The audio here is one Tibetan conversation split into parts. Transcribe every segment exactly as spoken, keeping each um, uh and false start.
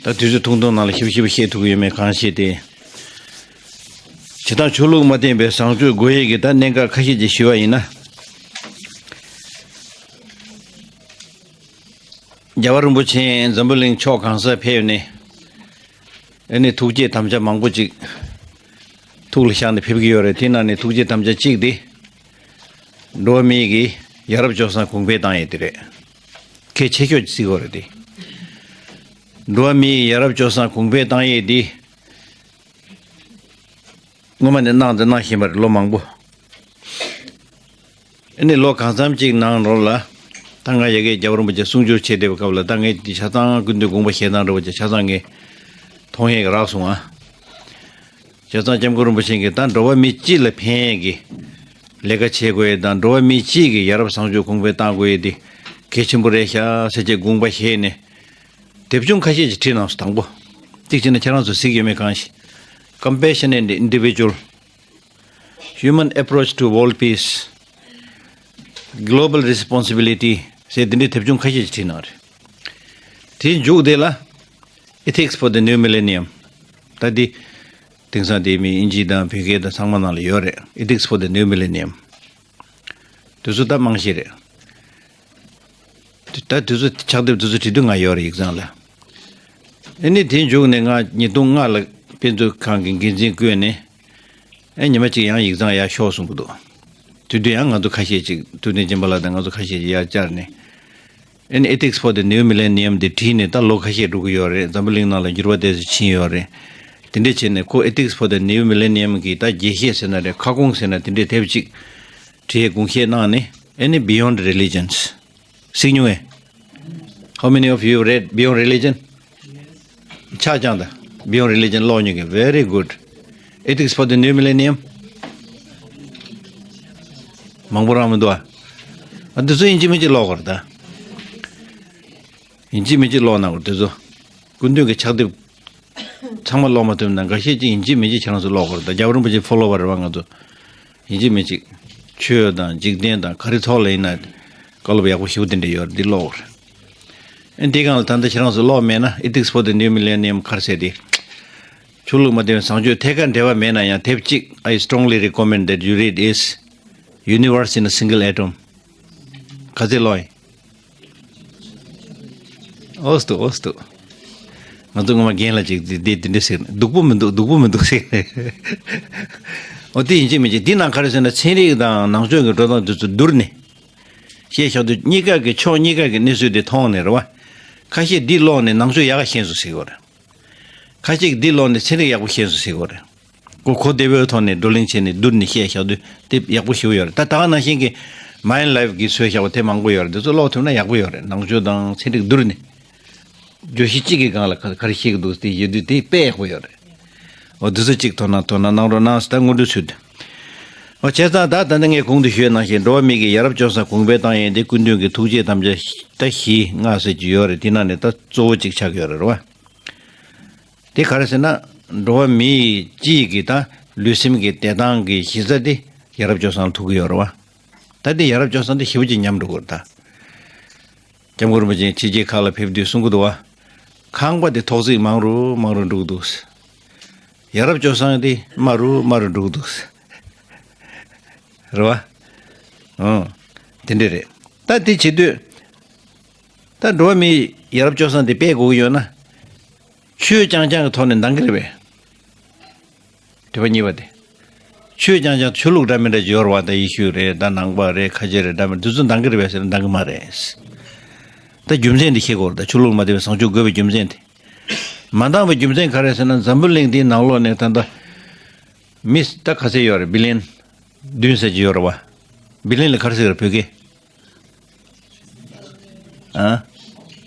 ད་དུས་ཚོད་ཐུང་ཐུང་ནང་ལ་ཞིབ་ཞིབ་བཤད་ཐུབ་ཀྱི་ཡོད་མེད་གང་ཤེས་ཏེ། བྱེ་ཐང་ཆོས་ལུགས་མ་བརྟེན་པའི་བཟང་སྤྱོད་དགོས་ཡས་ཀྱི་ད་གནད་འགག་ཁ་ཤས་ཅིག་ཞུས་པ་ཡིན་ན། རྒྱལ་བ་རིན་པོ་ཆེ་འཛམ་བུ་གླིང་ཕྱོགས་གང་སར་ཕེབས་ནས། ཨ་ནི་ཐུགས་བསྐྱེད་དམ་བཅའ་མང་པོ་ཅིག་ཐུགས་ལ་བཞག་ནས་ཕེབས་ཀྱི་ཡོད་རེད། དེ་ནང་ནས་ཐུགས་བསྐྱེད་དམ་བཅའ་གཅིག་དེ། འགྲོ་བ་མིའི་གི་ཡ་རབས་སྤྱོད་བཟང་གོང་འཕེལ་བཏང་ཡས་དེ་རེད། གལ་ཆེ་ཤོས་ཅིག་བརྩི་དགོས་རེད་དེ། འགྲོ་བ་མིའི་ཡ་རབས་སྤྱོད་བཟང་གོང་འཕེལ་བཏང་ཡས་དེ། སྔོན་མ་ནས་གནང་དང་གནང་བཞིན་པ་རེད། ལོ་མང་པོ། ཨ་ནི་ལོ་གང་འཚམ་ཅིག་ནང་ལོགས་ལ། ད་ང་ཡ་གིའི་རྒྱལ་བ་རིན་པོ་ཆེ་གསུང་སྒྱུར་བྱེད་བསྡད་པའི་སྐབས་ལ། ད་ངས་འདི་ཆ་ཚང་སྐུ་མདུན་དགོངས་པ་བཞེས་སྟངས་འདྲ་བོ་ཅིག་ཆ་ཚང་ངས་མཐོང་ཡས་ཀྱི་རག་སོང་ང་། བྱས་ཙང་སྐྱབས་མགོན་རིན་པོ་ཆེ་གིས་ད་འགྲོ་བ་མི་སྤྱི་ལ་ཕན་ཡས་ཀྱི་ལས་ཀ་བྱེད་དགོས་ཡས་དང་། འགྲོ་བ་མི་སྤྱི་གི་ཡ་རབས་བཟང་སྤྱོད་གོང་འཕེལ་གཏང་དགོས་ཡས་དེ་གལ་ཆེན་པོ་རེད་ཤག་ཟེར་བྱས་དགོངས་པ་བཞེས་ནས། དེབ་ཆུང་ཁ་ཤས་ཅིག་བྲིས་གནང་སོང་། དང་པོ། གཅིག་བྱས་ན་ཁྱེད་རང་ཚོ་གཟིགས་ཡོད་མེད་གང་ཤེས། Compassion and Individual, Human Approach to World Peace, Global Responsibility ཟེར་འདི་འདྲའི་དེབ་ཆུང་ཁ་ཤས་ཅིག་བྲིས་གནང་རེད། དེའི་མཇུག་དེ་ལ། Ethics for the New Millennium. ད་འདི་དེང་སང་དེ་མི་དབྱིན་ཇི་དང་བོད་སྐད་དང་ཚང་མ་ནང་ལ་ཡོད་རེད། Ethics for the New Millennium. དེ་ཚོ་ད་རྨང་གཞི་རེད། ད་དེ་ཚོ་ཕྱག་དེབ་དེ་ཚོ་བྲིས་དུས་ང་ཡོད་རེད་ཡིག་ཚང་ལ། ཨ་ནི་དེའི་མཇུག་ནས་ང་ཉིས་སྟོང་ལྔ་ལ་དཔེ་མཛོད་ཁང་གི་འགན་འཛིན་བསྐོས་ནས། ཨ་ཉི་མ་གཅིག་ཡང་ཡིག་ཚང་ཡར་ཤོག་གསུང་གི་འདུག་དེ་དུས་ཡང་ང་ཚོ་ཁ་ཤས་ཅིག་ཐུབ་བསྟན་སྦྱིན་པ་ལགས་དང་ང་ཚོ་ཁ་ཤས་ཅིག་ཡར་བཅར་ནས། ཨ་ནི་Ethics for the New Millennium དེ་བྲིས་ནས་ད་ལོ་ཁ་ཤས་འགྲོ་གི་ཡོད་རེད། འཛམ་བུ་གླིང་ནང་ལ་འགྱུར་བ་དེ་ཚོ་ཕྱིན་ཡོད་རེད། དེ་འདྲས་བྱས་ནས་ཁོ་Ethics for the New Millennium གི་ད་རྒྱས་བཤད་ཟེར་ན་རེད། ཁ་སྐོང་ཟེར་ན། དེ་འདྲས་དེབ་ཅིག་བྲིས་དགོངས་བཞེས་གནང་ནས། ཨ་ནི་Beyond Religions གཟིགས་མྱོང་ངས། How many of you read Beyond Religion? ཕྱག་བརྐྱངས་དང་། Beyond Religion ཀློག་མྱོང་གི། Very good. Ethics for the New Millennium མང་པོ་རང་མི་འདུག་ཨ། ཨ་འདི་ཚོ་ཡིན་གཅིག་མིན་གཅིག་ཀློག་དགོས་རེད་ད། ཡིན་གཅིག་མིན་གཅིག་ཀློག་གནང་དགོས་རེད་འདི་ཚོ། སྐུ་མདུན་གྱི་ཕྱག་དེབ་ཚང་མ་ཀློག་མ་ཐུབ་ན་འགའ་ཤས་ཅིག་ཡིན་གཅིག་མིན་གཅིག་ཁྱེད་རང་ཚོ་ཀློག་དགོས་རེད་ད། རྒྱལ་བ་རིན་པོ་ཆེ་ཕོ་ལོ་ཝར་རེད་བ་ང་ཚོ། ཡིན་གཅིག་མིན་གཅིག་ཆོས་དང་འཇིག་རྟེན་དང་ག་རེ་ཐོག་ལ་ཡིན་ན་བཀའ་སློབ་ཡག་པོ་ཞེ་པོ་དེ་འདྲ་ཡོད་རེད། འདི་ཀློག་དགོས་རེད། ཨ་འདི་སྒང་ལ་ད་ལྟ་ཁྱེད་རང་ཚོ་ཀློག་མེད་ན། Ethics for the New Millennium ག་རེ་ཟེར་དེ། ཆོས་ལུགས་མ་བརྟེན་པའི་བཟང་སྤྱོད་ཐད་ཀར་འབྲེལ་བ་མེད་ན་ཡང་དེབ་གཅིག I strongly recommend that you read is Universe in a Single Atom. ག་ཚོད་ཀློག་ཡིན། ཨོ་སྟུ་ཨོ་སྟུ། ང་ཚོ་སྔོན་མ་རྒན་ལགས་ཅིག་འདི་འདི་འདི་འདྲ་ཟེར་ནས། སྡུག་པོ་མི་འདུག་སྡུག་པོ་མི་འདུག་ཟེར་ནས། ཨོ་དེ་ཡིན་གཅིག་མིན་གཅིག་འདི་ནང་ག་རེ་ཟེར་ན། ཚན་རིག་དང་ནང་ཆོས་ཀྱི་འགྲོ་སྟངས་འདི་ཚོ་བསྡུར་ནས་བཤད་བཞག་དུས། གཉིས་ཀ་གི་ཕྱོགས་གཉིས་ཀ་གི་གནས་ཚུལ་དེ་མཐོང་ནས་རེད་བ། ཁ་ཤས་འདི་ཀློག་ནས་ནང་ཆོས་ཡག་ག་ཤེས་སོང་ཟེར་གྱི་ཡོད་རེད། ཁ་ཤས་ཀྱིས་འདི་ཀློག་ནས་ཚན་རིག་ཡག་པོ་ཤེས་སོང་ཟེར་གྱི་ཡོད་རེད། གོ་གོ་བདེ་བོའི་ཐོག་ནས་བགྲོ་གླེང་བྱས་ནས་བསྡུར་ནས་བཤད་བཞག་དུས་དེ་ཡག་པོ་ཞེ་པོ་ཡོད་རེད། ད་ད་ག་ནང་བཞིན་གྱི་མའིན་ལའེབ་ཀྱིས་བཟོས་བཞག་པ་དེ་མང་པོ་ཡོད་རེད། འདི་ཚོ་ཀློག་ཐུབ་ན་ཡག་པོ་ཡོད་རེད། ནང་ཆོས་དང་ཚན་རིག་བསྡུར་ནས། བརྗོད་གཞི་གཅིག་གི་སྒང་ལ་ག་ག་རེ་བཤད་ཀྱི་འདུག་དེ་ཡོད་དུས་དེ་དཔེ་ཡག་པོ་ཡོད་རེད། འོ་འདི་ཚོ་གཅིག་དོ་སྣང་དོ་སྣང་གནང་རོགས་གནང་ཟེར། ད་སྔོན་འགྲོའི་ཚུལ་དུ། འོ་བྱས་ཙང་ད་ད་ནི་ངས་གོང་དུ་ཞུས་ནང་བཞིན་འགྲོ་བ་མི་གི་ཡ་རབས་སྤྱོད་བཟང་གོང་འཕེལ་བཏང་ཡས་འདི་སྐུ་མདུན་གྱི་ཐུགས་བསྐྱེད་དམ་བཅའ་ད་བཞི་ལྔ་ཟེར་གྱི་ཡོད་རེད། དེ་ནང་ནས་ད་གཙོ་བོ་གཅིག་ཆགས་ཀྱི་ཡོད་རེད་བ། དེ་ག་རེ་ཟེར་ན། འགྲོ་བ་མིའི་སྤྱིའི་གི་ད་ལུས་སེམས་ཀྱི་བདེ་ཐང་གི་གཞི་རྩ་དེ་ཡ་རབས་སྤྱོད་བཟང་ལ་ཐུག་གི་ཡོད་རེད་བ། ད་དེ་ཡ་རབས་སྤྱོད་བཟང་དེ་ཞེ་པོ་ཅིག་ཉམས་འགྲོ་གི་རེད་ད། སྐྱབས་མགོན་རིན་པོ་ཆེ་ཕྱི་རྒྱལ་ཁག་ལ་ཕེབས་དུས་གསུང་གི་འདུག་བ། ཁང་པ་དེ་ཐོག་བརྩེགས་མང་རུ་མང་རུ་འགྲོ་གི་འདུག་ཡ་རབས་སྤྱོད་བཟང་དེ་དམའ་རུ་དམའ་རུ་འགྲོ་གི་འདུག་རེད་བ། ཨང་། དེ་འདྲ་རེད། ད་དེ་བྱེད་དུས། ད་འགྲོ་བ་མིའི་ཡ་རབས་སྤྱོད་བཟང་དེ་སྤེལ་དགོས་ཀྱི་ཡོད་ན། ཆོས་རྐྱང་རྐྱང་གི་ཐོག་ནས་འདང་གི་རེད་པས། དྲི་བ་གཉིས་པ་དེ། ཆོས་རྐྱང་རྐྱང་ཆོས་ལུགས་འདྲ་མི་འདྲ་ཅིག་ཡོད་རེད་བ། ད་ཡེ་ཤུ་རེད། ད་ནང་པ་རེད། ཁ་ཆེ་རེད། འདྲ་མི་འདི་ཚོ་འདང་གི་རེད་པས་ཟེར་ན་འདང་གི་མ་རེད། ད་རྒྱུ་མཚན་འདི་ཤེས་དགོས་རེད། ད་ཆོས་ལུགས་མ་བརྟེན་པའི་བཟང་སྤྱོད་དགོས་པའི་རྒྱུ་མཚན་དེ། མ་འདང་བའི་རྒྱུ་མཚན་ག་རེ་ཟེར་ན། འཛམ་བུ་གླིང་འདིའི་ནང་ལོགས་ནས་ད་ལྟ་མི་ད་ག་ཚད་ཡོད་རེད། བི་ལི་ཡན་བདུན་ཟེར་གྱི་ཡོད་རེད་བ། བི་ལི་ཡན་ལ་ག་རེ་ཟེར་གྱི་རེད་བོད་སྐད། ཨ།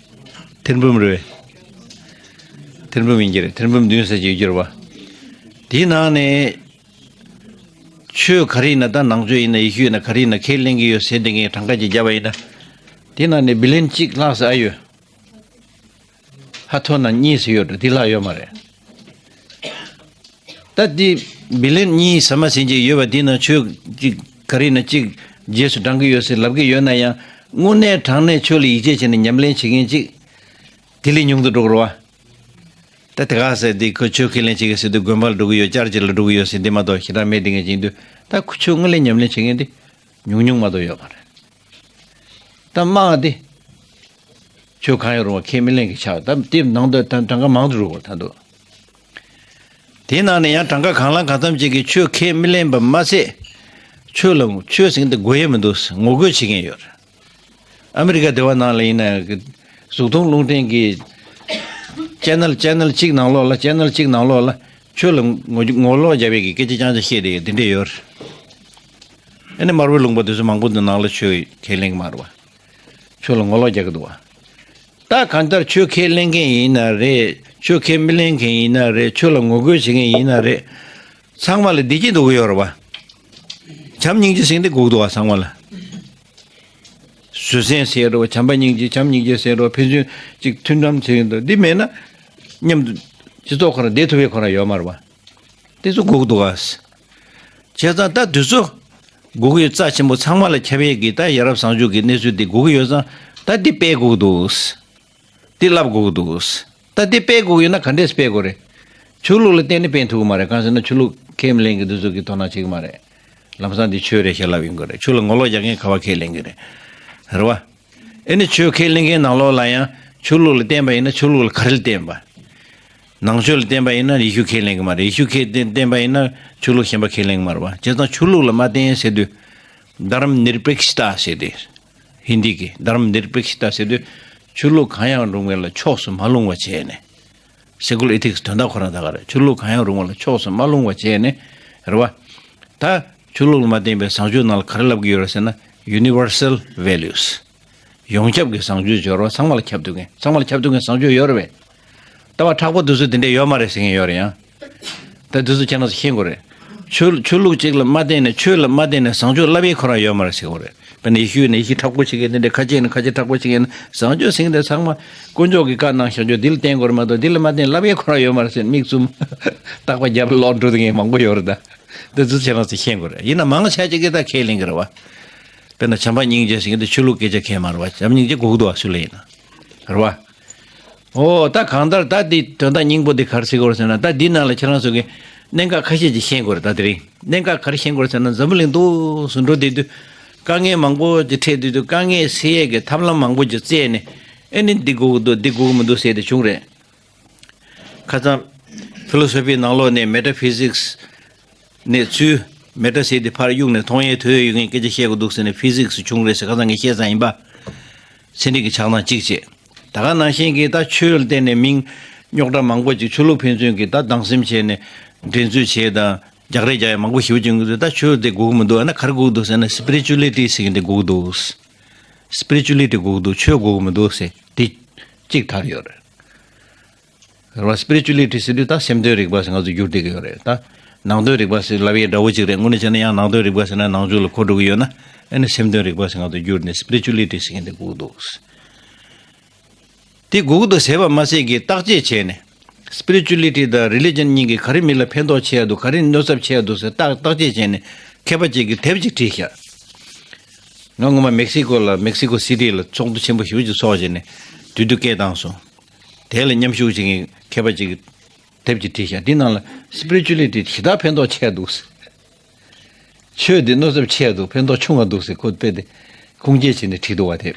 ཐེར་འབུམ་རེད། ཐེར་འབུམ་ཡིན་གྱི་རེད། ཐེར་འབུམ་བདུན་ཟེར་གྱི་ཡོད་ཀྱི་རེད་བ། དེའི་ནང་ནས་ཆོས་ག་རེ་ཡིན་ན། ད་ནང་ཆོས་ཡིན་ན། ཡེ་ཤུ་ཡིན་ན། ག་རེ་ཡིན་ན། ཁས་ལེན་གྱི་ཡོད་ཟེར་དེ་ངས་གྲངས་ཀ་ཅིག་བརྒྱབ་པ་ཡིན་ན། དེའི་ནང་ནས་བི་ལི་ཡན་གཅིག་ལྷག་ཙམ་ཨ་ཡོད། ཧ་ཐོ་ན་གཉིས་ཟེར་ཡོད་འགྲོ། དེ་ལྷག་ཡོད་མ་རེད། ད་དེ་བི་ལི་ཡན་གཉིས་ཟ་མ་ཟིན་གྱི་ཡོད་པ་དེ་ནང་ཆོས་གཅིག་ག་རེ་ན་གཅིག་རྗེས་སུ་འབྲང་གི་ཡོད་ཟེར་ལབ་ཀྱི་ཡོད་ན་ཡང་། དངོས་གནས་དྲང་གནས་ཆོས་ལ་ཡིད་ཆེས་བྱས་ནས་ཉམས་ལེན་བྱེད་མཁན་གཅིག་དེ་ལས་ཉུང་དུ་འགྲོ་གི་རེད་བ། ད་དེ་ག་ཟེར་དེ་ཁོ་ཆོས་ཁས་ལེན་བྱེད་ཀྱི་ཟེར་དུས་དགོན་པ་ལ་འགྲོ་གི་ཡོད། ཅར་ཅི་ལ་འགྲོ་གི་ཡོད་ཟེར་འདི་མ་གཏོགས་ཞེ་དྲག་མེད། དེ་ངས་བྱེད་དུས་ད་ཁོ་ཆོས་དངོས་གནས་ཉམས་ལེན་བྱེད་མཁན་དེ་ཉུང་ཉུང་མ་གཏོགས་ཡོད་མ་རེད། ད་དམངས་དེ་ཆོས་གང་ཡང་རུང་བ་ཁས་མི་ལེན་གི་ཆགས། ད་དེ་ནང་དུ་ད་གྲངས་ཀ་མང་དུ་འགྲོ་གི་ད་འདུག་དེའི་ནང་ནས་ཡང་གྲངས་ཀ་གང་ལ་གང་འཚམ་ཅིག་གིས་ཆོས་ཁས་མི་ལེན་པ་མ་ཟད། ཆོས་ལ་ཆོས་ཟེར་མཁན་དེ་དགོས་ཡས་མི་འདུག་ངོ་རྒོལ་བྱེད་མཁན་ཡོད་རེད། ཨ་མི་རི་ཀ་དེ་བ་ནང་ལ་ཡིན་ན་གཟུགས་མཐོང་རླུང་འཕྲིན་གྱི་ཅེ་ནལ་ཅེ་ནལ་གཅིག་ནང་ལོགས་ལ་ཅེ་ནལ་གཅིག་ནང་ལོགས་ལ་ཆོས་ལ་ངོ་ངོ་ལོག་རྒྱབ་ཡས་ཀྱི་སྐད་ཆ་རྐྱང་རྐྱང་བཤད་བསྡད་ཡོད། དེ་འདྲས་ཡོད་རེད། ཨ་ནི་མར་པའི་ལུང་པ་དེ་ཚོ་མང་པོ་འདི་ནང་ལ་ཆོས་ཁས་ལེན་གྱི་མ་རེད་བ། ཆོས་ལ་ངོ་ལོག་རྒྱག་གི་འདུག་བ། ད་གང་ལྟར་ཆོས་ཁས་ལེན་མཁན་ཡིན་ན་རེད། ཆོས་ཁས་མི་ལེན་མཁན་ཡིན་ན་རེད། ཆོས་ལ་ངོ་རྒོལ་བྱེད་མཁན་ཡིན་ན་རེད། ཚང་མ་ལ་བདེ་སྐྱིད་འདོད་ཀྱི་ཡོད་རེད་བ། བྱམས་སྙིང་རྗེ་ཟེར་མཁན་དེ་དགོས་ཀྱི་འདུག་བ། ཚང་མ་ལ། བཟོད་བསྲན་ཟེར་རོ། བྱམས་པ་སྙིང་རྗེ། བྱམས་སྙིང་རྗེ་ཟེར་རོ། ཕན་ཚུན་གཅིག་མཐུན་འགྲམ་ཟེར་གྱི་འདུག་འདི་མེད་ན་མཉམ་དུ་སྤྱི་ཚོགས་ཁོ་རང་བསྡད་ཐུབ་པའི་ཁོ་རང་ཡོད་མ་རེད་བ། དེ་ཚོ་དགོས་ཀྱི་འདུག་ག་བྱས་ཙང་ད་དུས་ཚོད་དགོས་ཀྱི་ཡོད། རྩ་ཆེན་པོ་ཚང་མ་ལ་ཁྱབ་ཡས་ཀྱི་ད་ཡ་རབས་བཟང་སྤྱོད་ཀྱི་གནས་ཚུལ་འདི་དགོས་ཀྱི་ཡོད་ཙང་ད་འདི་སྤེལ་དགོས་ཀྱི་འདུག་འདི་བསླབ་དགོས་ཀྱི་འདུག་ད་འདི་སྤེལ་དགོས་ཀྱི་ཡོད་ན་ག་འདྲས་སྤེལ་དགོས་རེད། ཆོས་ལུགས་ལ་བརྟེན་ནས་སྤེལ་ཐུབ་ཀྱི་མ་རེད། གང་ཟེར་ན་ཆོས་ལུགས་ཁས་མི་ལེན་གྱི་འདི་ཚོ་གིས་དོ་སྣང་བྱེད་ཀྱི་མ་རེད། ལམ་སང་འདི་ཆོས་རེད་ཞེས་ལབ་ཡོང་གི་རེད། ཆོས་ལ་ངོ་ལོག་རྒྱག་མཁན་ག་བ་ཁས་ལེན་གྱི་རེད། རེད་བ། ཨེ་ནི་ཆོས་ཁས་ལེན་མཁན་ནང་ལོགས་ལ་ཡང་ཆོས་ལུགས་ལ་བརྟེན་པ་ཡིན་ན་ཆོས་ལུགས་ལ་ག་རེ་ལ་བརྟེན་པ། ནང་ཆོས་ལ་བརྟེན་པ་ཡིན་ན་ཡེ་ཤུ་ཁས་ལེན་གྱི་མ་རེད། ཡེ་ཤུ་ཁས་བརྟེན་བརྟེན་པ་ཡིན་ན་ཆོས་ལུགས་གཞན་པ་ཁས་ལེན་གྱི་མ་རེད་བ། བྱས་ཙང་ཆོས་ལུགས་ལ་མ་བརྟེན་ཟེར་དུས། དྷརྨ་ནིར་པེག་ཤི་ཏ་ཟེར་ཏེ། ཧིན་དི་གི་དྷརྨ་ནིར་པེག་ཤི་ཏ་ཟེར་དུས། ཆོས་ལུགས་གང་ཡང་རུང་བ་ལ་ཕྱོགས་སུ་མ་ལྷུང་བ་བྱས་ནས། སེ་ཀུ་ལར་ཨེ་ཐིག་སི་དོན་དག་ཁོ་རང་ད་ག་རེད། ཆོས་ལུགས་གང་ཡང་རུང་བ་ལ་ཕྱོགས་སུ་མ་ལྷུང་བ་བྱས་ནས། རེད་བ། ད་ཆོས་ལུགས་ལ་མ་བརྟེན་པའི་བཟང་སྤྱོད་ནང་ལ་ག་རེ་ལབ་ཀྱི་ཡོད་རེད་ཟེར་ན། ཡུ་ནི་ཝར་སལ་ཝེ་ལུས། ཡོངས་ཁྱབ་ཀྱི་བཟང་སྤྱོད་སྦྱོར་བ། ཚང་མ་ལ་ཁྱབ་ཐུབ་མཁན། ཚང་མ་ལ་ཁྱབ་ཐུབ་མཁན་བཟང་སྤྱོད་ཡོད་རེད་པས། ལྟ་བ་མཁྲེགས་པོ་དེ་ཚོ་དེ་འདྲས་ཡོད་མ་རེད་ཟེར་མཁན་ཡོད་རེད་ཡང་། ད་དེ་ཚོ་ཁྱེད་རང་ཚོ་ཤེས་དགོས་རེད། ཆོས་ཆོས་ལུགས་གཅིག་ལ་མ་བརྟེན་ནས། ཆོས་ལ་མ་བརྟེན་ནས་བཟང་སྤྱོད་བསླབ་ཡས་ཁོ་རང་ཡོད་མ་རེད་ཟེར་དགོས་རེད། དཔེར་ན་ཡེ་ཤུ་ཡིན་ན་ཡེ་ཤུ་མཁྲེགས་པོ་བྱེད་མཁན་དེ་འདྲས། ཁ་ཆེ་ཡིན་ན་ཁ་ཆེ་མཁྲེགས་པོ་བྱེད་མཁན། བཟང་སྤྱོད་ཟེར་མཁན་དེ་ཚང་མ་དཀོན་མཆོག་གིས་བཀའ་གནང་བཞག་ཆོག་འདི་ལ་བརྟེན་དགོས་རེད་མ་གཏོགས། འདི་ལ་མ་བརྟེན་བསླབ་ཡས་ཁོ་རང་ཡོད་མ་རེད་ཟེར་མིག་བཙུམ། རྟག་པ་རྒྱབ་ལོག་འགྲོ་མཁན་མང་པོ་ཡོད་རེད་ད། དེ་ཚོ་ཁྱེད་རང་ཚོ་ཤེས་དགོས་རེད། ཡིན་ན་མང་ཆེ་ཅིག་གིས་ད་ཁས་ལེན་གྱི་རེད་བ། དཔེར་ན་བྱམས་པ་སྙིང་རྗེ་ཟེར་མཁན་དེ་ཆོས་ལུགས་སྐད་ཆ་ཁས་མ་རེད་བ། བྱམས་སྙིང་རྗེ་དགོས་ཀྱི་འདུག་བ། སུ་ལ་ཡིན་ན། རེད་བ། ཨོ་ད་གང་ལྟར་ད་འདི་དོན་དག་སྙིང་པོ་འདི་ག་རེ་ཟེར་དགོས་རེད་ཟེར་ན། ད་འདི་ནང་ལ་ཁྱེད་རང་ཚོ་གིས་གནད་འགག་ཁ་ཤས་ཅིག་ཤེས་དགོས་རེད། ད་དེ་རིང་གནད་འགག་ག་རེ་ཤེས་དགོས་རེད་ཟེར་ན། འཛམ་བུ་གླིང་འདུག་སེ་འགྲོ་བསྡད་དུས་དཀའ་ངལ་མང་པོ་ཅིག་འཕྲད་བསྡད་དུས། དཀའ་ངལ་སེལ་ཡས་ཀྱི་ཐབས་ལམ་མང་པོ་ཅིག་བཙལ་ནས། ཨེ་ནི་འདི་དགོས་ཀྱི་འདུག་འདི་དགོས་ཀྱི་མི་འདུག་ཟེར་ཏེ་བྱུང་རེད། ཁ་སང་ཕི་ལོ་སོ་ཕི་ནང་ལོགས་ནས་མེ་ཊ་ཕི་ཟིག་སི་ནས་ཚུར། མེ་ཊ་ཟེར་དེ་ཕར་གཡུག་ནས་མཐོང་ཡས་ཐོས་ཡས་ཡོད་མཁན་སྐད་ཆ་བཤད་དགོས་འདུག་ཟེར་ནས་ཕི་ཟིག་སི་བྱུང་རེད་ཟེར། ཁ་སང་ངས་བཤད་ཚར་ཡིན་པ། ཚན་རིག་གི་ཆགས་སྡང་གཅིག་བྱས། ད་ག་ནང་བཞིན་གྱི་ད་ཆོས་ལ་བརྟེན་ནས་མིང་རྙོག་དྲ་མང་པོ་ཅིག་ཆོས་ལུགས་ཕན་ཚུན་གྱི་ད་སྡང་སེམས་བྱས་ནས་འགྲན་རྩོད་བྱས་དང་རྒྱག་རེས་རྒྱག་ཡས་མང་པོ་ཞེ་པོ་ཅིག་ཡོང་གི་འདུག་ད་ཆོས་དེ་དགོས་ཀྱི་མི་འདུག་ཨ་ན་ག་རེ་དགོས་ཀྱི་འདུག་ཟེར་ན། སི་པི་རི་ཅུ་ལི་ཊི་ཟེར་མཁན་དེ་དགོས་ཀྱི་འདུག་སི་པི་རི་ཅུ་ལི་ཊི་དགོས་ཀྱི་འདུག་ཆོས་དགོས་ཀྱི་མི་འདུག་ཟེར་དེ་གཅིག་དར་ཡོད་རེད། རེད་བ། སི་པི་རི་ཅུ་ལི་ཊི་ཟེར་དུས་ད་སེམས་དོན་རིག་པ་ཟེར་ང་ཚོ་བསྒྱུར་བསྡད་ཀྱི་ཡོད་རེད་ད། ནང་དོན་རིག་པ་ཟེར་ལབ་ཡས་འདྲ་བོ་ཅིག་རེད། དངོས་གནས་བྱས་ན་ཡང་ནང་དོན་རིག་པ་ཟེར་ན་ནང་ཆོས་ལ་གོ་འགྲོ་གི་ཡོད་ན། ཨ་ནི་སེམས་དོན་རིག་པ་ཟེར་ང་ཚོ་བསྒྱུར་ནས་སི་པི་རི་ཅུ་ལི་ཊི་ཟེར་མཁན་དེ་དགོས་ཀྱི་འདུག་དེ་དགོས་ཀྱི་འདུག་ཟེར་བ་མ་ཟད་ཀྱི་བརྟག་དཔྱད་བྱས་ནས། སི་པི་རི་ཅུ་ལི་ཊི་དང་རི་ལི་ཇན་གཉིས་ཀྱིས་ག་རེ་མི་ལ་ཕན་ཐོགས་ཆེ་ཡ་འདུག་ག་རེ་གནོད་ཚབས་ཆེ་ཡ་འདུག་ཟེར་བརྟག་བརྟག་དཔྱད་བྱས་ནས་མཁས་པ་ཅིག་གིས་དེབ་ཅིག་བྲིས་ཤག་ང་སྔོན་མ་མེག་སི་ཀོ་ལ། མེག་སི་ཀོ་སི་ཊི་ལ་ཚོགས་འདུ་ཆེན་པོ་ཞེ་པོ་ཅིག་ཚོགས་བྱས་ནས་དུས་དུས་སྐད་བཏང་སོང་། དེ་ལ་མཉམ་ཞུགས་བྱེད་མཁན་མཁས་པ་ཅིག་གིས་དེབ་ཅིག་བྲིས་ཤག་འདི་ནང་ལ་སི་པི་རི་ཅུ་ལི་ཊི་ཇི་ལྟར་ཕན་ཐོགས་ཆེ་འདུག་ཆོས་འདི་གནོད་ཚབས་ཆེ་འདུག་ཕན་ཐོགས་ཆུང་བ་འདུག་ཟེར་ཁོ་དཔེ་དེ་ཁུངས་སྐྱེལ་བྱས་ནས་བྲིས་འདུག་བ། དེ་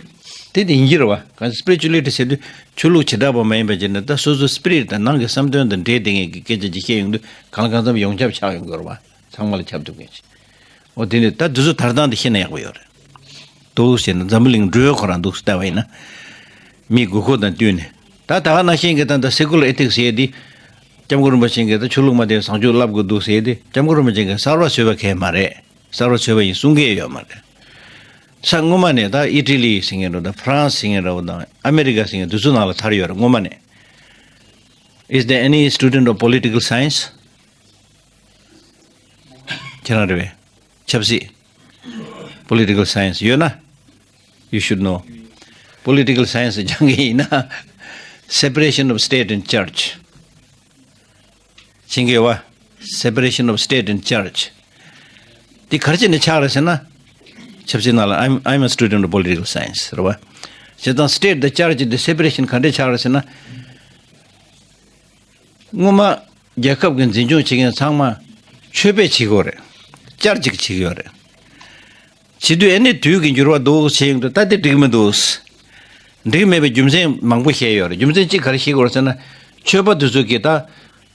དེ་དེ་ཡིན་གྱི་རེད་བ། གང་སི་པི་རི་ཅུ་ལི་ཊི་ཟེར་དུས་ཆོས་ལུགས་བྱེ་བྲག་པ་མ་ཡིན་པ་བྱས་ནས། ད་སོ་སོའི་སི་པི་རི་ཊི་དང་ནང་གི་བསམ་དོན་དང་འབྲེལ་བསྡད་མཁན་གྱི་སྐད་ཆ་ཅིག་བཤད་ཡོང་དུས་གང་ལ་གང་འཚམ་ཡོངས་ཁྱབ་ཆགས་ཡོང་གི་རེད་བ། ཚང་མ་ལ་ཁྱབ་ཐུབ་མཁན་ཞིག་འོ་དེ་ནི་ད་དེ་ཚོ་དར་སྟངས་དེ་ཤེས་ན་ཡག་པོ་ཡོད་རེད། འདུག་ཟེར་ན་འཛམ་བུ་གླིང་འགྲོས་ཁོ་རང་འདུག་ཟེར་ལྟ་བ་ཡིན་ན། མིའི་དགོས་མཁོ་དང་བསྟུན་ནས། ད་ད་ག་ནང་བཞིན་གྱི་ད་ད་སེ་ཀུ་ལར་ཨེ་ཐིག་སི་ཟེར་དེ། སྐྱབས་མགོན་རིན་པོ་ཆེ་གིས་ད་ཆོས་ལུགས་མ་བརྟེན་བཟང་སྤྱོད་བསླབ་དགོས་འདུག་ཟེར་དེ། སྐྱབས་མགོན་རིན་པོ་ཆེ་གིས་གསར་བ་བཟོས་པ་གང་ཡང་མ་རེད། གསར་བ་བཟོས་པ་ཡིན་གསུང་གི་ཡོད་མ་རེད། ས་སྔོན་མ་ནས་ད་ཨི་ཊ་ལི་ཟེར་མཁན་འདྲ་བོ་དང་། ཧྥ་རན་སི་ཟེར་མཁན་འདྲ་བོ་དང་། ཨ་མེ་རི་ཀ་ཟེར་མཁན་དེ་ཚོ་ནང་ལ་དར་ཡོད་རེད། སྔོན་མ་ནས། Is there any student of political science? ཁྱེད་རང་རེད་པས། ཆབ་སྲིད། Political science ཡོད་ན། You should know. Political science སྦྱང་གི་ཡིན་ན། Separation of state and church མཁྱེན་གྱི་ཡོད་པ། Separation of state and church དེ་ག་རེ་བྱས་ནས་ཆགས་རེད་ཟེར་ན། ཆབ་སྲིད་ནང་ལ། I'm, I'm a student of political science རེད་པ། བྱས་ཙང་state དང་church དེ་separation ག་འདྲས་ཆགས་རེད་ཟེར་ན། སྔོན་མ་རྒྱལ་ཁབ་ཀྱི་འཛིན་སྐྱོང་བྱེད་མཁན་ཚང་མ་ཆོས་པས་བྱེད་ཀྱི་ཡོད་རེད། བསྐྱར་ཅིག་བྱེད་ཀྱི་ཡོད་རེད། བྱེད་དུས་ཨེ་ནི་དུས་ཀྱི་འགྱུར་བ་འདུག་བྱེད་ཡོང་དུས་ད་དེ་འགྲིག་མི་འདུག་འགྲིག་མེད་པའི་རྒྱུ་མཚན་མང་པོ་བཤད་ཡོད་རེད། རྒྱུ་མཚན་གཅིག་ག་རེ་བཤད་ཀྱི་ཡོད་རེད་ཟེར་ན། ཆོས་པ་དེ་ཚོ་གིས་ད་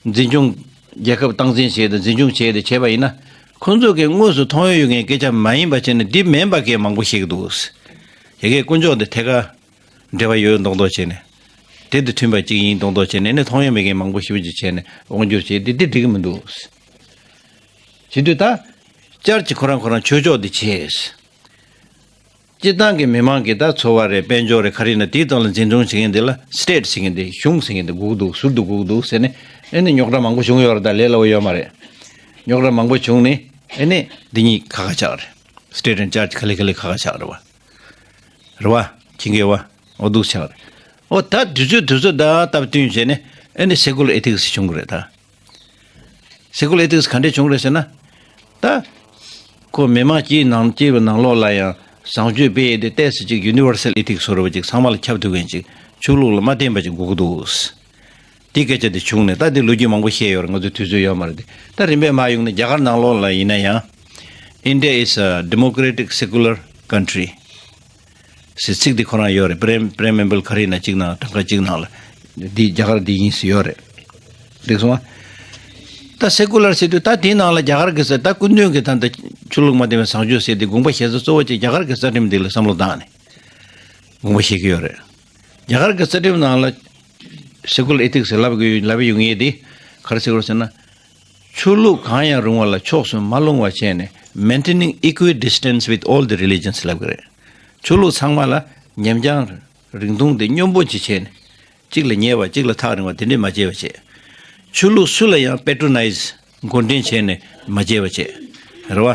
འཛིན་སྐྱོང་རྒྱལ་ཁབ་སྟངས་འཛིན་བྱས་ཏེ་འཛིན་སྐྱོང་བྱས་ཏེ་བྱས་པ་ཡིན་ན། ཁོང་ཚོ་གིས་དངོས་སུ་མཐོང་ཡོང་ཡོད་མཁན་སྐད་ཆ་མ་ཡིན་པ་བྱས་ནས་འདི་མིན་པ་སྐད་མང་པོ་བཤད་ཀྱི་འདུག་དེ་གས་དཀོན་མཆོག་འདི་ཐད་ཀར་འབྲེལ་བ་ཡོད་མདོག་མདོག་བྱས་ནས། དེ་དང་མཐུན་པ་གཅིག་ཡིན་མདོག་མདོག་བྱས་ནས་ནི་མཐོང་ཡོད་མེད་མཁན་མང་པོ་ཞེ་པོ་ཅིག་བྱས་ནས་དབང་སྒྱུར་བྱས་ཏེ་འདི་འགྲིག་གི་མི་འདུག་བྱེད་དུས་ད་བསྐྱར་གྱི་ཁོ་རང་ཁོ་རང་ཆོས་ཕྱོགས་འདི་བྱས། སྤྱིར་བཏང་གི་མི་མང་གི་ད་འཚོ་བ་རེད། དཔལ་འབྱོར་རེད། ག་རེ་ཡིན་ན་དེའི་སྟེང་ལ་འཛིན་སྐྱོང་བྱེད་མཁན་དེ་ལ་སི་ཊེ་ཊི་ཟེར་མཁན་དེ། གཞུང་ཟེར་མཁན་དེ་དགོས་ཀྱི་འདུག་ཟུར་དུ་དགོས་ཀྱི་འདུག་ཟེར་ནས། ཨེ་ནི་རྙོག་དྲ་མང་པོ་བྱུང་ཡོད་རེད། ད་ལས་སླ་བོ་ཡོད་མ་རེད། རྙོག་དྲ་མང་པོ་བྱུང་ནས་ཨེ་ནི་འདི་གཉིས་ཁ་ཁ་ཆགས་རེད། སི་ཊེ་ཊི་ཨེན་ཌི་ཅར་ཇི་ག་ལེ་ག་ལེ་ཁ་ཁ་ཆགས་རེད་བ། རེད་བ། ཁྱི་འགེལ་བ། འོ་འདུག་ཆགས་རེད། འོ་ད་དུས་ཚོད་དུས་ཚོད་ད་སྟབས་བསྟུན་བྱས་ནས་ཨེ་ནི་སེ་ཀུ་ལར་ཨེ་ཐིག་སི་བྱུང་གི་རེད་ད། སེ་ཀུ་ལར་ཨེ་ཐིག་སི་ག་འདྲས་བྱུང་རེད་ཟེར་ན། ད་ཁོ་མི་མང་སྤྱིའི་ནང་སྤྱི་པའི་ནང་ལོགས་ལ་ཡང་བཟང་སྤྱོད་སྤེལ་ཡས་དེ་ཏོག་ཙམ་ཅིག་ཡུ་ནི་ཝར་སལ་ཨེ་ཐིག་སི་ཟེར་བ་ཅིག་ཚང་མ་ལ་ཁྱབ་ཐུབ་མཁན་ཅིག་ཆོས་ལུགས་ལ་མ་བརྟེན་པ་ཅིག་དགོས་ཀྱི་འདུག་དེ་སྐད་ཆ་དེ་བྱུང་ནས་ད་དེ་ལོ་རྒྱུས་མང་པོ་བཤད་ཡོད་རེད། ང་ཚོའི་དུས་ཚོད་ཡོད་མ་རེད་དེ། ད་རིམ་པས་མར་ཡོང་ནས་རྒྱ་གར་ནང་ལོགས་ལ་ཡིན་ན་ཡང་། India is a democratic secular country. ཟེར་ཚིག་འདི་ཁོ་རང་ཡོད་རེད། པི་རེམ་པི་རེམ་བེལ་ག་རེ་ཡིན་ན་གཅིག་ནང་གྲངས་ཀ་གཅིག་ནང་ལ་འདི་རྒྱ་གར་འདི་ཡིན་ཟེར་ཡོད་རེད། འགྲིག་སོང་ཨ། ད་སེ་ཀུ་ལར་ཟེར་དུས་ད་དེའི་ནང་ལ་རྒྱ་གར་གྱི་ས་ད་སྐུ་མདུན་གྱི་ད་ལྟ་ཆོས་ལུགས་མ་བརྟེན་པའི་བཟང་སྤྱོད་ཟེར་དེ་དགོངས་པ་བཞེས་ས་གཙོ་བོ་གཅིག་རྒྱ་གར་གྱི་རྩ་ཁྲིམས་འདི་ལ་བསམ་བློ་བཏང་ནས་དགོངས་པ་བཞེས་ཀྱི་ཡོད་རེད། རྒྱ་གར་གྱི་རྩ་ཁྲིམས་ནང་ལ་སེ་ཀུ་ལར་ཨེ་ཐིག་སི་ལབ་ཀྱི་ལབ་ཡོང་ངེས་དེ་ག་རེ་ཟེར་དགོས་ཟེར་ན། ཆོས་ལུགས་གང་ཡང་རུང་བ་ལ་ཕྱོགས་སུ་མ་ལྷུང་བ་བྱས་ནས། Maintaining equidistance with all the religions ལབ་ཀྱི་རེད། ཆོས་ལུགས་ཚང་མ་ལ་ཉམས་རྒྱང་རིང་ཐུང་དེ་སྙོམས་པོ་ཅིག་བྱས་ནས། གཅིག་ལ་ཉེ་བ་གཅིག་ལ་ཐག་རིང་བ་དེ་འདྲས་མ་བྱས་པ་བྱས། ཆོས་ལུགས་སུ་ལ་ཡང་པེ་ཊོ་ནའི་ཛི་མགོ་འདྲེན་བྱས་ནས་མ་བྱས་པ་བྱས། རེད་བ།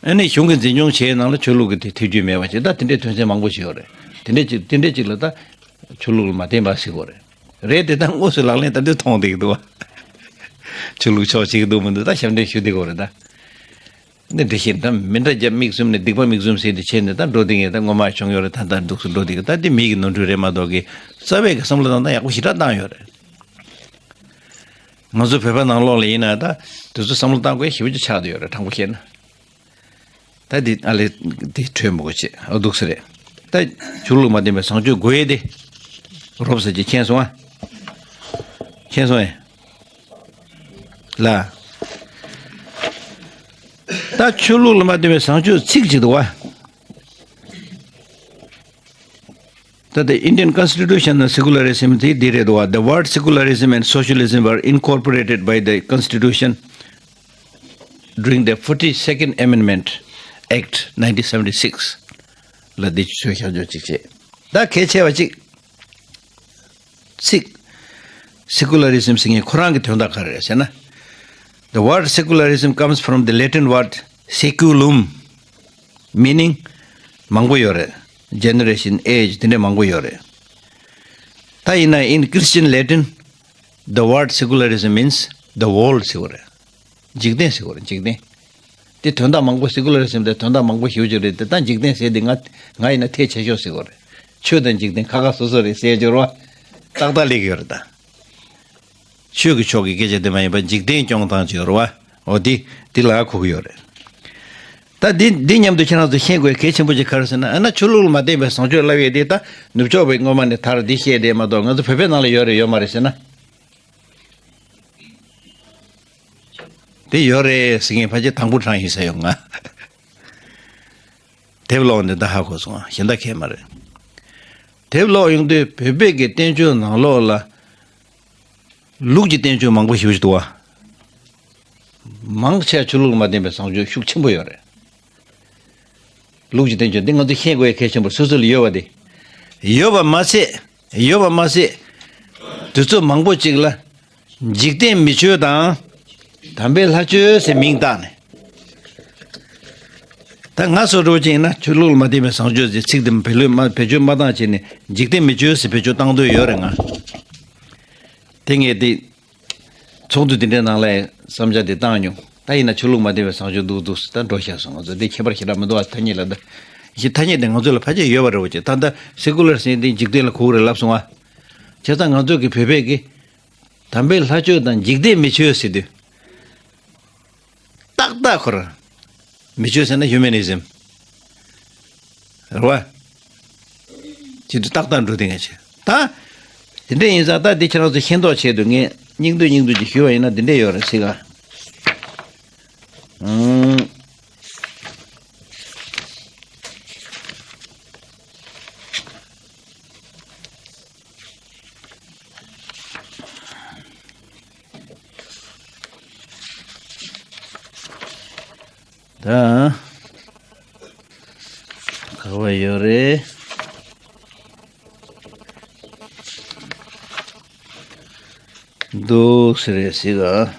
ཨ་ནི་གཞུང་གི་འཛིན་སྐྱོང་བྱས་ནང་ལ་ཆོས་ལུགས་ཀྱི་དེ་ཐེ་ཇུས་མེད་པ་བྱས། ད་དེ་འདྲས་དོན་ཚན་མང་པོ་ཞིག་ཡོད་རེད། དེ་འདྲས་ཅིག་དེ་འདྲས་ཅིག་ལ་ད་ཆོས་ལུགས་ལ་མ་བརྟེན་པ་ཟེར་དགོས་རེད། རེད་དེ་ད་དངོས་སུ་ལག་ལེན་ད་དུང་མཐོང་བསྡད་ཀྱི་འདུག་བ། ཆོས་ལུགས་ཕྱོགས་གཅིག་འདུག་མི་འདུག་ད་ཞབས་འདྲེན་ཞུ་བསྡད་ཀྱི་ཡོད་རེད་ད། འདི་འདྲ་ཞིག་ད་མི་འདྲ་རྒྱབ་མིག་བཙུམ་ནས་སྡིག་པ་མིག་བཙུམ་ཟེར་དེ་བྱས་ནས་ད་འགྲོ་བསྡད་མཁན་ད་སྔོན་མ་བྱུང་ཡོད་རེད། ད་ད་འདུག་སེ་འགྲོ་བསྡད་ཀྱི། ད་འདི་མི་གི་ནོར་འཁྲུལ་རེད་མ་གཏོགས་ཀྱི་རྩ་བའི་གི་བསམ་བློ་བཏང་སྟངས་ཡག་པོ་ཞེ་དྲག་བཏང་ཡོད་རེད། ང་ཚོ་བོད་པ་ནང་ལོགས་ལ་ཡིན་ན་ད་དེ་ཚོ་བསམ་བློ་བཏང་དགོས་ཞེ་པོ་ཅིག་ཆགས་བསྡད་ཡོད་རེད། དྲང་པོ་བཤད་ན། ད་འདི་ཨ་ལས་འདི་གྲོས་མོ་གོ་བྱེད་ཨ་འདུག་སེ་རེད། ད་ཆོས་ལུགས་མ་བརྟེན་པའི་བཟང་སྤྱོད་དགོས་ཡས་དེ་རོབ་ཙམ་ཅིག་མཁྱེན་སོང་ཨ། མཁྱེན་སོང་ཨེ། ལ། ད་ཆོས་ལུགས་ལ་མ་བརྟེན་པའི་བཟང་སྤྱོད་ཚིག་ཅིག་འདུག་བ། ད་ལྟ་Indian constitution ནང་secularism དེ་འདི་རེད་འདུག་བ། The word secularism and socialism were incorporated by the constitution during the forty-second Amendment Act nineteen seventy-six ལ་འདི་ཆོས་བཞག་འཇོག་ཅིག་བྱས། ད་གལ་ཆེ་བ་ཅིག་ཚིག secularism ཟེར་མཁན་ཁོ་རང་གི་དོན་དག་ག་རེ་རེད་ཟེར་ན། The word secularism comes from the Latin word saeculum, meaning མང་པོ་ཡོད་རེད། Generation, age དེ་འདྲ་མང་པོ་ཡོད་རེད། ད་ཡིན་ན་in Christian Latin, the word secularism means the world ཟེར་བ་རེད། འཇིག་རྟེན་ཟེར་བ་རེད། འཇིག་རྟེན། དེ་དོན་དག་མང་པོ། secularism དེ་དོན་དག་མང་པོ་ཞེ་པོ་ཅིག་རེད་དེ། ད་འཇིག་རྟེན་ཟེར་དེ་ང་ང་ཡིན་ན་ཐལ་ཆེ་ཤོས་ཟེར་བ་རེད། ཆོས་དང་འཇིག་རྟེན་ཁ་ཁ་སོ་སོ་རེད་ཟེར་རྒྱུ་རེད་བ། ཏག་ཏག་སླེབས་ཀྱི་ཡོད་རེད་ད། ཆོས་ཀྱི་ཕྱོགས་ཀྱི་སྐད་ཆ་དེ་མ་ཡིན་པར་འཇིག་རྟེན་སྐྱོང་སྟངས་ཅིག་ཡོད་རེད་བ། འོ་དེ་དེ་ལ་གོ་གི་ཡོད་རེད། ད་འདི་འདི་མཉམ་དུ་ཁྱེད་རང་ཚོ་ཤེས་དགོས་གལ་ཆེན་པོ་ཅིག་ག་རེ་ཟེར་ན། ཨ་ན་ཆོས་ལུགས་ལ་མ་བརྟེན་པའི་བཟང་སྤྱོད་ལབ་ཡས་དེ་ད་ནུབ་ཕྱོགས་པའི་སྔོན་མ་ནས་དར་འདི་བཤད་བསྡད་མ་གཏོགས་ང་ཚོ་བོད་པའི་ནང་ལ་ཡོད་རེད་ཡོད་མ་རེད་ཟེར་ན། དེ་ཡོད་རེད་ཟེར་མཁན་ཕལ་ཆེར་དང་པོ་རང་ཡིན་ས་ཡོད་ང་། དེབ་ཀློག་འདི་ད་ཧ་གོ་སོང་ཨ། གཞན་དག་གས་མ་རེད། དེབ་ཀློག་ཡོང་དུས་བོད་པའི་གི་བསྟན་བཅོས་ནང་ལོགས་ལ་ལུགས་ཀྱི་བསྟན་བཅོས་མང་པོ་ཞེ་པོ་ཞིག་འདུག་བ། མང་ཆེ་ཆོས་ལུགས་ལ་མ་བརྟེན་པའི་བཟང་སྤྱོད་ཤུགས་ཆེན་པོ་ཡོད་རེད། ལུགས་ཀྱི་བསྟན་བཅོས་འདི་ང་ཚོ་ཤེས་དགོས་ཡ་གལ་ཆེན་པོ་སོ་སོ་ལ་ཡོད་པ་དེ། ཡོད་པ་མ་ཟད། ཡོད་པ་མ་ཟད། དུས་ཚོད་མང་པོ་ཅིག་ལ་འཇིག་རྟེན་མི་ཆོས་དང་། དམ་པའི་ལྷ་ཆོས་ཟེར་མིང་བཏགས་ནས། ད་ང་ཚོ་འདྲ་བོ་ཅིག་ཡིན་ན་ཆོས་ལུགས་ལ་མ་བརྟེན་པའི་བཟང་སྤྱོད་ཟེར་ཚིག་དེ་བེད་ལུགས་མ་བེད་སྤྱོད་མ་བཏང་བྱས་ནས་འཇིག་རྟེན་མི་ཆོས་ཟེར་བེད་སྤྱོད་བཏང་འདོད་ཡོད་རེད་ང་། དེ་ངས་དེ། ཚོགས་འདུ་དེ་འདྲའི་ནང་ལ་བསམ་འཆར་དེ་བཏང་མྱོང་། ད་ཡིན་ན་ཆོས་ལུགས་མ་བརྟེན་པའི་བཟང་སྤྱོད་འདུག་འདུག་ཟེར་ད་འགྲོ་བཞག་སོང་། ང་ཚོ་དེ་ཁྱད་པར་ཞེ་དྲག་མི་འདུག་ཨ། ཐ་སྙད་ལ་ད། ཞེ་ཐ་སྙད་དེ་ང་ཚོ་ལ་ཕལ་ཆེར་ཡོད་པ་རེད་བ་ཅེ། ད་ད་སེ་ཀུ་ལར་ཟེར་དེ་འཇིག་རྟེན་ལ་གོ་གི་རེད་ལབ་སོང་ཨ། བྱས་ཙང་ང་ཚོ་གི་བོད་པས་གི་ དམ་པའི་ལྷ་ཆོས་དང་འཇིག་རྟེན་མི་ཆོས་ཟེར་དུས། ཏག་ཏག་ཁོ་རང་། མི་ཆོས་ཟེར་ན་ཧིའུ་མེ་ནི་ཛིམ། རེད་བ། ཅི་འདྲ་ཏག་ཏག་འགྲོ་དེ་ངས་བྱས། ད། དེ་འདྲ་ཡིན་ཙང་ད་འདི་ཁྱེད་རང་ཚོ་ཤེས་མདོག་ཆེད་དུ་ངས་སྙིང་བསྡུས་སྙིང་བསྡུས་ཅིག་ཞུ་བ་ཡིན་ན་འདི་འདྲ་ཡོད་རེད་ཟེར་ག་ཨང་། ད། ག་བ་ཡོད་རེད། འདུག་ཟེར་རེད་ཟེར་ག་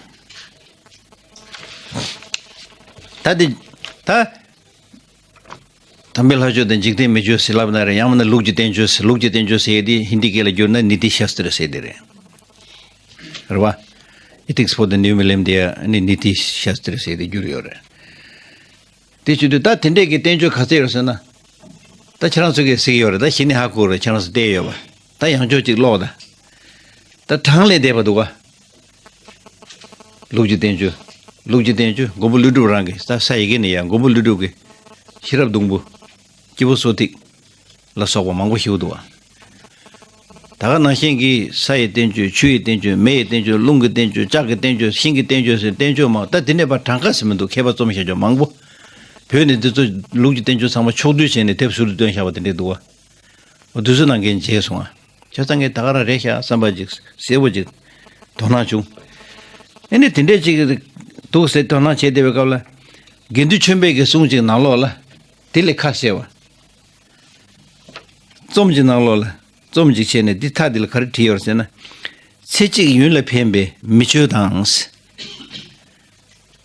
ད་འདི། ད། དམ་པའི་ལྷ་ཆོས་དང་འཇིག་རྟེན་མི་ཆོས་ཟེར་ལབ་ན་རེད། ཡང་མིན་ན་ལུགས་ཀྱི་བསྟན་བཅོས་ཟེར། ལུགས་ཀྱི་བསྟན་བཅོས་ཟེར་ཡས་དེ་ཧིན་དི་སྐད་ལ་བསྒྱུར་ན་ནི་ཏི་ཤཱསྟྲ་ཟེར་དེ་རེད། རེད་བ། Ethics for the New Millennium དེ་ནི་ནི་ཏི་ཤཱསྟྲ་ཟེར་དེ་བསྒྱུར་ཡོད་རེད། དེ་བྱེད་དུས་ད་དེ་འདྲས་ཀྱི་བསྟན་བཅོས་ག་ཚད་ཡོད་ཟེར་ན། ད་ཁྱེད་རང་ཚོ་གིས་གཟིགས་ཡོད་རེད། ད་གཞི་ནས་ཧ་གོ་རེད། ཁྱེད་རང་ཚོ་བལྟས་ཡོད་པ། ད་ཡང་ཅོག་ཅིག་ཀློག་ད། ད་གྲངས་ལས་འདས་པ་འདུག་ག་ལུགས་ཀྱི་བསྟན་བཅོས། ལུགས་ཀྱི་བསྟན་བཅོས་མགོན་པོ་ཀླུ་སྒྲུབ་རང་གི་ས་ས་ཡི་གེ་ནས་ཡང་མགོན་པོ་ཀླུ་སྒྲུབ་ཀྱི་ཤེས་རབ་སྡོང་བུ། སྐྱེས་བུ་གསོ་ཐིག་ལ་སོགས་པ་མང་པོ་ཞིག་འདུག་བ། ད་ག་ནང་བཞིན་གྱི་ས་ཡི་བསྟན་བཅོས། ཆུ་ཡི་བསྟན་བཅོས། མེ་ཡི་བསྟན་བཅོས། རླུང་གི་བསྟན་བཅོས། ལྕགས་ཀྱི་བསྟན་བཅོས། ཤིང་གི་བསྟན་བཅོས་ཟེར་བསྟན་བཅོས་མང་། ད་དེ་ནས་ཕར་གྲངས་ཀ་ཟེར་མི་འདུག་མཁས་པ་རྩོམ་བྱ་རྒྱུ་མང་པོ། བོད་ནས་འདི་ཚོ་ལུགས་ཀྱི་བསྟན་བཅོས་ཚང་མ་ཕྱོགས་བསྡུས་བྱས་ནས་དེབ་ཟུར་དུ་བཏོན་བཞག་པ་དེ་འདྲས་འདུག་བ། འོ་དུས་ཚོད་ནང་གན་བརྗེད་སོང་ང་། བྱས་ཙང་ངས་ད་ག་རང་རེད་ཤག་བསམ་པ་ཅིག་གསལ་པོ་ཅིག་དོ་སྣང་བྱུང་། ཨེ་ནི་དེ་འདྲས་ཅིག་འདུག་ཟེར་དོ་སྣང་བྱས་བསྡད་པའི་སྐབས་ལ། དགེ་འདུན་ཆོས་འཕེལ་གྱི་གསུང་ཅིག་ནང་ལོགས་ལ། དེ་ལས་ཁ་གསལ་བ། རྩོམ་གྱི་ནང་ལོགས་ལ། རྩོམ་ཅིག་བྱས་ནས་འདི་མཐའ་འདི་ལ་ག་རེ་བྲིས་ཡོད་ཟེར་ན། ཚེ་གཅིག་ཡུན་ལ་ཕན་པའི་མི་ཆོས་དང་།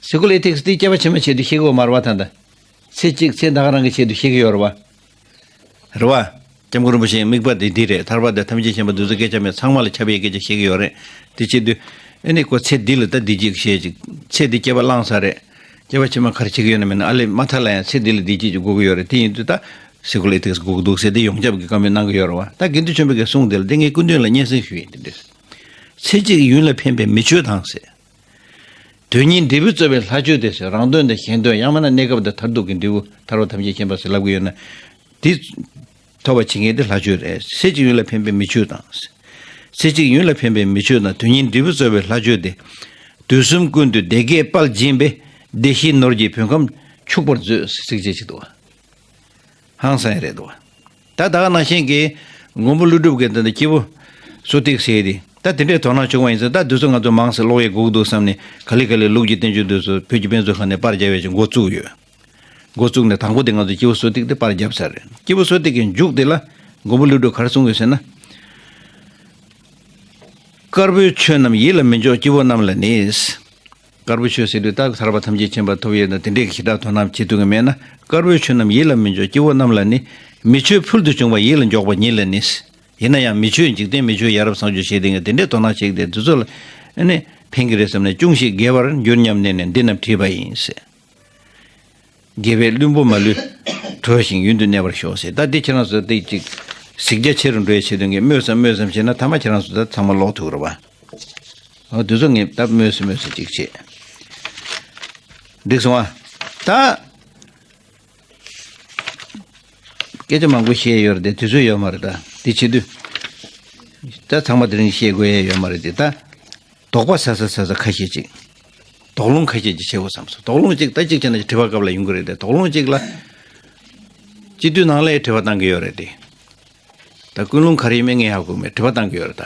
སའི་ཀོ་ལོ་ཇི་ཨེ་ཐིག་སི་འདི་སྐྱེ་བ་ཕྱི་མའི་ཆེད་དུ་ཤེས་དགོས་མ་རེད་བ། ད་ལྟ་ཚེ་གཅིག་ཚེ་ད་ག་རང་གི་ཆེད་དུ་ཤེས་ཀྱི་ཡོད་རེད་བ། རེད་བ། སྐྱབས་མགོན་རིན་པོ་ཆེའི་དམིགས་པ་དེ་འདི་རེད། ཐར་པ་དང་ཐམས་ཅད་མཁྱེན་པ་འདི་ཚོ་སྐད་ཆ་མེད། ཚང་མ་ལ་ཁྱབ་པའི་སྐད་ཆ་བཤད་ཀྱི་ཡོད་རེད། དེ་བྱེད་དུས་ཨེ་ནི་ཁོ་ཚེ་འདི་ལ་ད་འདི་གཅིག་བཤད་ཅིག་ཚེ་འདི་སྐྱེ་བ་བླངས་ས་རེད། སྐྱེ་བ་ཕྱི་མ་ག་རེ་བྱེད་ཀྱི་ཡོད་ན་མེད་ན་ཨ་ལས་མ་མཐའ་ལ་ཡང་ཚེ་འདི་ལ་འདི་གཅིག་ཅིག་དགོས་ཀྱི་ཡོད་རེད། དེ་ཡིན་དུས་ད་སའི་ཀོ་ལོ་ཇི་ཨེ་ཐིག་སི་དགོས་ཀྱི་འདུག་ཟེར་དེ་ཡོངས་ཁྱབ་ཀྱི་བཀའ་མོལ་གནང་གི་ཡོད་རེད་བ། ད་དགེ་འདུན་ཆོས་འཕེལ་གྱི་གསུང་དེ་ལ་དེ་ངས་སྐུ་མདུན་ལ་སྙན་སེང་ཞུས་ཡིན། དེ་འདྲ་ཚེ་གཅིག་ཡུན་ལ་ཕན་པའི་མི་ཆོས་དང་ཟེར། དོན་གཉིས་འབྲས་བུ་རྩོལ་བའི་ལྷ་ཆོས་དེ་ཟེར། རང་དོན་དང་གཞན་དོན་ཡང་མིན་ན་གནས་སྐབས་དང་མཐར་ཐུག་གི་འབྲས་བུ་ཐར་པ་ཐམས་ཅད་མཁྱེན་པ་ཟེར་ལབ་ཀྱི་ཡོད་ན། དེ་ཐོབ་པ་བྱེད་མཁན་དེ་ལྷ་ཆོས་རེད། ཚེ་གཅིག་ཡུན་ལ་ཕན་པའི་མི་ཆོས་དང་། ཚེ་གཅིག་ཡུན་ལ་ཕན་པའི་མི་ཆོས་དང་དོན་གཉིས་འབྲས་བུ་རྩོལ་བའི་ལྷ་ཆོས་དེ། དུས་གསུམ་ཀུན་ཏུ་བདེ་དགེ་དཔལ་སྦྱིན་པས། བདེ་གཤེགས་ནོར་གྱིས་བོད་ཁམས་ཕྱུག་པར་མཛོད་ཟེར་ཚིགས་བཅད་ཅིག་འདུག་བ། ཧང་སང་རེད་འདུག་བ། ད་ད་ག་ནང་བཞིན་གྱི་མགོན་པོ་ཀླུ་སྒྲུབ་ཀྱི་ད་ལྟ་སྐྱེས་བུ་གསོ་ཐིག་ཟེར་དེ་ད་དེ་འདྲའི་དོ་སྣང་བྱུང་བ་ཡིན་ཙང་། ད་དུས་ཚོད་ང་ཚོ་མང་ཙམ་ཀློག་ཡས་དགོས་ཀྱི་འདུག་བསམ་ནས། ག་ལེ་ག་ལེ་ལུགས་ཀྱི་བསྟན་བཅོས་འདི་ཚོ་བོད་ཀྱི་དཔེ་མཛོད་ཁང་ནས་པར་རྒྱབ་ཡས་ཀྱི་འགོ་བཙུགས་ཡོད། འགོ་བཙུགས་ནས་དང་པོ་དེ་ང་ཚོ་སྐྱེས་བུ་གསོ་ཐིག་དེ་པར་བརྒྱབ་ཚར་རེད། སྐྱེས་བུ་གསོ་ཐིག་གི་མཇུག་དེ་ལ་མགོན་པོ་ཀླུ་སྒྲུབ་ག་རེ་གསུངས་ཡོད་ཟེར་ན། དཀར་པོའི་ཆོས་རྣམས་ཡིད་ལ་མི་འཇོག་སྐྱེ་བོ་རྣམས་ལ་ནི། དཀར་པོའི་ཆོས་ཟེར་དུས་ད་ཐར་པ་ཐམས་ཅད་མཁྱེན་པ་ཐོབ་ཡས་དང་དེ་འདྲའི་ཞེ་དྲག་དོ་སྣང་བྱེད་ཐུབ་ཀྱི་མེད་ན། དཀར་པོའི་ཆོས་རྣམས་ཡིད་ལ་མི་འཇོག་སྐྱེ་བོ་རྣམས་ལ་ནི། མི་ཆོས་ཕུལ་དུ་བྱུང་བ་ཡིད་ལ་འཇོག་པ་ཉིད་ལ་ནི། ཡིན་ན་ཡང་མི་ཆོས་འཇིག་རྟེན་མི་ཆོས་ཡ་རབས་བཟང་སྤྱོད་བྱས་ཏེ་ངས་དེ་འདྲའི་དོ་སྣང་བྱེད་ཀྱི་དེ་དེ་ཚོ་ལ་ཨ་ནི་ཕན་གྱི་རེད་བསམ་ནས། ཅུང་ཞིག་དགེ་བར་འགྱུར་སྙམ་ནས་ནི་འདི་རྣམས་བྲིས་པ་ཡིན་ཟེར། དགེ་བས་བླུན་པོ་མ་ལུས་གྲོལ་ཞིང་ཡུན་དུ་གནས་པར་ཤོག་ཟེར། ད་འདི་ཁྱེད་རང་ཚོ་འདི་ཅིག་གཟིགས་རྒྱ་ཆེ་རུ་འགྲོ་ཡའི་ཆེད་དུ་ངས་སྨོས་སམ་སྨོས་སམ་བྱས་ན་ཐ་མ་ཁྱེད་རང་ཚོ་ད་ཚང་མ་ཀློག་ཐུབ་རེད་བ། འོ་དེ་ཚོ་ངས་ད་སྨོས་སུ་སྨོས་སུ་ཅིག་བྱེད། འགྲིག་སོང་ཨ། ད་སྐད་ཆ་མང་པོ་བཤད་ཡོད་རེད་དེ་དུས་ཚོད་ཡོད་མ་རེད། ད་འདི་བྱེད་དུས་ད་ཚང་མ་དེ་རིང་བཤད་དགོས་ཡ་ཡོད་མ་རེད་དེ། ད་དོགས་པ་ཟ་ས་ཟ་ས་ཁ་ཤས་ཅིག་དོགས་སློང་ཁ་ཤས་ཅིག་བྱེད་དགོས་བསམ་སོང་། དོགས་སློང་ཅིག་ད་ཅིག་བྱས་ན་དྲི་བ་སྐབས་ལ་ཡོང་གི་རེད་དེ། དོགས་སློང་ཅིག་ལ་སྤྱི་འཐུས་ནང་ལ་ཡང་དྲི་བ་བཏང་གི་ཡོད་རེད་དེ། ད་ཀུན་སློང་ག་རེ་ཡིན་མིན་ངས་ཧ་གོ་མེད། དྲི་བ་བཏང་གི་ཡོད་རེད་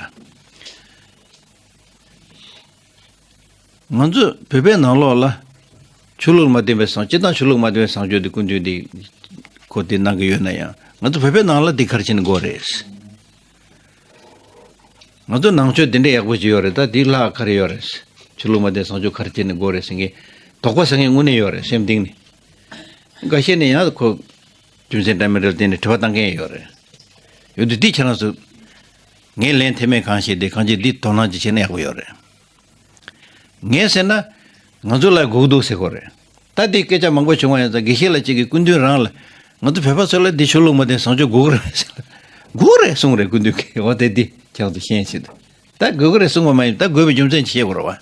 ད། ང་ཚོས་བོད་པའི་ནང་ལོགས་ལ་ཆོས་ལུགས་མ་བསྟན་པའི་བཟང་། སྤྱིར་བཏང་ཆོས་ལུགས་མ་བསྟན་པའི་བཟང་སྤྱོད་དེ་སྐུ་མདུན་འདི་ཁོ་དེ་གནང་གི་ཡོད་ན་ཡང་། ང་ཚོ་བོད་པའི་ནང་ལ་འདི་ག་རེ་བྱས་ནས་དགོས་རེད། ང་ཚོ་ནང་ཆོས་འདི་འདྲ་ཡག་པོ་ཅིག་ཡོད་རེད། ད་འདི་ལྷག་ག་རེ་ཡོད་རེད། ཆོས་ལུགས་མ་བསྟན་བཟང་སྤྱོད་ག་རེ་བྱས་ནས་དགོས་རེད་ཟེར་མཁན་དོགས་པ་ཟ་མཁན་དངོས་གནས་ཡོད་རེད། སེམས་གཏིང་ནས། འགའ་ཤས་ནས་ཡང་ཁོ་རྒྱུ་མཚན་འདྲ་མི་འདྲ་བསྟན་ནས་དྲི་བ་བཏང་མཁན་ཡོད་རེད། ཡོད་དུས་འདི་ཁྱེད་རང་ཚོ་ངས་ལན་ཐེབས་མེད་གང་ཤེས་ཏེ། གང་ཅི་འདི་དོ་སྣང་ཅིག་བྱས་ན་ཡག་པོ་ཡོད་རེད། ངས་ཟེར་ན། ང་ཚོ་ལ་སྒུག་འདུག་ཟེར་དགོས་རེད། ད་འདི་སྐད་ཆ་མང་པོ་བྱུང་བ་ཡིན་ཙང་། དགེ་བཤེས་ལགས་གཅིག་གིས་སྐུ་མདུན་རང་ལ། ང་ཚོ་བོད་པ་ཚོ་ལ་འདི་ཆོས་ལུགས་མ་བསྟན་བཟང་སྤྱོད་སྒུག་རེད་ཟེར་ལ། སྒུག་རེད་གསུངས་རེད་སྐུ་མདུན་གྱིས། འོ་དེ་འདི་ཁྱེད་ཚོ་ཤེས་ཆེད་དུ། ད་དགོས་ཀྱི་རེད་གསུངས་པ་མ་ཡིན། ད་དགོས་པའི་རྒྱུ་མཚན་ཅིག་བཤད་དགོས་རེད་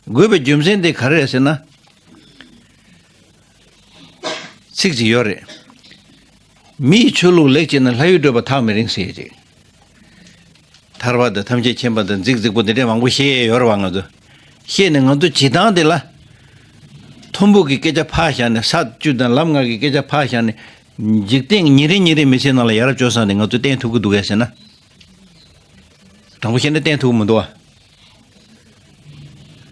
བ། དགོས་པའི་རྒྱུ་མཚན་དེ་ག་རེ་རེད་ཟེར་ན། ཚིག་ཅིག་ཡོད་རེད། མི་ཡི་ཆོས་ལུགས་ལེགས་བྱས་ན། ལྷ་ཡུལ་བགྲོད་པ་ཐག་མི་རིང་ཟེར་ཅིག་ཐར་པ་དང་ཐམས་ཅད་མཁྱེན་པ་དང་རྫིག་རྫིག་པོ་འདི་འདྲས་མང་པོ་བཤད་ཡས་ཡོད་རེད་བ། ང་ཚོ་བཤད་ནས་ང་ཚོ་བྱེད་སྟངས་དེ་ལ། ཐུམ་བུ་གི་སྐད་ཆ་ཕར་བཞག་ནས། ས་བཅུ་དང་ལམ་ལྔ་གི་སྐད་ཆ་ཕར་བཞག་ནས། འཇིག་རྟེན་ཉིན་རེ་ཉིན་རེ་མི་ཚེ་ནང་ལ་ཡ་རབས་སྤྱོད་བཟང་དེ་ང་ཚོས་བསྟན་ཐུབ་ཀྱི་འདུག་གས་ཟེར་ན། དྲང་པོ་བཤད་ན་བསྟན་ཐུབ་ཀྱི་མི་འདུག་བ།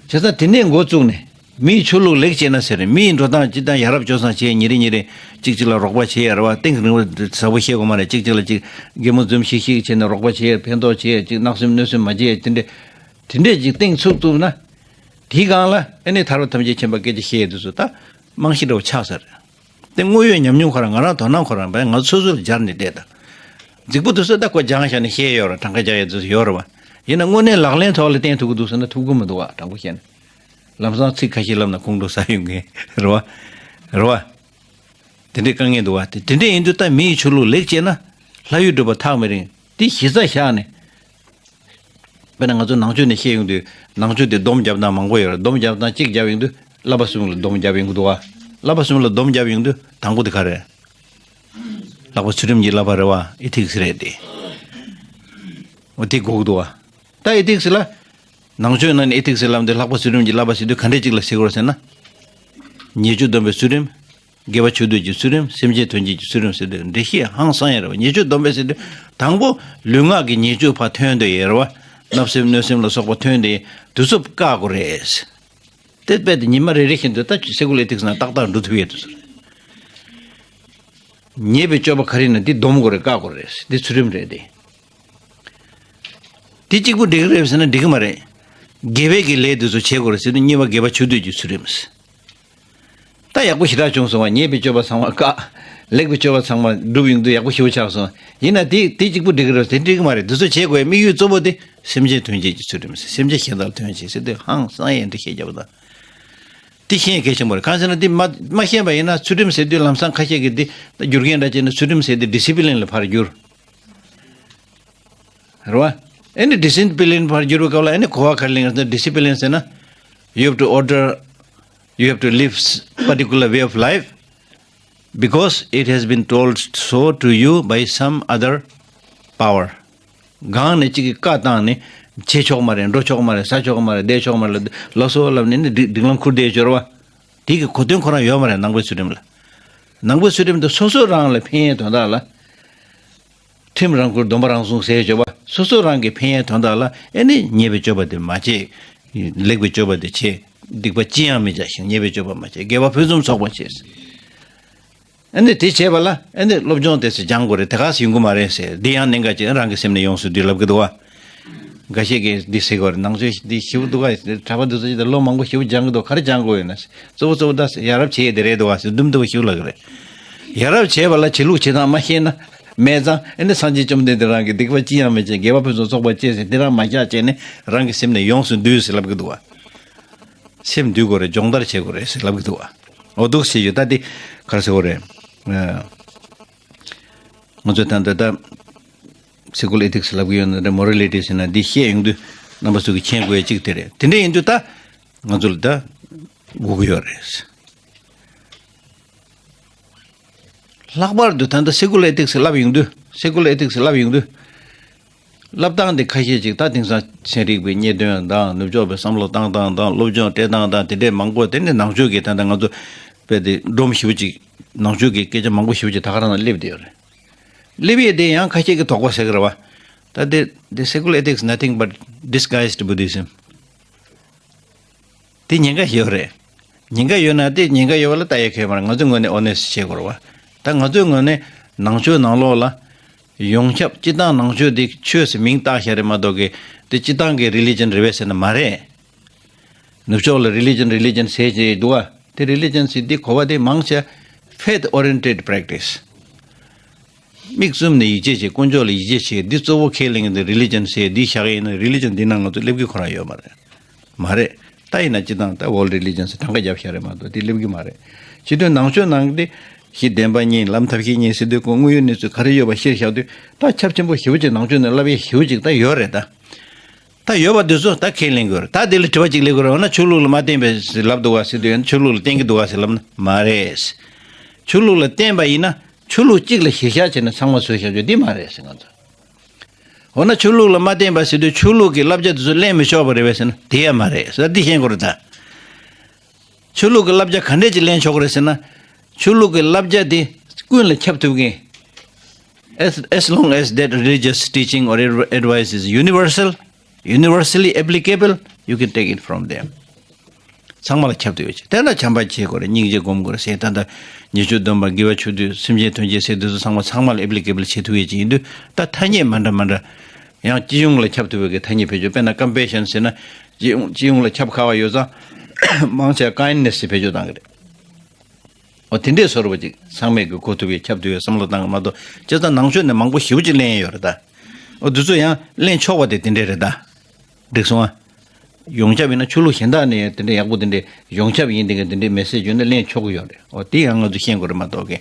བྱས་ཙང་དེ་ནས་འགོ་བཙུགས་ནས། མིའི་ཆོས་ལུགས་ལེགས་བྱས་ན་ཟེར། མིའི་འགྲོ་སྟངས་སྤྱིར་བཏང་ཡ་རབས་སྤྱོད་བཟང་བྱས། ཉིན་རེ་ཉིན་རེ་གཅིག་གཅིག་ལ་རོགས་པ་བྱས་ཡ་རེད་བ། གཏིང་རིང་བ་ཟབ་པོ་བཤད་དགོས་མ་རེད། གཅིག་གཅིག་ལ་གཅིག་གད་མོ་འཛུམ་ཤིག་ཤིག་བྱས་ནས་རོགས་པ་བྱས། ཕན་ཐོགས་བྱས། གཅིག་བརྣབ་སེམས་གནོད་སེམས་མ་བྱས། དེ་འདྲས་དེ་འདྲས་ཅིག་གཏིང་ཚུགས་ཐུབ་ན། དེའི་སྒང་ལ་ཨ་ནི་ཐར་པ་ཐམས་ཅད་མཁྱེན་པ་སྐད་ཆ་བཤད་ཡས་དེ་ཚོ་ད་རྨང་གཞི་འདྲ་བོ་ཆགས་ས་རེད། དེ་དངོས་ཡོད་ཉམས་མྱོང་ཁོ་རང་། ང་རང་དོ་སྣང་ཁོ་རང་བས་ང་སོ་སོ་ལ་སྦྱར་ནས་བལྟས་དང་། རྫིག་པོ་དེ་ཚོ་ད་ཁོ་སྦྱངས་བཞག་ནས་བཤད་ཡོད་རེད། གྲངས་ཀ་རྒྱག་ཡས་དེ་ཚོ་ཡོད་རེད་བ། ཡིན་ན་དངོས་གནས་ལག་ལེན་ཐོག་ལ་བསྟན་ཐུབ་ཀྱི་འདུག་ཟེར་ན་ཐུབ་ཀྱི་མི་འདུག་བ། དྲང་པོ་བཤད་ན། ལམ་སང་ཚིག་ཁ་ཤས་ལབ་ན་ཁོང་ཁྲོ་ཟ་ཡོང་གི་རེད་བ། རེད་བ། དེ་འདྲའི་དཀའ་ངལ་འདུག་བ། དེ་དེ་འདྲ་ཡིན་དུས་ད་མི་ཡི་ཆོས་ལུགས་ལེགས་བྱས་ན། ལྷ་ཡུལ་བགྲོད་པ་ཐག་མི་རིང་། དེ་གཞི་རྩ་བཞག་ནས། དཔེར་ན་ང་ཚོ་ནང་ཆོས་ནས་བཤད་ཡོང་དུས། ནང་ཆོས་དེ་སྡོམ་རྒྱབ་སྟངས་མང་པོ་ཡོད་རེད། སྡོམ་རྒྱབ་སྟངས་གཅིག་རྒྱབ་ཡོང་དུས་བསླབ་པ་གསུམ་ལ་སྡོམ་རྒྱབ་ཡོང་གི་འདུག་བ། བསླབ་པ་གསུམ་ལ་སྡོམ་རྒྱབ་ཡོང་དུས་དང་པོ་དེ་ག་རེ། ལྷག་པ་ཚུལ་ཁྲིམས་ཀྱི་བསླབ་པ་རེད་བ། ཨེ་ཐིག་སི་རེད་དེ། འོ་དེ་དགོས་ཀྱི་འདུག་བ། ད་ཨེ་ཐིག་སི་ལ། ནང་ཆོས་ནང་ནས་ཨེ་ཐིག་སི་ལབ་འདི་ལྷག་པ་ཚུལ་ཁྲིམས་ཀྱི་བསླབ་པ་ཟེར་དུས་ག་འདྲས་ཅིག་ལ་ཟེར་དགོས་རེད་ཟེར་ན། ཉེས་སྤྱོད་སྡོམ་པའི་ཚུལ་ཁྲིམས། དགེ་བ་ཆོས་སྡུད་ཀྱི་ཚུལ་ཁྲིམས། སེམས་ཅན་དོན་བྱེད་ཀྱི་ཚུལ་ཁྲིམས་ཟེར་དུས་འགྲེལ་བཤད་ཧང་སང་ཡ་རེད་བ། ཉེས་སྤྱོད་སྡོམ་པའི་ཟེར་དུས་དང་པོ་ལུས་ངག་གི་ཉེས་སྤྱོད་ཕར་ཐོན་འདོད་ཡ་རེད་བ། བརྣབ་སེམས་གནོད་སེམས་ལ་སོགས་པ་ཐོན་འདོད་ཡ་དུས་ཚོད་བཀག་དགོས་རེད། དེ་དཔེ་དེ་ཉི་མ་རེ་རེ་བཞིན་དུ་ད་སེ་གོལ་ཨེ་ཐིག་སི་ནང་ཏག་ཏག་འགྲོ་ཐུབ་ཡ་དུས་ཚོད་རེད། ཉེས་པའི་སྤྱོད་པ་ག་རེ་ན་འདི་སྡོམ་དགོས་རེད། བཀག་དགོས་རེད། འདི་ཚུལ་ཁྲིམས་རེད་དེ། དེ་གཅིག་པུ་འགྲིག་གི་རེད་ཟེར་ན་འགྲིག་གི་མ་རེད། དགེ་བའི་གི་ལས་དེ་ཚོ་བྱེད་དགོས་རེད་ཟེར་དུས་གཉིས་པ་དགེ་བ་ཆོས་སྡུད་ཀྱི་ཚུལ་ཁྲིམས། ད་ཡག་པོ་ཞེ་དྲག་བྱུང་སོང་བ། ཉེས་པའི་སྤྱོད་པ་ཚང་མ་བཀག་ལེགས་པའི་སྤྱོད་པ་ཚང་མ་སྒྲུབ་ཡོང་དུས་ཡག་པོ་ཞེ་པོ་ཆགས་སོང་། ཡིན་ན་དེ་དེ་གཅིག་པུ་འགྲིག་གི་རེད་ཟེར་འགྲིག་གི་མ་རེད། དེ་ཚོ་བྱེད་དགོས་དམིགས་ཡུལ་གཙོ་བོ་དེ་སེམས་ཅན་དོན་བྱེད་ཀྱི་ཚུལ་ཁྲིམས། སེམས་ཅན་གཞན་དག་ལ་དོན་བྱེད་ཟེར་དུས་ཧང་སང་ཡ་འདི་བཤད་རྒྱབ་དང་། དེ་ཤེས་གལ་ཆེན་པོ་རེད། གང་ཟེར་ན་དེ་མ་མ་ཤེས་པ་ཡིན་ན་ཚུལ་ཁྲིམས་ཟེར་དུས་ལམ་སང་ཁ་ཤས་ཀྱིས་དེ་ད་བསྒྱུར་མཁན་འདྲ་བྱས་ན་ཚུལ་ཁྲིམས་ཟེར་དུས་ཌི་སི་པི་ལིན་ལ་ཕར་བསྒྱུར། རེད་བ། ཨེ་ནི་ཌི་སི་པི་ལིན་ཕར་བསྒྱུར་བའི་སྐབས་ལ་ཨེ་ནི་གོ་བ་ག་རེ་ལེན་ག་ཟེར་ན། ཌི་སི་པི་ལིན་ཟེར་ན། You have to order, you have to live particular way of life because it has been told so to you by some other power. གང་ནས་གཅིག་གིས་བཀའ་བཏང་ནས་བྱེད་ཆོག་མ་རེད། འགྲོ་ཆོག་མ་རེད། ཟ་ཆོག་མ་རེད། བསྡད་ཆོག་མ་རེད། ལབ་སོ་ལབ་ནས་ནི་སྒྲིག་སྒྲིག་ལམ་ཁུར་བསྡད་ཡོད་རེད་བ། དེ་གི་གོ་དོན་ཁོ་རང་ཡོད་མ་རེད། ནང་པའི་ཚུལ་ཁྲིམས་ལ། ནང་པའི་ཚུལ་ཁྲིམས་དེ་སོ་སོ་རང་ལ་ཕན་ཡས་དོན་དག་ལ། ཁྲིམས་རང་བཀུར་སྡོམ་པ་རང་སྲུང་ཟེར་བརྗོད་པ། སོ་སོ་རང་གི་ཕན་ཡས་དོན་དག་ལ་ཨེ་ནི་ཉེས་པའི་སྤྱོད་པ་དེ་མ་བྱེད། ལེགས་པའི་སྤྱོད་པ་དེ་བྱེད། སྡིག་པ་ཅི་ཡང་མི་བྱ་ཞིང་། ཉེས་པའི་སྤྱོད་པ་མ་བྱེད། དགེ་བ་ཕུན་སུམ་ཚོགས་པར་བྱེད། ཨེ་ནི་དེ་བྱས་པ་ལ་ཨེ་ནི་སློབ་སྦྱོང་དེ་ཚོ་སྦྱང་དགོས་རེད། དེ་ག་སེ་ཡོང་གི་མ་རེད་ཟེར། འདི་ཡང་གནད་འགག་ཅིག་རང་གི་སེམས་ནས་ཡོངས་སུ་འདུས་ལབ་གི་འདུག་བ། འགའ་ཤས་ཀྱིས་འདི་ཟེར་གི་རེད། ནང་ཆོས་འདི་ཞེ་པོ་འདུག་ག་གྲྭ་པ་འདི་ཚོ་ཅིག་ད་ལོ་མང་པོ་ཞེ་པོ་སྦྱང་གི་འདུག་ག་རེ་སྦྱང་དགོས་ཡོད་ན། གཙོ་བོ་གཙོ་བོ་ད་ཡ་རབས་བྱེད་ཡས་དེ་རེད་འདུག་བ་ཟེར་དུམ་དུམ་ཞིག་ལབ་ཀྱི་རེད། ཡ་རབས་བྱས་པ་ལ་བྱེད་ལུགས་བྱེད་སྟངས་མ་ཤེས་ན། མེད་ཙང་ཨེ་ནི་སངས་རྒྱས་བཅོམ་ལྡན་འདས་རང་གིས་སྡིག་པ་ཅི་ཡང་མི་བྱེད། དགེ་བ་ཕུན་སུམ་ཚོགས་པར་སྤྱད་ཟེར། དེ་རང་མ་བཞག་བྱས་ནས་རང་གི་སེམས་ནས་ཡོངས་སུ་འདུས་ཟེར་ལབ་ཀྱི་འདུག་བ། སེམས་འདུལ་དགོས་རེད། སྦྱོང་བརྡར་བྱེད་དགོས་རེད་ཟེར་ལབ་ཀྱི་འདུག་བ། འོ་འདུག་སེ་བྱེད་རྒྱུ་ད་འདི་ག་རེ་ཟེར་དགོས་རེད། ང་ཚོས་ད་ལྟ་ད་སེ་ཀུ་ལར་ཨེ་ཐིག་སི་ལབ་ཀྱི་ཡོད་ན་རེད། མོ་རལ་ཊི་ཟེར་ན་འདི་བཤད་ཡོང་དུས་རྣམ་པ་ཚོ་གིས་མཁྱེན་དགོས་ཡ་གཅིག་དེ་རེད། དེ་འདྲ་ཡིན་དུས་ད་ང་ཚོ་ལ་ད་དགོས་ཀྱི་ཡོད་རེད། ལྷག་པར་དུ་ད་ལྟ་སེ་ཀུ་ལར་ཨེ་ཐིག་སི་ལབ་ཡོང་དུས། སེ་ཀུ་ལར་ཨེ་ཐིག་སི་ལབ་ཡོང་དུས། ལབ་སྟངས་དེ་ཁ་ཤས་ཅིག་ད་དེང་སང་ཚན་རིག་པའི་རྙེད་དོན་དང་། ནུབ་ཕྱོགས་པའི་བསམ་བློ་བཏང་སྟངས་དང་། སློབ་སྦྱོང་སྤྲད་སྟངས་དང་། དེ་འདྲས་མང་པོ། དེ་ནི་ནང་ཆོས་ཀྱི་ད་ལྟ་ང་ཚོ་དཔེ་དེ་སྒྲོམ་ཞེ་པོ་ཅིག་ནང་ཆོས་ཀྱི་སྐད་ཆ་མང་པོ་ཞེ་པོ་ཅིག་ད་ག་རང་ལ་སླེབས་བསྡད་ཡོད་རེད། སླེབས་ཡས་དེ་ཡང་ཁ་ཤས་ཀྱིས་དོགས་པ་ཟ་གི་རེད་བ། ད་དེ་དེ་secular ethics nothing but disguised Buddhism. དེ་ཉེན་ཁ་ཞིག་ཡོད་རེད། ཉེན་ཁ་ཡོད་ན་དེ་ཉེན་ཁ་ཡོད་པ་ལ་ལྟ་ཡ་གལ་མ་རེད། ང་ཚོའི་ངོས་ནས་ཨོ་ནེ་སི་བྱེད་དགོས་རེད་བ། ད་ང་ཚོའི་ངོས་ནས་ནང་ཆོས་ནང་ལོགས་ལ་ཡོངས་ཁྱབ་སྤྱིར་བཏང་ནང་ཆོས་དེ་ཆོས་སུ་མིང་བཏགས་བཞག་རེད་མ་གཏོགས་གི་དེ་སྤྱིར་བཏང་གི་རི་ལི་ཇན་རེད་པས་ཟེར་ན་མ་རེད། ནུབ་ཕྱོགས་ལ་རི་ལི་ཇན་རི་ལི་ཇན་ཟེར་གྱི་འདུག་བ། དེ་རི་ལི་ཇན་ཟེར་དེ་གོ་བ་དེ་མང་ཆེ་faith oriented practice. མིག་བཙུམ་ནས་ཡིད་ཆེས་བྱེད། དཀོན་མཆོག་ལ་ཡིད་ཆེས་བྱེད། འདི་གཙོ་བོ་ཁས་ལེན་གྱི་འདུག་རི་ལི་ཇན་ཟེར་འདི་བཞག་གི་ཡིན་ན་རི་ལི་ཇན་འདི་ནང་ང་ཚོ་སླེབས་ཀྱི་ཁོ་རང་ཡོད་མ་རེད། མ་རེད། ད་ཡིན་ན་སྤྱིར་བཏང་ད་world religion ཟེར་གྲངས་ཀ་བརྒྱབ་བཞག་རེད་མ་གཏོགས་དེ་སླེབས་ཀྱི་མ་རེད། སྤྱིར་བཏང་ནང་ཆོས་ནང་གི་དེ་གཞི་བདེན་པ་གཉིས། ལམ་ཐབས་ཤེས་གཉིས་ཟེར་དུས་ཁོ་དངོས་ཡོད་གནས་ཚུལ་ག་རེ་ཡོད་པ་གཞིར་བཞག་དུས་ད་ཁྱབ་ཆེན་པོ་ཞེ་པོ་ཅིག་ནང་ཆོས་ནང་བསླབ་ཡས་ཞེ་པོ་ཅིག་ད་ཡོད་རེད་ད། ད་ཡོད་པ་དེ་ཚོ་ད་ཁས་ལེན་དགོས་རེད། ད་དེ་ལ་དྲི་བ་གཅིག་སླེབས་དགོས་རེད། འོ་ན་ཆོས་ལུགས་ལ་མ་བརྟེན་པའི་ལབ་འདུག་ག་ཟེར་དུས། ཆོས་ལུགས་ལ་བརྟེན་གྱི་འདུག་ག་ཟེར་ལབ་ན་མ་རེད། ཆོས་ལུགས་ལ་བརྟེན་པ་ཡིན་ན་ཆོས་ལུགས་གཅིག་ལ་གཞི་བཞག་བྱས་ནས་ཚང་མ་བཟོས་བཞག་རྒྱུ་འདི་མ་རེད་ཟེར་ང་ཚོ། འོ་ན་ཆོས་ལུགས་ལ་མ་བརྟེན་པ་ཟེར་དུས་ཆོས་ལུགས་ཀྱི་བསླབ་བྱ་དེ་ཚོ་ལེན་མི་ཆོག་པ་རེད་པས་ཟེར་ན་དེ་ཡང་མ་རེད་ཟེར། འདི་ཤེས་དགོས་རེད་ད། ཆོས་ལུགས་ཀྱི་བསླབ་བྱ་ག་འདྲས་ཅིག་ལེན་ཆོག་གི་རེད་ཟེར་ན། ཆོས་ལུགས་ཀྱི་བསླབ་བྱ་དེ་ཀུན་ལ་ཁྱབ་ཐུབ་མཁན། As, as long as that religious teaching or adv- advice is universal, universally applicable, you can take it from them. ཚང་མ་ལ་ཁྱབ་ཐུབ་ཡོད་ཅིག་དེ་ལ་བྱམས་པ་བྱེད་དགོས་རེད། སྙིང་རྗེ་སྒོམ་དགོས་རེད་ཟེར། ད་ལྟ་ཉེས་སྤྱོད་སྡོམ་པ། དགེ་བ་ཆོས་སྡུད། སེམས་ཅན་དོན་བྱེད་ཟེར་དུས་ཚོ་ཚང་མ་ཚང་མ་ལ་applicable བྱེད་ཐུབ་ཡོད་ཅིག་ཡིན་དུས། ད་ཐ་སྙད་མ་འདྲ་མ་འདྲ། ཡང་སྤྱི་ཡོངས་ལ་ཁྱབ་ཐུབ་པའི་གི་ཐ་སྙད་བེད་སྤྱོད། དཔེར་ན་compassion ཟེར་ན། སྤྱི་ཡོངས་སྤྱི་ཡོངས་ལ་ཁྱབ་ཁག་པ་ཡོད་ཙང་། མང་ཆེ་བ་kindness ཟེར་བེད་སྤྱོད་བཏང་གི་རེད། འོ་དེ་འདྲས་བཟོ་འདྲ་པོ་ཅིག་ཚང་མས་གི་གོ་ཐུབ་པའི་ཁྱབ་ཐུབ་པའི་བསམ་བློ་བཏང་གི་མ་གཏོགས། བྱས་ཙང་ནང་ཆོས་ནས་མང་པོ་ཞེ་པོ་ཅིག་ལེན་ཡོད་རེད་ད། འོ་དེ་ཚོ་ཡང་ལེན་ཆོག་པ་དེ་དེ་འདྲས་རེད་ད། འགྲིག་སོང་ཨ། ཡོངས་ཁྱབ་ཡིན་ན་ཆོས་ལུགས་གཞན་དག་ནས་དེ་འདྲས་ཡག་པོ་དེ་འདྲས་ཡོངས་ཁྱབ་ཡིན་དེ་ག་དེ་འདྲས་མེ་སེ་ཇི་བརྗོད་ན་ལེན་ཆོག་གི་ཡོད་རེད། འོ་དེ་ཡང་ང་ཚོ་ཤེས་དགོས་རེད་མ་གཏོགས་གི།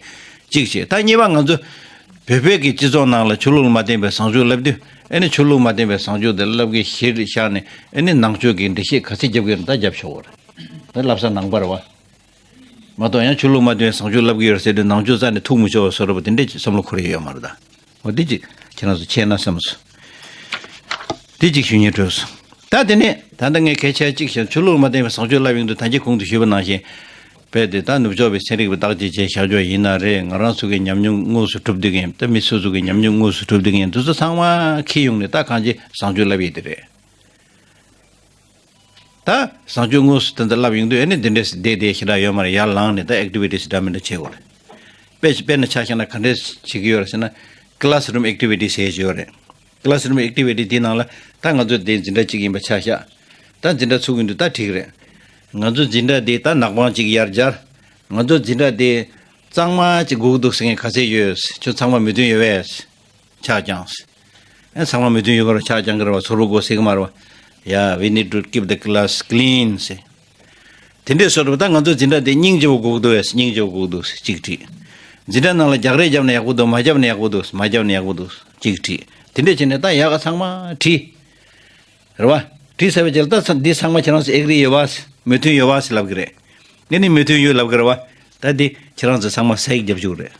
གཅིག་བྱས། ད་གཉིས་པ་ང་ཚོ་བོད་བོད་ཀྱི་སྤྱི་ཚོགས་ནང་ལ་ཆོས་ལུགས་ལ་མ་བརྟེན་པའི་བཟང་སྤྱོད་ལབ་དུས། ཨེ་ནི་ཆོས་ལུགས་མ་བརྟེན་པའི་བཟང་སྤྱོད་དེ་ལབ་ཀྱི་གཞིར་བཞག་ནས། ཨེ་ནི་ནང་ཆོས་ཀྱི་འགྲེལ་བཤད་ག་ཚད་རྒྱབ་ཀྱི་ཡོད་ན་ད་རྒྱབ་ཆོག་གི་རེད། ད་བསླབ་ས་ནང་པ་རེད་བ། མ་གཏོགས་ཡང་ཆོས་ལུགས་མ་བརྟེན་བཟང་སྤྱོད་ལབ་ཀྱི་ཡོད་ཟེར་དུས་ནང་ཆོས་རྩ་ནས་ཐུག་མི་ཆོག་བཟོ་འདྲ་པོ་དེ་འདྲས་ཀྱི་བསམ་བློ་འཁོར་ཡོད་མ་རེད་ད། འོ་དེ་ཅིག་ཁྱེད་རང་ཚོ་འཆད་ན་བསམ་སོང་། དེ་ཅིག་ཞུ་སྙིང་བྲོས་སོང་། ད་དེ་ནས་ད་ལྟ་ངས་གལ་ཆེ་གཅིག་བཤད། ཆོས་ལུགས་མ་བརྟེན་པའི་བཟང་སྤྱོད་ལབ་ཡོང་དུས། ད་གིན་གོང་དུ་ཞུས་པ་ནང་བཞིན། རྦད་དེ་ད་ནུབ་ཕྱོགས་པའི་ཚན་རིག་པ་བརྟག་དཔྱད་བྱས་བཞག་ཆོག་ཡིན་ན་རེད། ང་རང་ཚོ་གི་ཉམས་མྱོང་དངོས་སུ་གྲུབ་བསྡད་མཁན། ད་མི་སོ་སོ་གི་ཉམས་མྱོང་དངོས་སུ་གྲུབ་བསྡད་མཁན་དེ་ཚོ་ཚང་མ་འཁྱེར་ཡོང་ནས་ད་གང་ཅི་བཟང་སྤྱོད་ལབ་ཡས་དེ་རེད། ད་བཟང་སྤྱོད་དངོས་སུ་དེ་འདྲ་ལབ་ཡོང་དུས། ཨེ་ནི་འདི་འདྲས་བསྡད་བསྡད་ཞེ་དྲག་ཡོད་མ་རེད། ཡར་ལངས་ནས་ད་activities འདྲ་མི་འདྲ་བྱེད་དགོས་རེད། དཔེ་དཔེར་ན་ཆ་བཞག་ན་ག་འདྲས་བྱེད་ཀྱི་ཡོད་རེད་ཟེར་ན། classroom activities ཟེར་ཡོད་རེད། classroom activity དེའི་ནང་ལ་ད་ང་ཚོ་དེ་འཛིན་གྲྭ་གཅིག་ཡིན་པ་ཆ་བཞག་ད་འཛིན་གྲྭ་ཚུགས་ཀྱི་འདུག་ད་འགྲིག་རེད། ང་ཚོ་འཛིན་གྲྭ་དེ་ད་ནག་པང་གཅིག་ཡར་སྦྱར། ང་ཚོ་འཛིན་གྲྭ་དེ་གཙང་མ་གཅིག་དགོས་ཀྱི་འདུག་ཟེར་མཁན་ག་ཚད་ཡོད། ཁྱོད་ཚང་མ་མོས་མཐུན་ཡོད་པས། ཕྱག་བརྐྱངས། ཨེ་ཚང་མ་མོས་མཐུན་ཡོད་པར་ཕྱག་བརྐྱང་གི་རེད་བ། ཚོར་བ་དགོས་ཟེར་གི་མ་རེད་བ། ཡ། We need to keep the class clean ཟེར། དེ་འདྲས་བཟོ་འདྲ་པོ། ད་ང་ཚོ་འཛིན་གྲྭ་དེ་སྙིང་རྗེ་པོ་དགོས་ཀྱི་འདུག་ཟེར། སྙིང་རྗེ་པོ་དགོས་ཀྱི་འདུག་ཟེར་གཅིག་བྲིས། འཛིན་གྲྭ་ནང་ལ་རྒྱག་རེས་བརྒྱབ་ན་ཡག་པོ་འདུག་མ་བརྒྱབ་ན་ཡག་པོ་འདུག་མ་བརྒྱབ་ན་ཡག་པོ་འདུག་གཅིག་བྲིས། དེ་འདྲས་བྱས་ནས་ད་ཡག་ག་ཚང་མ་བྲིས། རེད་བ། བྲིས་ཚར་བའི་རྗེས་ལ་ད་ཚ་འདི་ཚང་མ་ཁྱེད་རང་ཚོ་ཨེག་རི་ཡོད་བ། མོས་མཐུན་ཡོད་བ་ཟེར་ལབ་གི་རེད། ངས་ནི་མོས་མཐུན་ཡོད་ལབ་གི་རེད་བ། ད་འདི་ཁྱེད་རང་ཚོ་ཚང་མ་སའིག་རྒྱབ་བཅུག་རེད།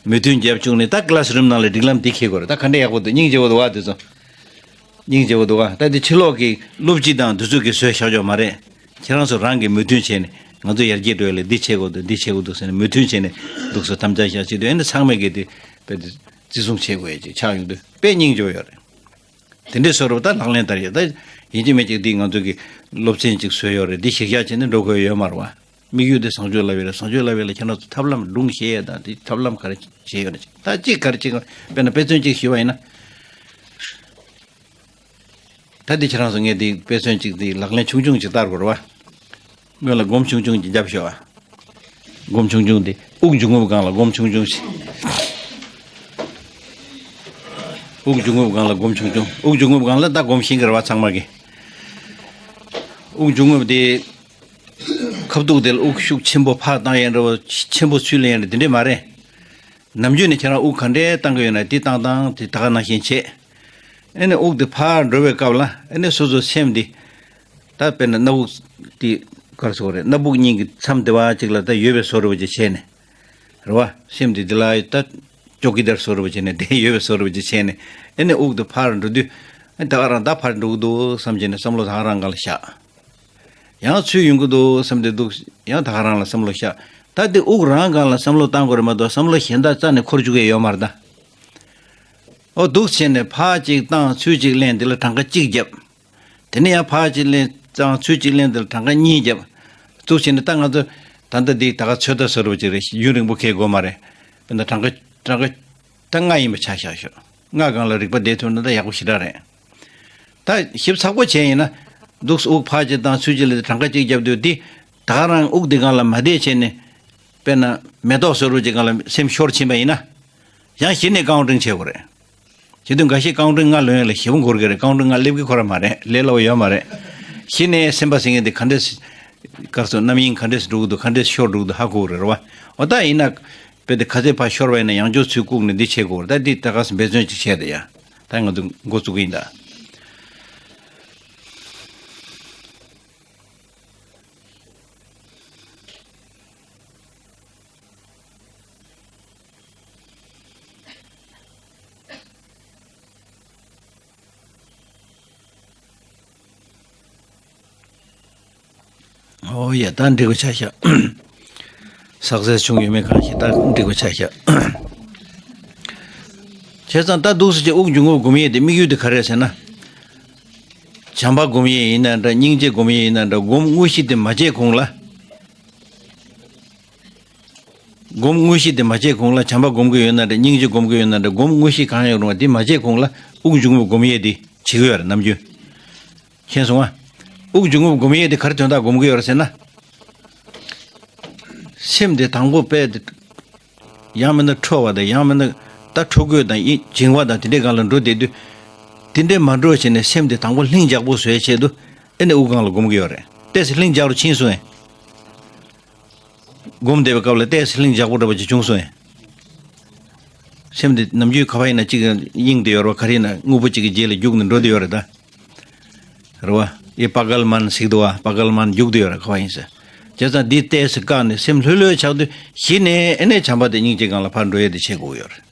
མོས་མཐུན་རྒྱབ་བཅུག་ནས་ད་classroom ནང་ལ་སྒྲིག་ལམ་འདི་འཁྱེར་དགོས་རེད། ད་ག་འདྲ་ཡག་པོ་འདུག་སྙིང་རྗེ་པོ་འདུག་བ། དེ་ཚོ་སྙིང་རྗེ་པོ་འདུག་བ། ད་འདི་ཕྱི་ལོགས་ཀྱི་སློབ་སྤྱི་དང་འདི་ཚོ་གིས་བཟོས་བཞག་ཆོག་མ་རེད། ཁྱེད་རང་ཚོ་རང་གིས་མོས་མཐུན་བྱས་ནས། ང་ཚོ་ཡར་རྒྱས་འགྲོ་ཡ་ལ་འདི་བྱེད་དགོས་འདུག་འདི་བྱེད་དགོས་འདུག་ཟེར་ནས་མོས་མཐུན་བྱས་ནས་འདུག་སེ་དམ་བཅའ་བཞག་བྱེད་དུས། ཨ་ནི་ཚང་མས་གི་དེ་དཔེ་དེ་བརྩི་སྲུང་བྱེད་དགོས་ཡ་ཅིག་ཆགས་ཡོང་དུས། དཔེ་སྙིང་རྗེ་པོ་ཡོད་རེད། དེ་འདྲའི་བཟོ་འདྲ་པོ་ད་ལག་ལེན་བསྟར་ཡ། ད་ཡིན་གཅིག་མིན་གཅིག་འདི་ང་ཚོ་གི་སློབ་ཚན་ཅིག་བཟོས་ཡོད་རེད། འདི་གཞིར་བཞག་བྱས་ནས་འགྲོ་དགོས་ཡ་ཡོད་མ་རེད་བ། དམིགས་ཡུལ་དེ་བཟང་སྤྱོད་ལབ་ཡོད་རེད། བཟང་སྤྱོད་ལབ་ཡ་ལ་ཁྱེད་རང་ཚོ་ཐབས་ལམ་སྒྲུང་བཤད་ཡ་དང་། དེ་ཐབས་ལམ་ག་རེ་བྱས་ཡོད་ན་ཅིག་ད་ཅིག་ག་རེ་བྱེད་དགོས། དཔེར་ན་དཔེ་མཚོན་ཅིག་ཞུས་པ་ཡིན་ན། ད་འདི་ཁྱེད་རང་ཚོ་ངས་འདི་དཔེ་མཚོན་ཅིག་འདི་ལག་ལེན་ཆུང་ཆུང་ཅིག་བསྟར་དགོས་རེད་བ། སྔོན་ལ་སྒོམ་ཆུང་ཆུང་ཅིག་རྒྱབ་ཤོག་ཨ། སྒོམ་ཆུང་ཆུང་འདི་དབུགས་འབྱུང་རྔུབ་སྒང་ལ་སྒོམ་ཆུང་ཆུང་ཞིག་དབུགས་འབྱུང་རྔུབ་སྒང་ལ་སྒོམ་ཆུང་ཆུང་། དབུགས་འབྱུང་རྔུབ་སྒང་ལ་ད་སྒོམ་ཤེས་ཀྱི་རེད་བ་ཚང་མ་གིས། དབུགས་འབྱུང་རྔུབ་དེ་ཁ་ཐུག་དེ་ལ་དབུགས་ཤུགས་ཆེན་པོ་ཕར་བཏང་ཡ་འདྲ་བོ། ཆེན་པོ་ཚུར་ལེན་ཡ་འདྲ་དེ་འདྲས་མ་རེད། ནམ་རྒྱུན་ནས་ཁྱེད་རང་དབུགས་ག་འདྲས་བཏང་གི་ཡོད་ན་དེ་བཏང་སྟངས་དེ་ད་ག་ནང་བཞིན་བྱེད། ཨ་ནི་དབུགས་དེ་ཕར་འགྲོ་བའི་སྐབས་ལ། ཨ་ནི་སོ་སོའི་སེམས་དེ། ད་དཔེར་ན་སྣ་བུག་དེ་ག་རེ་ཟེར་དགོས་རེད། སྣ་བུག་གཉིས་ཀྱི་མཚམས་དེ་བ་ཅིག་ལ་ད་ཡོད་པའི་བཟོ་འདྲ་པོ་ཅིག་བྱས་ནས། རེད་བ། སེམས་དེ་འདི་ལ་ད་ཅོ་ཀི་དར་བཟོ་འདྲ་པོ་བྱས་ནས། དེ་ཡོད་པའི་བཟོ་འདྲ་པོ་ཅིག་བྱས་ནས། ཨ་ནི་དབུགས་དེ་ཕར་འགྲོ་དུས། ཨ་ནི་ད་ག་རང་ད་ཕར་འགྲོ་གི་འདུག་བསམ་བྱས་ནས་བསམ་བློ་ད་ག་རང་སྒང་ལ་བཞག་ཡང་ཚུར་ཡོང་གི་འདུག་བསམ་དེ་འདུག་ཡང་ད་ག་རང་ལ་བསམ་བློ་བཞག་ད་དེ་དབུགས་རང་སྒང་ལ་བསམ་བློ་བཏང་དགོས་རེད་མ་གཏོགས། བསམ་བློ་གཞན་དག་རྩ་ནས་འཁོར་བཅུག་གི་ཡོད་མ་རེད་ད། ཨོ་འདུག་བྱས་ནས་ཕར་གཅིག་བཏང་ཚུར་གཅིག་ལེན། དེ་ལ་གྲངས་ཀ་གཅིག་བརྒྱབ། དེ་ནས་ཡང་ཕར་གཅིག་ལེན་བཏང་ཚུར་གཅིག་ལེན། དེ་ལ་གྲངས་ཀ་གཉིས་བརྒྱབ། འདུག་བྱས་ནས་ད་ང་ཚོ་ད་ལྟ་འདི་ད་ག་ཚོད་ལྟ་བཟོ་འདྲ་པོ་ཅིག་རེད། ཡུན་རིང་པོ་འཁེལ་དགོས་མ་རེད། དཔེར་ན་གྲངས་ཀ་གྲངས་ཀ་ད་ལྔ་ཡིན་པ་ཆ་བཞག་ཤོག་ལྔ་སྒང་ལ་རིག་པ་བསྡད་ཐུབ་ན་ད་ཡག་པོ་ཞེ་དྲག་རེད། ད་ཞིབ་ཚགས་པོ་བྱས་ཡིན་ན། འདུག་སེ་དབུགས་ཕར་གཅིག་བཏང་ཚུར་གཅིག་ལ་གྲངས་ཀ་གཅིག་བརྒྱབ་དུས། འདི་ད་ག་རང་དབུགས་འདི་སྒང་ལ་མ་བསྡད་བྱས་ནས། དཔེར་ན་མེ་ཏོག་བཟོ་འདྲ་པོ་ཅིག་སྒང་ལ་སེམས་ཤོར་ཕྱིན་པ་ཡིན་ན། ཡང་གཞི་ནས་ཀའུན་ཊིང་བྱེད་དགོས་རེད། བྱེད་དུས་འགའ་ཤས་ཀའུན་ཊིང་ལྔ་ལོན་ཡ་ལ་ཞེ་པོ་འགོར་གི་རེད། ཀའུན་ཊིང་ལྔ་སླེབས་ཀྱི་ཁོ་རང་མ་རེད། ལས་སླ་པོ་ཡོད་མ་རེད། གཞི་ནས་སེམས་པ་ཟེར་མཁན་དེ་ག་འདྲས། ག་རེ་ཟེར། རྣམ་གཡེང་ག་འདྲས་འགྲོ་གི་འདུག་ག་འདྲས་ཤོར་འགྲོ་གི་འདུག་ཧ་གོ་གི་རེད་བ། འོ་ད་ཡིན་ན། དཔེ་དེ་ག་ཚད་ཕར་ཤོར་བ་ཡིན་ན་ཡང་བསྐྱར་ཚུར་བཀུག་ནས་འདི་བྱེད་དགོས་རེད། ད་འདི་ད་ག་སེ་འབད་བརྩོན་ཅིག་བྱས་ཏེ་ཡ། ད་ང་ཚོ་འགོ་བཙུགས་ཀྱི་ཡིན་ད། ཨོ་ཡ། ད་འགྲིག་པ་ཆགས་ཤག་སག་སེས་བྱུང་ཡོད་མེད་གང་ཤེས། ད་འགྲིག་པ་ཆགས་ཤག་བྱས་ཙང་ད་འདུག་སེ་བྱས་དབུགས་འབྱུང་རྔུབ་སྒོམ་ཡས་དེ་དམིགས་ཡུལ་དེ་ག་རེ་རེད་ཟེར་ན། བྱམས་པ་སྒོམ་ཡས་ཡིན་ན་འདྲ། སྙིང་རྗེ་སྒོམ་ཡས་ཡིན་ན་འདྲ། སྒོམ་དངོས་གཞི་དེ་མ་བྱས་གོང་ལ། སྒོམ་དངོས་གཞི་དེ་མ་བྱས་གོང་ལ། བྱམས་པ་སྒོམ་གྱི་ཡོད་ན་འདྲ། སྙིང་རྗེ་སྒོམ་གྱི་ཡོད་ན་འདྲ། སྒོམ་དངོས་གཞི་གང་ཡང་རུང་བ་དེ་མ་བྱས་གོང་ལ་དབུགས་འབྱུང་རྔུབ་སྒོམ་ཡས་དེ་བྱེད་ཀྱི་ཡོད་རེད། ནམ་རྒྱུན། མཁྱེན་སོང་ང་། དབུགས་འབྱུང་རྔུབ་སྒོམ་ཡས་དེ་ག་རེ་དོན་དག་སྒོམ་གྱི་ཡོད་རེད་ཟེར་ན། སེམས་དེ་དང་པོ་དཔེ་དེ་ཡང་མིན་ན་ཁྲོ་བ་དང་། ཡང་མིན་ན་ད་ཁྲོ་དགོས་དང་ཡིད་འབྱིང་བ་དང་། དེ་འདྲའི་སྒང་ལ་འགྲོ་བསྡད་དུས། དེ་འདྲའི་མ་འགྲོ་བྱས་ནས་སེམས་དེ་དང་པོ་ལྷིང་འཇགས་པོ་བཟོ་ཡས་ཆེད་དུ། ཨེ་ནས་དབུགས་སྒང་ལ་སྒོམ་གྱི་ཡོད་རེད། ཏོག་ཙམ་ལྷིང་འཇགས་རུ་ཕྱིན་སོང་ངས། སྒོམ་བསྡད་པའི་སྐབས་ལ་ཏོག་ཙམ་ལྷིང་འཇགས་པོ་འདྲ་པོ་ཅིག་བྱུང་སོང་ངས། སེམས་དེ་ནམ་རྒྱུན་ག་པར་ཡིན་ན་གཅིག་གཡེང་བསྡད་ཡོད་རེད་པ། ག་རེ་ཡིན་ན་དངོས་པོ་གཅིག་གི་རྗེས་ལ་རྒྱུག་ནས་འགྲོ་བསྡད་ཡོད་རེད་ད། རེད་པ། ཨེ་པ་གལ་མན་ཟེར་གྱི་འདུག་པ། པ་གལ་མན་རྒྱུག་བསྡད་ཡོད་རེད། ག་པར་ཡིན་ཟེར། བྱས་ཙང་འདི་ཏོག་ཙམ་བཀག་ནས་སེམས་ལྷོད་ལྷོད་ཆགས་དུས། གཞི་ནས་ཨེ་ནས་བྱམས་པ་དེ་སྙིང་རྗེ་སྒང་ལ་ཕར་འགྲོ་ཡས་དེ་བྱེད་དགོས་ཀྱི་ཡོད་རེད།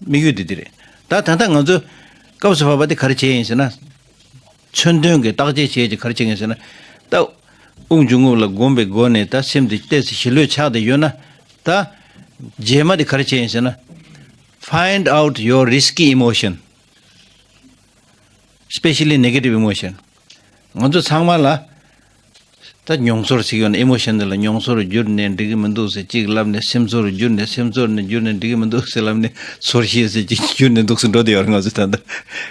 དམིགས་ཡུལ་དེ་འདི་རེད། ད་ད་ལྟ་ང་ཚོ་སྐབས་སུ་བབས་པ་དེ་ག་རེ་བྱས་ཡིན་ཟེར་ན། མཚོན་དོན་གྱི་བརྟག་དཔྱད་བྱས་ཀྱི་ག་རེ་བྱེད་ངེས་ཟེར་ན། ད་དབུགས་འབྱུང་རྔུབ་ལ་སྒོམ་པའི་སྒོ་ནས་ད་སེམས་དེ་ཏོག་ཙམ་ཞི་ལྷོད་ཆགས་བསྡད་ཡོད་ན། ད་རྗེས་མ་དེ་ག་རེ་བྱེད་ཡིན་ཟེར་ན། Find out your risky emotion, especially negative emotion. ང་ཚོ་ཚང་མ་ལ་ད་མྱོང་ཚོར་ཟེར་གྱི་ཡོད་ན། ཨི་མོ་ཤན་དེ་ལ་མྱོང་ཚོར་གྱུར་ནས་འགྲིག་གི་མི་འདུག་ཟེར་གཅིག་ལབ་ནས། སེམས་ཚོར་གྱུར་ནས། སེམས་ཚོར་ནས་གྱུར་ནས་འགྲིག་གི་མི་འདུག་ཟེར་ལབ་ནས། ཚོར་ཤེས་ཟེར་གཅིག་གྱུར་ནས་འདུག་ཟེར་འགྲོ་བསྡད་ཡོད་རེད། ང་ཚོ་ད་ལྟ་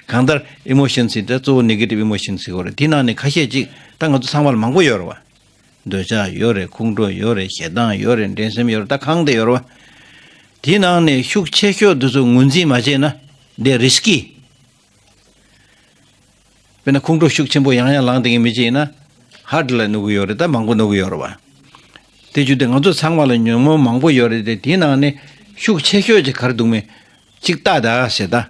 གང་ལྟར་ཨི་མོ་ཤན་ཟེར་ད་གཙོ་བོ་ནེ་གེ་ཊིབ་ཨི་མོ་ཤན་ཟེར་གྱི་ཡོད་རེད། དེ་ནང་ནས་ཁ་ཤས་ཅིག་ད་ང་ཚོ་ཚང་མ་ལ་མང་པོ་ཡོད་རེད་པ། འདོད་ཆགས་ཡོད་རེད། ཁོང་ཁྲོ་ཡོད་རེད། ཞེ་སྡང་ཡོད་རེད། འགྲན་སེམས་ཡོད་རེད། ད་གང་དེ་ཡོད་རེད་པ། དེ་ནང་ནས་ཤུགས་ཆེ་ཤོས་དེ་ཚོ་ངོས་འཛིན་མ་བྱས་ན་དེ་རིས་ཀི། དཔེར་ན་ཁོང་ཁྲོ་ཤུགས་ཆེན་པོ་ཡང་ཡང་ལངས་བསྡད་མཁན་མི་གཅིག་ཡིན་ན། ཧར་ཊི་ལ་གནོད་ཀྱི་ཡོད་རེད། ད་མང་པོ་གནོད་ཀྱི་ཡོད་རེད་པ། དེ་བརྒྱུད་དེ་ང་ཚོ་ཚང་མ་ལ་ཉོན་མོངས་མང་པོ་ཡོད་རེད་དེ། དེའི་ནང་ནས་ཤུགས་ཆེ་ཤོས་ཅིག་ག་རེ་འདུག་མེད་ཅིག་ལྟ་ད་ཟེར་ད།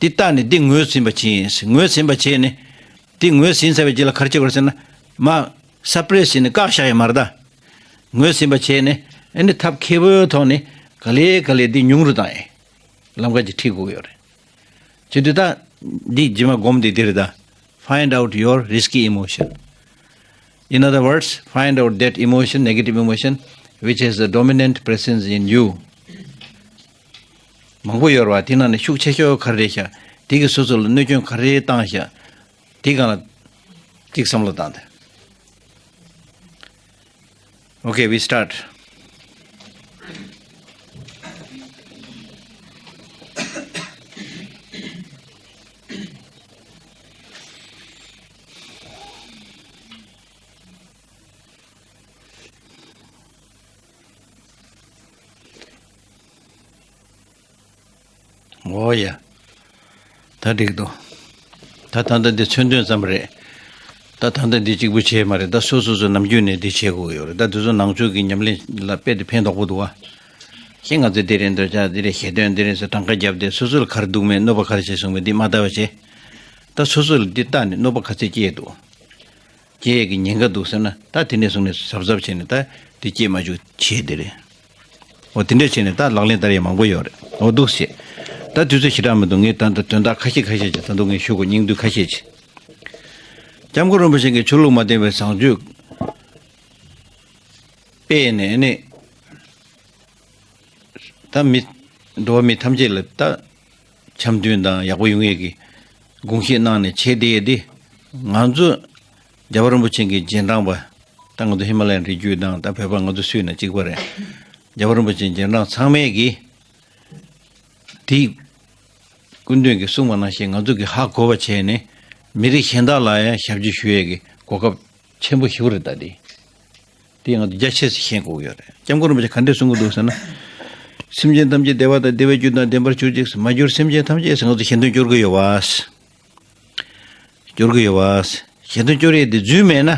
འདི་ལྟ་ནས་འདི་ངོས་ཟིན་པ་བྱས་ཡིན། ངོས་ཟིན་པ་བྱས་ནས་འདི་ངོས་ཟིན་ཚར་བའི་རྗེས་ལ་ག་རེ་བྱེད་དགོས་ཟེར་ན། མ་སབ་པྲེ་སི་བྱས་ནས་བཀག་བཞག་ཡོད་མ་རེད་ད། ངོས་ཟིན་པ་བྱས་ནས་ཨ་ནི་ཐབས་མཁས་པོའི་ཐོག་ནས་ག་ལེ་ག་ལེ་འདི་ཉུང་རུ་བཏང་ཡིན། ལམ་ཁ་ཅིག་ཁྲིད་དགོས་ཀྱི་ཡོད་རེད། བྱེད་དུས་ད་འདི་རྗེས་མ་སྒོམ་འདི་འདི་རེད་ད། Find out your risky emotion. In other words, find out that emotion, negative emotion, which has a dominant presence in you. མང་པོ་ཡོད་རེད་པ། དེ་ནང་ནས་ཤུགས་ཆེ་ཤོས་ག་རེ་རེད་ཤག་དེ་གིས་སོ་སོ་ལ་གནོད་སྐྱོན་ག་རེ་བཏང་ཤག་དེ་སྒང་ལ་ཅིག་བསམ་བློ་བཏང་དང་། Okay, we start. ཨོ་ཡ། ད་འགྲིག་འདུག་ད་ད་ལྟ་འདི་མཚོན་དོན་ཙམ་རེད། ད་ད་ལྟ་འདི་གཅིག་པུ་བྱས་མ་རེད། ད་སོ་སོ་སོ་ནམ་རྒྱུན་ནས་འདི་བྱེད་དགོས་ཡོད་རེད། ད་དེ་ཚོ་ནང་ཆོས་ཀྱི་ཉམས་ལེན་ལ་དཔེ་དེ་ཕན་ཐོགས་པོ་འདུག་བ། ཤེས། ང་ཚོས་འདི་རེད། འདོད་ཆགས་འདི་རེད། ཞེ་འདོད་འདི་རེད་ཟེར་གྲངས་ཀ་བརྒྱབ་སྟེ། སོ་སོ་ལ་ག་རེ་འདུག་མེད། གནོད་པ་ག་རེ་བྱས་སོང་མེད། འདི་མ་ལྟ་བ་བྱས། ད་སོ་སོ་ལ་འདི་ལྟ་ནས་གནོད་པ་ག་ཚད་སྐྱེས་འདུག་སྐྱེ་ཡས་ཀྱི་ཉེན་ཁ་འདུག་ཟེར་ན། ད་དེ་ནས་བཟུང་ནས་གཟབ་གཟབ་བྱས་ནས་ད་དེ་སྐྱེ་མ་བཅུག་བྱས་དེ་རེད། འོ་དེ་འདྲས་བྱས་ནས་ད་ལག་ལེན་བསྟར་ཡས་མང་པོ་ཡོད་རེད། འོ་འདུག་སེ། ད་དུས་ཚོད་ཞེ་དྲག་མི་འདུག་ངས་ད་ད་དོན་དག་ཁ་ཤས་ཁ་ཤས་ཅིག་ད་དུང་ངས་ཞུ་དགོས། སྙིང་བསྡུས་ཁ་ཤས་ཅིག་སྐྱབས་མགོན་རིན་པོ་ཆེ་གིས་ཆོས་ལུགས་མ་བརྟེན་པའི་བཟང་སྤྱོད་སྤེལ་ནས་ནི། ད་མི། འགྲོ་བ་མི་ཐམས་ཅད་ལ་ད་འཆམ་མཐུན་དང་ཡག་པོ་ཡོང་ཡས་ཀྱི་དགོངས་བཞེས་གནང་ནས་བྱས་བསྡད་ཡས་འདི། ང་ཚོ་རྒྱལ་བ་རིན་པོ་ཆེ་གི་རྗེས་འབྲང་པ། ད་ང་ཚོ་ཧི་མ་ལ་ཡའི་རི་རྒྱུད་དང་ད་བོད་པ་ང་ཚོ་སུ་ཡིན་ན་གཅིག་པ་རེད། རྒྱལ་བ་རིན་པོ་ཆེའི་རྗེས་འབྲང་ཚང་མས་ཀྱིས་དེའི་སྐུ་མདུན་གྱིས་གསུངས་པ་ནང་བཞིན་ང་ཚོ་གིས་ཧ་གོ་བ་བྱས་ནས་མི་རིགས་གཞན་དག་ལ་ཡང་ཞབས་ཕྱི་ཞུ་ཡས་ཀྱི་གོ་སྐབས་ཆེན་པོ་ཞིག་རེད། ད་དེ་དེ་ང་ཚོ་རྒྱ་ཆེ་ཙམ་ཤེས་དགོས་ཀྱི་ཡོད་རེད། སྐྱབས་མགོན་རིན་པོ་ཆེ་ག་འདྲས་གསུང་གི་འདུག་ཟེར་ན། སེམས་ཅན་ཐམས་ཅད་བདེ་བ་དང་བདེ་བའི་རྒྱུ་དང་ལྡན་པར་གྱུར་ཅིག་མ་གྱུར་སེམས་ཅན་ཐམས་ཅད་ཟེར། ང་ཚོ་ཞལ་འདོན་སྐྱོར་གྱི་ཡོད་པ། སྐྱོར་གྱི་ཡོད་པ། ཞལ་འདོན་སྐྱོར་ཡས་དེ་རྫུན་མེད་ན།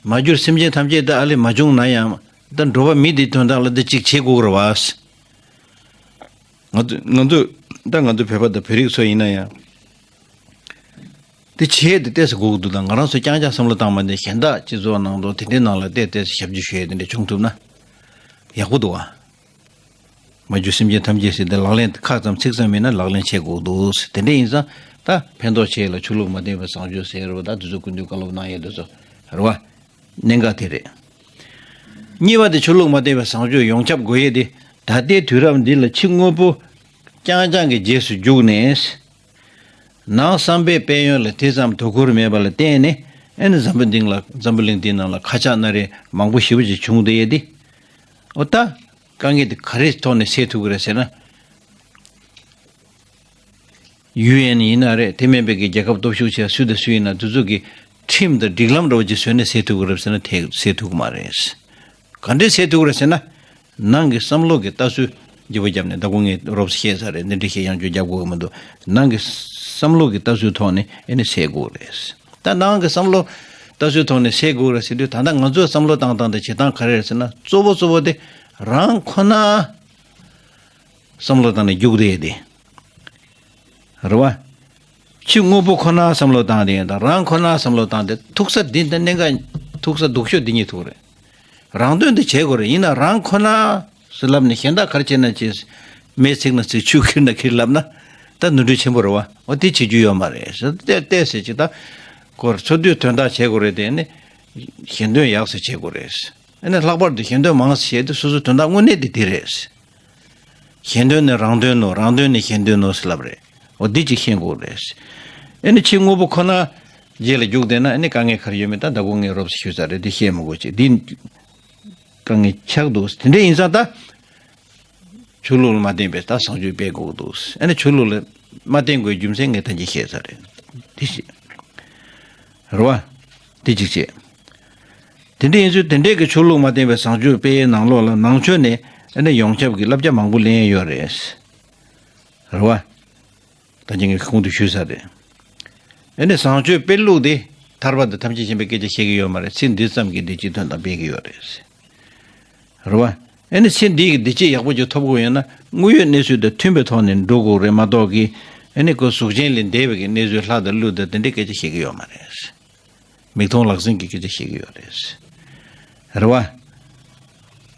མ་གྱུར་སེམས་ཅན་ཐམས་ཅད་ད་ཨ་ལས་མ་བྱུང་ན་ཡང་། ད་འགྲོ་བ་མི་འདིའི་དོན་དག་ལ་འདི་གཅིག་བྱེད་དགོས་ཀྱི་རེད་པ། ང་ཚོ་ང་ཚོ་ད་ང་ཚོ་བོད་པ་དང་བོད་རིགས་ཚོ་ཡིན་ན་ཡང་། དེ་བྱས་དེ་ཏོག་ཙམ་དགོས་ཀྱི་འདུག་ད་ང་རང་ཚོ་རྐྱང་རྐྱང་བསམ་བློ་བཏང་མ་ནས་གཞན་དག་སྤྱི་ཚོགས་ནང་དུ་དེ་འདྲའི་ནང་ལ་ཏོག་ཏོག་ཙམ་ཞབས་ཕྱི་ཞུ་ཡས་དེ་འདྲ་བྱུང་ཐུབ་ན་ཡག་པོ་འདུག་ཨ། མ་གྱུར་སེམས་ཅན་ཐམས་ཅད་ཟེར་དེ་ལག་ལེན་ཁ་ཙམ་ཚིག་ཙམ་མིན་ན་ལག་ལེན་བྱེད་དགོས་འདུག་དེ་འདྲ་ཡིན་ཙང་ད་ཕན་ཐོགས་ཆེ་ལ་ཆོས་ལུགས་མ་བརྟེན་པའི་བཟང་སྤྱོད་ཟེར་རོ། ད་དེ་ཚོ་སྐུ་མདུན་བཀའ་སློབ་གནང་ཡས་དེ་ཚོ་རེད་པ། གནད་འགག་དེ་རེད། གཉིས་པ་དེ་ཆོས་ལུགས་མ་བརྟེན་པའི་བཟང་སྤྱོད་ཡོངས་ཁྱབ་དགོས་ཡས་དེ། ད་ལྟའི་དུས་རབས་འདི་ལ་ཕྱི་དངོས་པོ་རྐྱང་རྐྱང་གི་རྗེས་སུ་རྒྱུགས་ནས། ནང་བསམ་པའི་དཔལ་ཡོན་ལ་དེ་ཙམ་དོ་ཁུར་མེད་པ་ལ་བརྟེན་ནས། ཨེ་ནི་འཛམ་བུ་གླིང་ལ་འཛམ་བུ་གླིང་འདིའི་ནང་ལ་ཁ་ཆག་སྣ་རལ་མང་པོ་ཞེ་པོ་ཅིག་བྱུང་བསྡད་ཡས་དེ། འོ་ད་དཀའ་ངལ་དེ་ག་རེ་ཐོག་ནས་སེལ་ཐུབ་ཀྱི་རེད་ཟེར་ན། ཡུ་ཨེན་ཡིན་ན་རེད། དེ་མིན་པའི་གི་རྒྱལ་ཁབ་སྟོབས་ཤུགས་ཆེ་སུ་དང་སུ་ཡིན་ན་དེ་ཚོ་གི་ཁྲིམས་དང་སྒྲིག་ལམ་འདྲ་བོ་ཅིག་བཟོས་ནས་སེལ་ཐུབ་ཀྱི་རེད་ཟེར་ན་དེ་སེལ་ཐུབ་ཀྱི་མ་རེད། ག་འདྲས་སེལ་ཐུབ་ཀྱི་རེད་ཟེར་ན། ནང་གི་བསམ་བློ་གི་ལྟ་ཚུལ་བརྗེ་པོ་བརྒྱབ་ནས། ད་གོང་ངས་རོབ་ཙམ་བཤད་ཚར་རེད། འདི་འདྲས་བཤད་ཡང་བསྐྱར་རྒྱབ་དགོས་ཀྱི་མི་འདུག་ནང་གི་བསམ་བློ་གི་ལྟ་ཚུལ་ཐོག་ནས་ཨེ་ནི་སེལ་དགོས་རེད། ད་ནང་གི་བསམ་བློ་ལྟ་ཚུལ་ཐོག་ནས་སེལ་དགོས་རེད་ཟེར་དུས། ད་ལྟ་ང་ཚོའི་བསམ་བློ་བཏང་སྟངས་དང་བྱེད་སྟངས་ག་རེ་རེད་ཟེར་ན། གཙོ་བོ་གཙོ་བོ་དེ་རང་ཁོ་ན་བསམ་བློ་བཏང་ནས་རྒྱུགས་བསྡད་དེ། རེད་བ། ཕྱི་དངོས་པོ་ཁོ་ན་བསམ་བློ་བཏང་དེ་དང་། རང་ཁོ་ན་བསམ་བློ་བཏང་དེ། ཐུག་ས་འདི་འདི་གནད་འགག་ཐུག་ས་སྡུག་ཤོས་འདི་གཉིས་ཐུག་རེད། རང་དོན་དེ་བྱེད་དགོས་རེད། ཡིན་ན་རང་ཁོ་ན་ཟེར་ལབ་ནས་གཞན་དག་ག་རེ་བྱེད་ན་བྱེད། མེ་ཚིག་ན་ཚིག་ཆུ་ཁྱེར་ན་ཁྱེར་ལབ་ན་ད་ནོར་འཁྲུལ་ཆེན་པོ་རེད་བ། འོ་དེ་བྱེད་རྒྱུ་ཡོད་མ་རེད་ཟེར། ཏོག་ཙམ་ཅིག་ད་ཁོ་རང་ཚོ་དོན་དག་བྱེད་དགོས་རེད་དེ། ནི་གཞན་དོན་ཡག་ས་བྱེད་དགོས་རེད། ཨ་ནི་ལྷག་པར་དུ་གཞན་དོན་མང་ས་བྱེད་དུས་སོ་སོའི་དོན་དག་དངོས་གནས་དེ་དེ་རེད། གཞན་དོན་ནི་རང་དོན་ནོ། རང་དོན་ནི་གཞན་དོན་ནོ་ཟེར་ལབ་རེད། འོ་འདི་ཅིག་ཤེས་དགོས་རེད། ཨ་ནི་ཕྱི་དངོས་པོ་ཁོ་ན་རྗེས་ལ་རྒྱུགས་བསྡད་ན། ཨ་ནི་དཀའ་ངལ་ག་རེ་ཡོད་མེད་ད་ད་གོང་ངས་རོབ་ཙམ་ཞུས་ཚར་རེད། འདི་བཤད་མི་དགོས་ཅིག་འདི་དཀའ་ངལ་ཆགས་འདུག་དེ་འདྲ་ཡིན་ཙང་ད། ཆོས་ལུགས་ལ་མ་བརྟེན་པའི་ད་བཟང་སྤྱོད་སྤེལ་དགོས་འདུག་ཨ་ནི་ཆོས་ལུགས་ལ་མ་བརྟེན་དགོས་རྒྱུ་མཚན་ངས་ད་གིན་བཤད་ཚར་རེད། འདི་བཤད། རེད་བ། འདི་གཅིག་བྱས། དེ་འདྲ་ཡིན་ཚུལ་དེ་འདྲའི་གི་ཆོས་ལུགས་མ་བརྟེན་པའི་བཟང་སྤྱོད་སྤེལ་ཡའི་ནང་ལོགས་ལ་ནང་ཆོས་ནས་ཨ་ནི་ཡོངས་ཁྱབ་ཀྱི་བསླབ་བྱ་མང་པོ་ལེན་ཡ་ཡོད་རེད། རེད་བ། ད་གིན་ངས་གོང་དུ་ཞུས་ཚར་རེད། ཨ་ནི་བཟང་སྤྱོད་སྤེལ་ལུགས་དེ་ཐར་པ་དང་ཐམས་ཅད་མཁྱེན་པའི་སྐད་ཆ་བཤད་ཀྱི་ཡོད་མ་རེད། ཚེ་འདི་ཙམ་གྱི་བདེ་སྐྱིད་དོན་དག་སྤེལ་གྱི་ཡོད་རེད། རེད་བ། ཨ་ནི་ཚེ་འདི་གི་བདེ་སྐྱིད་ཡག་པོ་ཅིག་ཐོབ་དགོས་ཡོད་ན་དངོས་ཡོད་གནས་ཚུལ་དང་མཐུན་པའི་ཐོག་ནས་འགྲོ་དགོས་རེད་མ་གཏོགས་ཀྱི། ཨ་ནི་ཁོ་གཟུགས་ཅན་ལས་འདས་པའི་གི་གནས་ཚུལ་ལྷ་དང་ཀླུ་དང་དེ་འདྲའི་སྐད་ཆ་བཤད་ཀྱི་ཡོད་མ་རེད། མིག་མཐོང་ལག་ཟིན་གྱི་སྐད་ཆ་བཤད་ཀྱི་ཡོད་རེད། རེད་བ།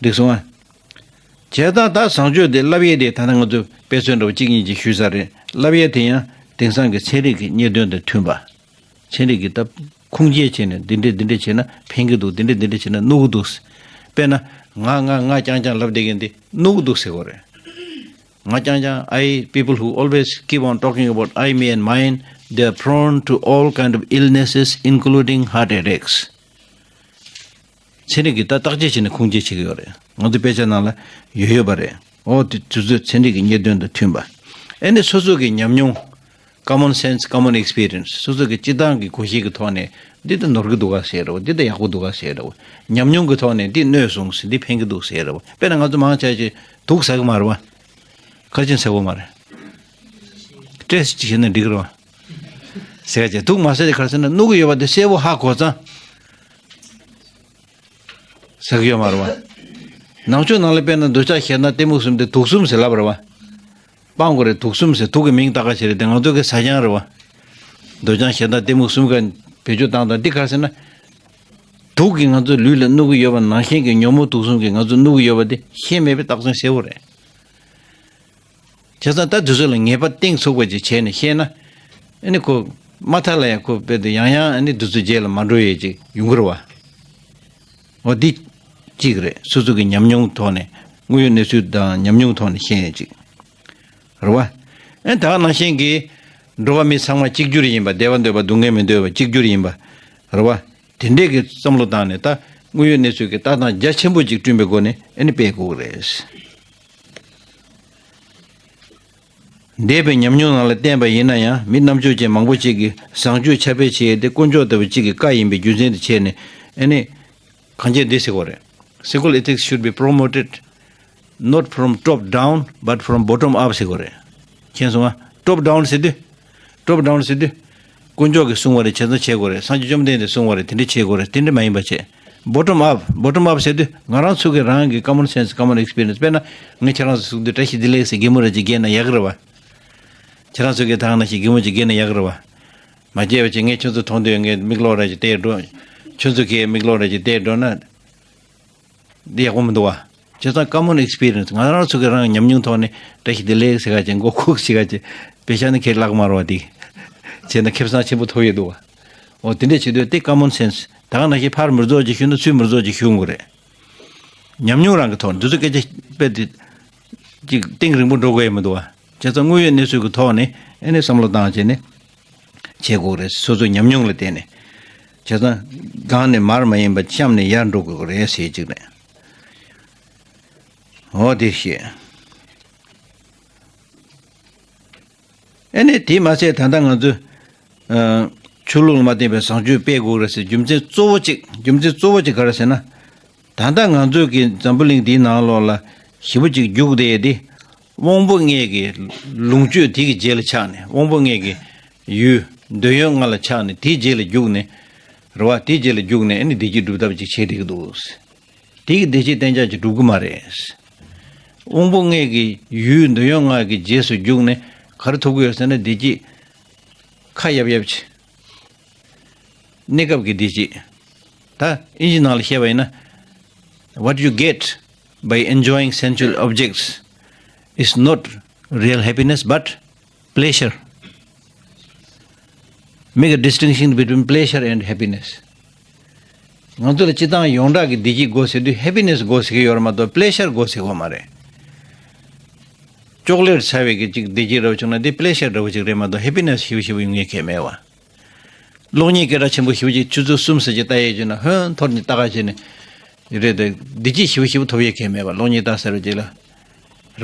འགྲིག་སོང་ཨ། བྱས་ཙང་ད་བཟང་སྤྱོད་དེ་བསླབ་ཡས་དེ་ད་ལྟ་ང་ཚོས་དཔེ་མཚོན་འདྲ་བོ་གཅིག་གཉིས་ཅིག་ཞུས་ཚར་རེད། བསླབ་ཡས་དེ་ཡང་དེང་སང་གི་ཚན་རིག་གི་རྙེད་དོན་དང་མཐུན་པ། ཚན་རིག་གི་ད་ཁུངས་སྐྱེལ་བྱས་ནས་འདི་འདྲས་འདི་འདྲས་བྱས་ན་ཕན་གྱི་འདུག་འདི་འདྲས་འདི་འདྲས་བྱས་ན་གནོད་ཀྱི་འདུག་དཔེར་ན་ང་ང་ང་རྐྱང་རྐྱང་ལབ་བསྡད་མཁན་འདི་གནོད་ཀྱི་འདུག་ཟེར་དགོས་རེད། ང་རྐྱང་རྐྱང་། I, people who always keep on talking about I, me and mine, they are prone to all kind of illnesses, including heart attacks. ཚན་རིག་གིས་ད་བརྟག་དཔྱད་བྱས་ནས་ཁུངས་སྐྱེལ་བྱེད་ཀྱི་ཡོད་རེད། ང་ཚོའི་དཔེ་ཆ་ནང་ལ་ཡོད་ཡོད་པ་རེད། འོ་དེ་དུས་ཚོད་ཚན་རིག་གི་རྙེད་དོན་དང་མཐུན་པ། ཨེ་ནི་སོ་སོ་གི་ཉམས་མྱོང་། Common sense, common experience. སོ་སོ་གི་སྤྱི་བཏང་གི་གོ་ཤེས་ཀྱི་ཐོག་ནས་འདི་ད་ནོར་གི་འདུག་ག་ཟེར་རོ། འདི་ད་ཡག་པོ་འདུག་ག་ཟེར་རོ། ཉམས་མྱོང་གི་ཐོག་ནས་འདི་གནོད་སོང་ཟེར། འདི་ཕན་གི་འདུག་ཟེར་རོ། དཔེར་ན་ང་ཚོ་མང་ཆེ་ཆེ་དུག་ཟ་གི་མ་རེད་བ། ཁ་ཆེན་ཟ་གི་མ་རེད། སྤྲད་ཅིག་བྱས་ན་འགྲིག་གི་རེད་བ། ཟེར་ག་ཅེ་དུག་མ་ཟ་དེ་ག་རེ་ཟེར་ན་གནོད་གི་ཡོད་པ་དེ་གསལ་པོ་ཧ་གོ་ཙང་། ཟ་གི་ཡོད་མ་རེད་བ། ནང་ཆོས་ནང་ལ་དཔེར་ན་འདོད་ཆགས་ཞེ་སྡང་གཏི་མུག་གསུམ་དེ་དུག་གསུམ་ཟེར་ལབ་རེད་བ། སྤང་དགོས་རེད། དུག་གསུམ་ཟེར་དུག་གི་མིང་བཏགས་ཁ་ཤས་རེད་དེ། ང་ཚོ་གི་ཟ་རྐྱང་རེད་བ། འདོད་ཆགས་ཞེ་སྡང་གཏི་མུག་གསུམ་ཀ་བེད་སྤྱོད་བཏང་དང་འདི་ག་རེ་ཟེར་ན། དུག་གིས་ང་ཚོའི་ལུས་ལ་གནོད་ཀྱི་ཡོད་པ་ནང་བཞིན་གྱི་ཉོན་མོངས་དུག་གསུམ་གྱིས་ང་ཚོ་གནོད་ཀྱི་ཡོད་པ་དེ་ཤེས་མེད་པའི་རྟགས་མཚན་གསལ་པོ་རེད། བྱས་ཙང་ད་དུས་ཚོད་ལ་ངེས་པ་གཏིང་ཚུགས་པ་ཅིག་བྱས་ནས་བཤད་ན། ཨ་ནི་ཁོ་མ་མཐའ་ལ་ཡང་ཁོ་དཔེ་དེ་ཡང་ཡང་ཨ་ནི་དུས་ཚོད་རྗེས་ལ་མ་འགྲོ་ཡས་ཅིག་ཡོང་གི་རེད་བ། འོ་འདི་གཅིག་རེད། སོ་སོ་གི་ཉམས་མྱོང་ཐོག་ནས་དངོས་ཡོད་གནས་ཚུལ་དང་ཉམས་མྱོང་ཐོག་ནས་བཤད་ཡས་ཅིག་རེད་བ། ཨ་ནི་ད་ག་ནང་བཞིན་གྱི་འགྲོ་བ་མི་ཚང་མ་གཅིག་གྱུར་ཡིན་པ། བདེ་བ་འདོད་པ་སྡུག་བསྔལ་མི་འདོད་པ་གཅིག་གྱུར་ཡིན་པ་རེད་བ། དེ་འདྲས་ཀྱི་བསམ་བློ་བཏང་ནས་ད་དངོས་ཡོད་གནས་ཚུལ་གྱི་ལྟ་སྟངས་རྒྱ་ཆེན་པོ་ཅིག་བསྐྲུན་པའི་སྒོ་ནས་ཨ་ནི་སྤེལ་དགོས་ཀྱི་རེད། འདས་པའི་ཉམས་མྱོང་ནང་ལ་བརྟེན་པ་ཡིན་ན་ཡང་། མི་རྣམ་དཔྱོད་ཅན་མང་པོ་ཅིག་གིས་བཟང་སྤྱོད་ཁྱབ་སྤེལ་བྱེད་ཡས་དེ་དཀོན་མཆོག་ལྟ་བུ་གཅིག་གི་བཀའ་ཡིན་པའི་རྒྱུ་མཚན་དུ་བྱས་ནས། ཨ་ནི་གང་བྱས་འདི་ཟེར་དགོས་རེད། Secular ethics should be promoted not from top down but from bottom up ཟེར་དགོས་རེད། མཁྱེན་སོང་ང་། Top down ཟེར་དུས། Top down ཟེར་དུས། དཀོན་མཆོག་གིས་གསུངས་པ་རེད། བྱས་ཙང་བྱེད་དགོས་རེད། སངས་རྒྱས་བཅོམ་ལྡན་འདས་གསུངས་པ་རེད། དེ་འདྲ་བྱེད་དགོས་རེད། དེ་འདྲ་མ་ཡིན་པ་བྱས། Bottom up, bottom up ཟེར་དུས་ང་རང་ཚོ་གི་རང་གི་common sense, common experience. དཔེར་ན་ངས་ཁྱེད་རང་ཚོ་ཟུག་དུས་བཀྲ་ཤིས་བདེ་ལེགས་ཟེར་གད་མོ་རེ་ཅིག་བགད་ན་ཡག་གི་རེད་བ། ཁྱེད་རང་ཚོ་གི་ད་ག་ནང་བཞིན་གད་མོ་ཅིག་བགད་ན་ཡག་གི་རེད་བ། མ་བགད་པ་བྱས་ངས་ཁྱོད་ཚོ་མཐོང་དུས་ངས་མིག་ལོག་རེ་ཅིག་བལྟས་འགྲོ། ཁྱོད་ཚོ་གིས་མིག་ལོག་རེ་ཅིག་བལྟས་འགྲོ་ན། འདི་ཡག་པོ་མི་འདུག་བ། བྱས་ཙང་common experience ང་རང་ཚོ་གི་རང་ཉམས་མྱོང་ཐོག་ནས་བཀྲ་ཤིས་བདེ་ལེགས་ཟེར་ག་ཅིག་མགོ་ཁུག་ཟེར་ག་ཅིག་བེ་ཤ་ནི་ཁས་བླངས་མ་རོ་བ་འདི། བྱས་ན་ཁེ་བཟང་ཆེན་པོ་ཐོབ་ཡོད་འདུག་བ། འོ་དེ་འདྲས་བྱེད་དུས་དེ་common sense། ད་ག་ནང་བཞིན་ཕར་མི་རྫོགས་ཅིག་ཞུ་ན་ཚུར་མི་རྫོགས་ཅིག་ཞུ་དགོས་རེད། ཉམས་མྱོང་རང་གི་ཐོག་འདི་ཚོ་སྐད་ཆ་དཔེ་དེ་ཅིག་གཏིང་རིང་པོ་འགྲོ་དགོས་ཡ་མི་འདུག་བ། བྱས་ཙང་དངོས་ཡོད་གནས་ཚུལ་གྱི་ཐོག་ནས་ཨེ་ནས་བསམ་བློ་བཏང་བྱས་ནས་བྱེད་དགོས་རེད། སོ་སོའི་ཉམས་མྱོང་ལ་བརྟེན་ནས། བྱས་ཙང་སྒང་ནས་མར་མ་ཡིན་པ་གཤམ་ནས་ཡར་འགྲོ་དགོས་རེད་ཟེར་ཅིག་རེད། འོ་དེ་ཤེས། ཨེ་ནས་དེས་མ་ཚད་ད་ལྟ་ང་ཚོས་ཨ་ཆོས་ལུགས་ལ་མ་བརྟེན་པའི་བཟང་སྤྱོད་སྤེལ་དགོས་རེད་ཟེར། རྒྱུ་མཚན་གཙོ་བོ་གཅིག་རྒྱུ་མཚན་གཙོ་བོ་གཅིག་ག་རེ་ཟེར་ན། ད་ལྟ་ང་ཚོས་ཀྱི་འཛམ་བུ་གླིང་འདིའི་ནང་ལོགས་ལ་ཞེ་པོ་གཅིག་རྒྱུགས་བསྡད་དེ། དབང་པོ་ལྔའི་གི་ལོངས་སྤྱོད་དེ་གི་རྗེས་ལ་ཆགས་ནས། དབང་པོ་ལྔའི་གི་ཡུལ་འདོད་ཡོན་ལྔ་ལ་ཆགས་ནས། དེའི་རྗེས་ལ་རྒྱུགས་ནས། རེད་བ། དེའི་རྗེས་ལ་རྒྱུགས་ནས་ཨེ་ནི་བདེ་སྐྱིད་སྒྲུབ་ཐབས་ཅིག་བྱེད་བསྡད་ཀྱི་འདུག། དེ་གི་བདེ་སྐྱིད་གཏན་འཇགས་ཅིག་སྒྲུབ་ཀྱི་མ་རེད། དབང་པོ་ལྔའི་གི་ཡུལ་འདོད་ཡོན་ལྔ་གི་རྗེས་སུ་རྒྱུགས་ནས་ག་རེ་ཐོབ་ཀྱི་ཡོད་ཟེར་ན། བདེ་སྐྱིད་ཁ་ཡབ་ཡབ་ཅིག་གནས་སྐབས་ཀྱི་བདེ་སྐྱིད། ད་ཨིན་ཇི་ནང་ལ་བཤད་པ་ཡིན་ན། What you get by enjoying sensual objects is not real happiness but pleasure. Make a distinction between pleasure and happiness. ང་ཚོ་ལ་སྤྱིར་བཏང་ཡོངས་གྲགས་ཀྱི་བདེ་སྐྱིད་དགོས་ཟེར་དུས་happiness་དགོས་ཟེར་གྱི་ཡོད་རེད་མ་གཏོགས་pleasure་དགོས་ཟེར་གྱི་ཡོད་མ་རེད། ཅོག་ལེཊ་ཟ་བའི་གི་ཅིག་བདེ་སྐྱིད་འདྲ་བོ་བྱུང་ན་དེ་pleasure་འདྲ་བོ་ཅིག་རེད་མ་གཏོགས་happiness་ཞེ་པོ་ཞེ་པོ་ཡོང་ཡས་གང་ཡང་མེད་བ། གློག་བརྙན་སྐད་གྲགས་ཆེན་པོ་ཞེ་པོ་ཅིག་ཆུ་ཚོད་གསུམ་ཙམ་ཅིག་ལྟ་ཡས་བྱས་ན་ཧོན་འཐོར་ནས་ལྟ་ག་བྱས་ནས་རེད་དེ། བདེ་སྐྱིད་ཞེ་པོ་ཞེ་པོ་ཐོབ་ཡས་གང་ཡང་མེད་བ། གློག་བརྙན་ལྟ་ཟེར་བ་ཅིག་ལ།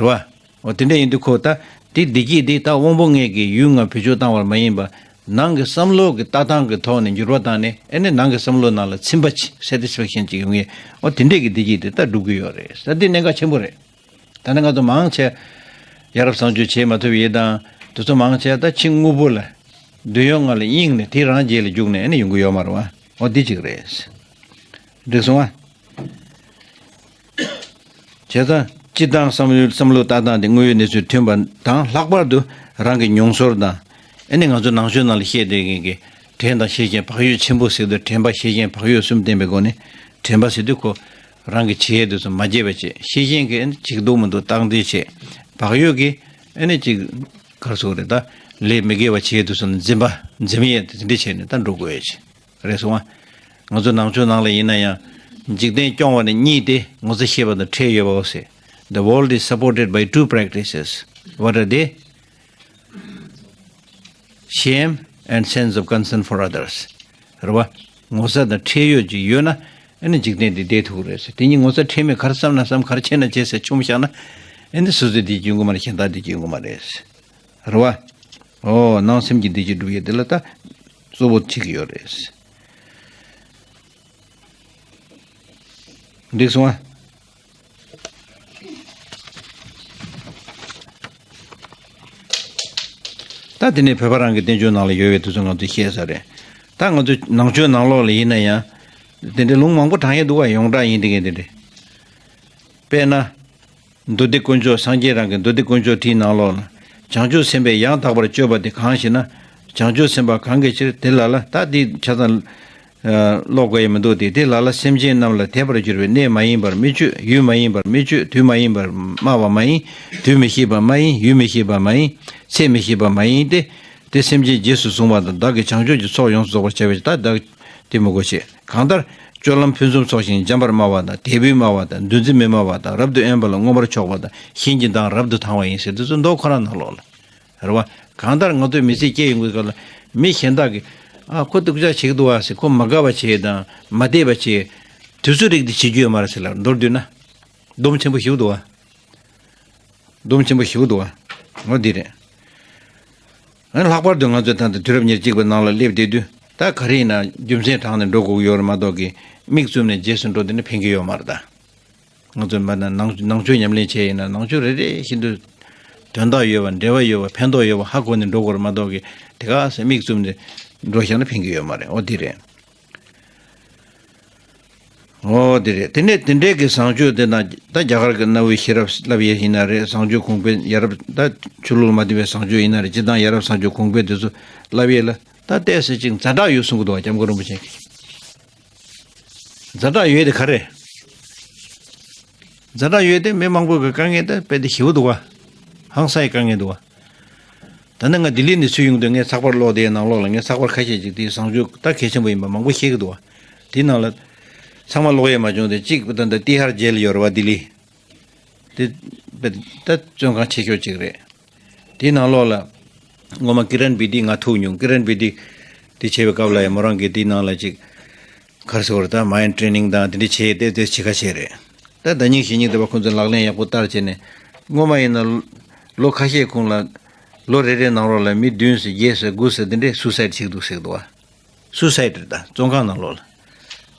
རེད་བ། འོ་དེ་འདྲ་ཡིན་དུས་ཁོ་ད་དེ་བདེ་སྐྱིད་དེ་ད་དབང་པོ་ལྔའི་གི་ཡུལ་ལྔ་བེད་སྤྱོད་བཏང་བ་མ་ཡིན་པ། ནང་གི་བསམ་བློ་གི་ལྟ་སྟངས་ཀྱི་ཐོག་ནས་འགྱུར་བ་བཏང་ནས། ཨེ་ནི་ནང་གི་བསམ་བློ་ནང་ལ་ཚིམ་པ་ཅིག satisfaction་ཅིག་ཡོང་ཡས། འོ་དེ་འདྲས་ཀྱི་བདེ་སྐྱིད་དེ་ད་སྒྲུབ་ཀྱི་ཡོད་རེད་ཟེར། དེ་གནད་འགག་ཆེན་པོ་རེད། ད་ནི་ང་ཚོ་མང་ཆེ་ཡ་རབས་བཟང་སྤྱོད་བྱེད་མ་ཐུབ་ཡས་དང་། དེ་ཚོ་མང་ཆེ་ད་ཕྱི་དངོས་པོ་ལ་འདོད་ཡོན་ལྔ་ལ་གཡེངས་ནས་དེ་རང་རྗེས་ལ་རྒྱུགས་ནས་ཨེ་ནི་ཡོང་གི་ཡོད་མ་རེད་བ། འོ་འདི་གཅིག་རེད། འགྲིག་སོང་ཨ། བྱས་ཙང་སྤྱིར་བཏང་བསམ་བློའི་བསམ་བློ་ལྟ་སྟངས་དེ་དངོས་ཡོད་གནས་ཚུལ་མཐུན་པ་དང་། ལྷག་པར་དུ་རང་གི་མྱོང་ཚོར་དང་། ཨེ་ནི་ང་ཚོ་ནང་ཆོས་ནང་ལ་བཤད་བསྡད་མཁན་གྱི་དྲན་དང་ཤེས་བཞིན་བག་ཡོད་ཆེན་པོ་ཟེར་དུས། དྲན་པ་ཤེས་བཞིན་བག་ཡོད་གསུམ་ལྡན་པའི་སྒོ་ནས། དྲན་པ་ཟེར་དུས་ཁོ་རང་གི་བྱེད་ཡས་དེ་ཚོ་མ་བརྗེད་པ་བྱེད། ཤེས་བཞིན་གྱིས་ཨེ་ནི་བྱེད་ཀྱི་འདུག་མི་འདུག་བརྟག་འདི་བྱེད། བག་ཡོད་ཀྱིས་ཨེ་ནི་ཅིག་ག་རེ་ཟེར་དགོས་རེད། ད་ལས་མི་དགེ་བ་བྱེད་ཡས་དེ་ཚོ་ནི་འཛེམ་པ་འཛེམ་ཡས་དེ་འདྲ་བྱས་ནས་ད་འགྲོ་དགོས་ཡས་བྱེད། རེད་སོང་ང་། ང་ཚོ་ནང་ཆོས་ནང་ལ་ཡིན་ན་ཡང་། འཇིག་རྟེན་སྐྱོང་བ་ནི་གཉིས་ཏེ། ངོ་ཚ་ཤེས་པ་དང་ཁྲེལ་ཡོད་པའོ་ཟེར། The world is supported by two practices. What are they? Shame and sense of concern for others. རེད་བ། ངོ་ཚ་དང་ཁྲེལ་ཡོད་ཅིག་ཡོད་ན། ཨ་ནི་འཇིག་རྟེན་འདི་བསྡད་ཐུབ་ཀྱི་རེད་ཟེར། དེ་གཉིས་ངོ་ཚ་ཁྲེལ་མེད། ག་རེ་བསམ་ན་བསམ། ག་རེ་བྱས་ན་བྱས་ཟེར་མཆོངས་བཞག་ན། ཨ་ནི་སོ་སོའི་བདེ་སྐྱིད་ཡོང་གི་མ་རེད། གཞན་དག་བདེ་སྐྱིད་ཡོང་གི་མ་རེད་ཟེར། རེད་བ། ཨོ། ནང་སེམས་ཀྱི་བདེ་སྐྱིད་སྒྲུབ་ཡས་དེ་ལ་ད་གཙོ་བོ་བྱེད་ཀྱི་ཡོད་རེད། འགྲིག་སོང་ཨ། ད་དེ་ནས་བོད་པ་རང་གི་བསྟན་བཅོས་ནང་ལ་ཡོད་པའི་དེ་ཚོ་ང་ཚོས་ཤེས་ས་རེད། ད་ང་ཚོ་ནང་ཆོས་ནང་ལོགས་ལ་ཡིན་ན་ཡང་། དེ་འདྲའི་ལུང་མང་པོ་དྲངས་ཡས་འདུག་བ། ཡོངས་གྲགས་ཡིན་དེ་གས་དེ་འདྲའི། དཔེར་ན། མདོ་སྡེ་དཀོན་མཆོག་སངས་རྒྱས་རང་གི་མདོ་སྡེ་དཀོན་མཆོག་བྲིས་ནང་ལོགས་ལ། བྱང་ཆུབ་སེམས་དཔས་ཡང་དག་པར་སྤྱོད་པ་དེ་གང་ཞེ་ན། བྱང་ཆུབ་སེམས་དཔའ་གང་གི་ཕྱིར་དེ་ལ་ལ། ད་འདི་ཆ་ཚང་ཀློག་དགོས་ཡ་མི་འདུག་སྟེ། དེ་ལ་ལ་སེམས་ཅན་རྣམས་ལ་དད་པར་གྱུར་པའི་གནས་མ་ཡིན་པར་མི་སྤྱོད། ཡུལ་མ་ཡིན་པར་མི་སྤྱོད། དུས་མ་ཡིན་པར་སྨྲ་བ་མ་ཡིན། དུས་མི་ཤེས་པ་མ་ཡིན། ཡུལ་མི་ཤེས་པ་མ་ཡིན། ཚེ་མི་ཤེས་པ་མ་ཡིན་ཏེ། དེ་སེམས་ཅན་རྗེས་སུ་བཟུང་བ་དང་། བདག་གིས་བྱང་ཆུབ་ཀྱི་ཚོགས་ཡོངས་སུ་རྫོགས་པར་བྱ་བའི་ཕྱིར། ད་བདག་དེ་མི་དགོས་ཆེ། གང་ལྟར་སྤྱོད་ལམ་ཕུན་སུམ་ཚོགས་ཤིང་འཇམ་པར་སྨྲ་བ་དང་། དད་པས་སྨྲ་བ་དང་། འདུ་འཛིས་མེད་སྨྲ་བ་དང་། རབ་ཏུ་དབེན་པ་ལ་མངོན་པར་ཕྱོགས་པ་དང་། གཞན་གྱི་མདངས་རབ་ཏུ་དང་བ་ཡིན་ཟེར་དུས་ཚོད་མདོ་ཁོ་རང་ནང་ལོགས་ལ། རེད་བ། གང་ལྟར་ང་ཚོའི་མི་ཚེ་སྐྱེལ་ཡོང་གི་སྐབས་ལ་མི་གཞན་དག་གིས། ཨ། ཁོ་སྡུག་ཅག་བྱེད་ཀྱི་འདུག་བ་ཟེར། ཁོ་མ་དགའ་བ་བྱེད་དང་མ་བདེ་བ་བྱེད། དུས་ཚོད་རིགས་འདི་བྱེད་རྒྱུ་ཡོད་མ་རེད་ཟེར་ལ་མདོར་བསྡུས་ན། སྡོམ་ཆེན་པོ་ཞིག་འདུག་བ། སྡོམ་ཆེན་པོ་ཞིག་འདུག་བ། འོ་འདི་རེད། ཨ། ལྷག་པར་དུ་ང་ཚོས་ད་ལྟ་དུས་རབས་ཉེར་གཅིག་པའི་ནང་ལ་སླེབས་བསྡད་དུས། ད་ག་རེ་ཡིན་ན་རྒྱུ་མཚན་དྲངས་ནས་འགྲོ་དགོས་ཀྱི་ཡོད་རེད་མ་གཏོགས་ཀྱི། མིག་བཙུམ་ནས་རྗེས་སུ་འགྲོ་བསྡད་ན་ཕན་གྱི་ཡོད་མ་རེད་ད། ང་ཚོས་མ་ན་ནང་ནང་ཆོས་ཉམས་ལེན་བྱས་ཡིན་ན། ནང་ཆོས་རེ་རེ་བཞིན་དུ་དོན་དག་ཡོད་པ། འབྲེལ་བ་ཡོད་པ། ཕན་ཐོགས་ཡོད་པ་ཧ་གོ་ནས་འགྲོ་དགོས་རེད་མ་གཏོགས་ཀྱི། དེ་ག་ཟེ་མིག་བཙུམ་ནས་འགྲོ་བཞག་ན་ཕན་གྱི་ཡོད་མ་རེད། འོ་འདི་རེད། འོ་འདི་རེད། དེ་ནས་དེ་འདྲའི་གི་བཟང་སྤྱོད་དེ་དང་། ད་རྒྱ་གར་གྱི་གནའ་བོའི་ཤེས་རབ་བསླབ་ཡས་ཡིན་ན་རེད། བཟང་སྤྱོད་གོང་འཕེལ། ཡ་རབས། ད་ཆོས་ལུགས་མ་བསྟེན་པའི་བཟང་སྤྱོད་ཡིན་ན་རེད། སྤྱིར་བཏང་ཡ་རབས་བཟང་སྤྱོད་གོང་འཕེལ་དེ་ཚོ་བསླབ་ཡས་ལ་ད་ཏོག་ཙམ་ཅིག་ཛ་དྲག་ཡོད་གསུང་གི་འདུག་བ། སྐྱབས་མགོན་རིན་པོ་ཆེ་གིས། ཛ་དྲག་ཡོད་དེ་ག་རེ། ཛ་དྲག་ཡོད་དེ་མི་མང་པོ་གི་དཀའ་ངལ་དེ་དཔེ་དེ་ཞེ་པོ་འདུག་བ། ཧང་སང་ཡི་དཀའ་ངལ་འདུག་བ། ད་ནི་ང་ལྡི་ལི་ནས་ཚུར་ཡོང་དུས་ངས་ཚགས་པར་ཀློག་དེའི་ནང་ལོགས་ལ་ངས་ཚགས་པར་ཁ་ཤས་ཅིག་དེའི་བཟང་སྤྱོད་ད་གལ་ཆེན་པོ་ཡིན་པ་མང་པོ་ཤེས་ཀྱི་འདུག་བ། དེའི་ནང་ལ་ཚང་མ་ཀློག་ཡས་མ་བྱུང་སྟེ་གཅིག་ད་ལྟ་ཏི་ཧར་ཇེལ་ཡོད་རེད་བ་ལྡི་ལི། དེ་དཔེ་ད་བཙོན་ཁང་ཆེ་ཤོས་ཅིག་རེད། དེའི་ནང་ལོགས་ལ་སྔོན་མ་ཀི་རན་བི་ཏི་ང་ཐུག་མྱོང་། ཀི་རན་བི་ཏི་དེ་བྱས་པའི་སྐབས་ལ་ཡང་མོ་རང་གིས་དེའི་ནང་ལ་ཅིག་ག་རེ་ཟེར་བ་རེད། ད་མའིན་ཌི་ཊེ་རེ་ནིང་དང་དེ་འདྲ་བྱས་ཏེ་དེ་བྱེད་ཁ་བྱས་རེད། ད་ཟླ་ཉིན་གཞེས་ཉིན་དེ་བ་ཁོང་ཚོས་ལག་ལེན་ཡག་པོ་བསྟར་བྱས་ནས་སྔོན་མ་ཡིན་ན་ལོ་ཁ་ཤས་གོང་ལ་ལོ་རེ་རེའི་ནང་ལོགས་ལ་མི་བདུན་ཙམ་བརྒྱད་ཙམ་དགུ་ཙམ་དེ་འདྲས་སུའི་སའིཌ་བྱེད་ཀྱི་འདུག་ཟེར་གྱི་འདུག་བ། སུའི་སའིཌ་རེད། ད་བཙོན་ཁང་ནང་ལོགས་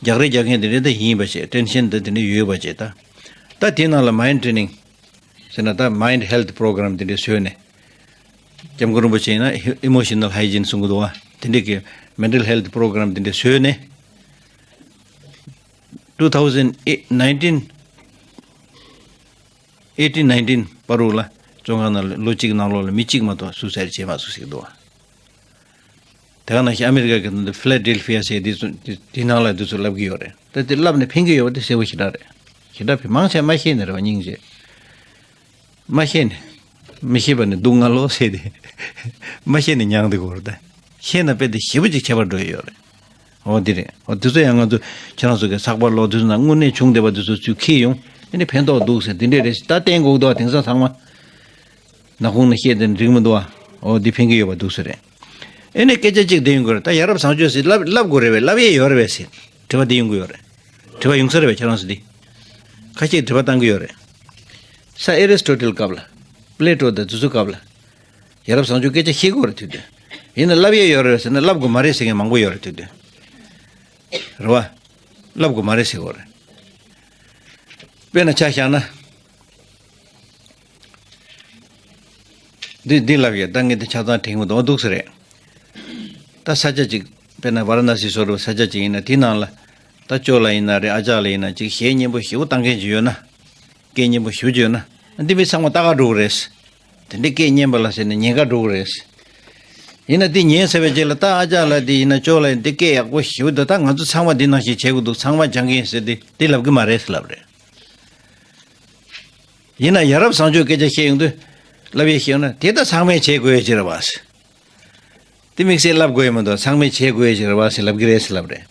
ལ་རྒྱག་རེས་རྒྱག་མཁན་དེ་འདྲས་ད་ཡིན་པ་བྱས། ཊེན་ཤན་ད་དེ་འདྲས་ཡོད་པ་བྱས། ད་ད་དེའི་ནང་ལ་མའིན་ཌི་ཊེ་རེ་ནིང་ཟེར་ན་ད་མའིན་ཌི་ཧེལ་ཐི་པོ་རོ་གྷ་རམ་དེ་འདྲས་བཟོས་ནས། སྐྱབས་མགོན་རིན་པོ་ཆེ་ཡིན་ན་ཨི་མོ་ཤི་ནལ་ཧའི་ཇིན་གསུང་གི་འདུག་བ། དེ་འདྲས་ཀྱི་མེན་ཊལ་ཧེལ་ཐི་པོ་རོ་གྷ་རམ་དེ་འདྲས་བཟོས་ནས། two thousand eight nineteen eighteen nineteen བར་དུ་ལ་བཙོན་ཁང་ནང་ལ་ལོ་གཅིག་ནང་ལོགས་ལ་མི་གཅིག་མ་གཏོགས་སུའི་སའིཌ་བྱས་མ་སོང་ཟེར་གྱི་འདུག་བ། དེ་ག་ནང་བཞིན་ཨ་མི་རི་ཀ་གི་ནང་དུ་ཕི་ལ་ཌེལ་ཕི་ཡ་ཟེར་དེ་ཚོ་དེ་དེ་ནང་ལ་དེ་ཚོ་ལབ་ཀྱི་ཡོད་རེད། ད་དེ་ལབ་ནས་ཕན་གྱི་ཡོད་པ་དེ་གསལ་པོ་ཞེ་དྲག་རེད། ཞེ་དྲག་ཕན་མང་ཆེ་མ་ཤེས་ནས་རེད་བ། སྙིང་རྗེ། མ་ཤེས་ནས། མི་ཤེས་པ་ནི་སྡུག་བསྔལ་ལོ་ཟེར་ཏེ། མ་ཤེས་ནས་མྱངས་ཏེ་གོ་རེད་ད། ཤེས་ན་དཔེ་དེ་ཞེ་པོ་ཅིག་ཁྱད་པར་འགྲོ་ཡི་ཡོད་རེད། འོ་འདི་རེད། འོ་འདི་ཚོ་ཡང་ང་ཚོ་ཁྱེད་རང་ཚོ་གི་ཚགས་པར་ཀློག་དུས་ན་དངོས་གནས་བྱུང་བསྡད་པ་འདི་ཚོ་ཚུར་འཁྱེར་ཡོང་། ཨ་ནི་ཕན་ཐོགས་འདུག་ཟེར་འདི་འདྲས་རེད། ད་བསྟན་དགོས་འདུག་བ། དེང་སང་ཚང་མ་ནག་ཁུང་ནས་བཤད་དེ་འགྲིག་མི་འདུག་བ། འོ་འདི་ཕན་གྱི་ཡོད་པ་འདུག་ཟེར་རེད། ཨ་ནི་སྐད་ཆ་གཅིག་དེ་ཡོང་གི་རེད། ད་ཡ་རབས་བཟང་སྤྱོད་ཟེར་ལབ་ལབ་དགོས་རེད་པས། ལབ་ཡས་ཡོད་རེད་པས་ཟེར་དྲི་བ་འདི་ཡོང་གི་ཡོད་རེད། དྲི་བ་ཡོང་ས་རེད་པས། ཁྱེད་རང་ཚོ་འདི་ཁ་ཤས་དྲི་བ་བཏང་གི་ཡོད་རེད། ས་ཨེ་རི་སི་ཊོ་ཊལ་སྐབས་ལ། པི་ལེ་ཊོ་དང་དེ་ཚོའི་སྐབས་ལ། ཡ་རབས་བཟང་སྤྱོད་སྐད་ཆ་བཤད་ཀྱི་ཡོད་རེད་དུས་དུས། ཡིན་ན་ལབ་ཡས་ཡོད་རེད་ཟེར་ན་ལབ་དགོས་མ་རེད་ཟེར་མཁན་མང་པོ་ཡོད་རེད་དུས་དུས། རེད་པ། ལབ་དགོས་མ་རེད་ཟེར་གྱི་ཡོད་རེད། དཔེར་ན་ཆ་བཞག་ན། འདི་འདི་ལབ་ཡས། ད་ངས་འདི་ཆ་ཚང་དྲན་གྱི་མི་འདུག་འདུག་ས་རེད། ད་ས་ཆ་གཅིག་དཔེར་ན་ཝ་ར་ཎ་སི་བཟོ་འདྲ་བོ་ས་ཆ་གཅིག་ཡིན་ན་དེའི་ནང་ལ། ད་ཅོ་ལགས་ཡིན་ན་རེད། ཨ་ཅག་ལགས་ཡིན་ན་ཅིག་གཞས་སྙན་པོ་ཞེ་པོ་བཏང་མཁན་ཅིག་ཡོད་ན། སྐད་སྙན་པོ་ཞེ་པོ་ཅིག་ཡོད་ན། འདི་མི་ཚང་མ་ལྟ་ག་འགྲོ་གི་རེད། དེ་འདྲའི་སྐད་སྙན་པ་ལ་ཟེར་ནས་ཉན་ག་འགྲོ་གི་རེད། ཡིན་ན་འདི་ཉན་ཚར་བའི་རྗེས་ལ་ད་ཨ་ཅག་ལགས་འདི་ཡིན་ན་ཅོ་ལགས་འདི་སྐད་ཡག་པོ་ཞེ་པོ་འདུག་ད་ང་ཚོ་ཚང་མ་འདི་ནང་བཞིན་བྱེད་དགོས་འདུག་ཚང་མ་སྦྱང་གི་ཡིན་ཟེར་ཏེ་འདི་ལབ་གི་མ་རེད་ཟེར་ལབ་རེད། ཡིན་ན་ཡ་རབས་བཟང་སྤྱོད་སྐད་ཆ་བཤད་ཡོང་དུས། ལབ་ཡས་བཤད་ཡོང་ན་དེ་ད་ཚང་མས་བྱེད་དགོས་ཡས་ཅིག་རེད་བ། དེ་དམིགས་བསལ་ལབ་དགོས་ཡས་མི་འདུག་ཚང་མས་བྱེད་དགོས་ཡས་ཅིག་རེད་བ་ཟེར་ལབ་གི་རེད་ཟེར་ལབ་རེད།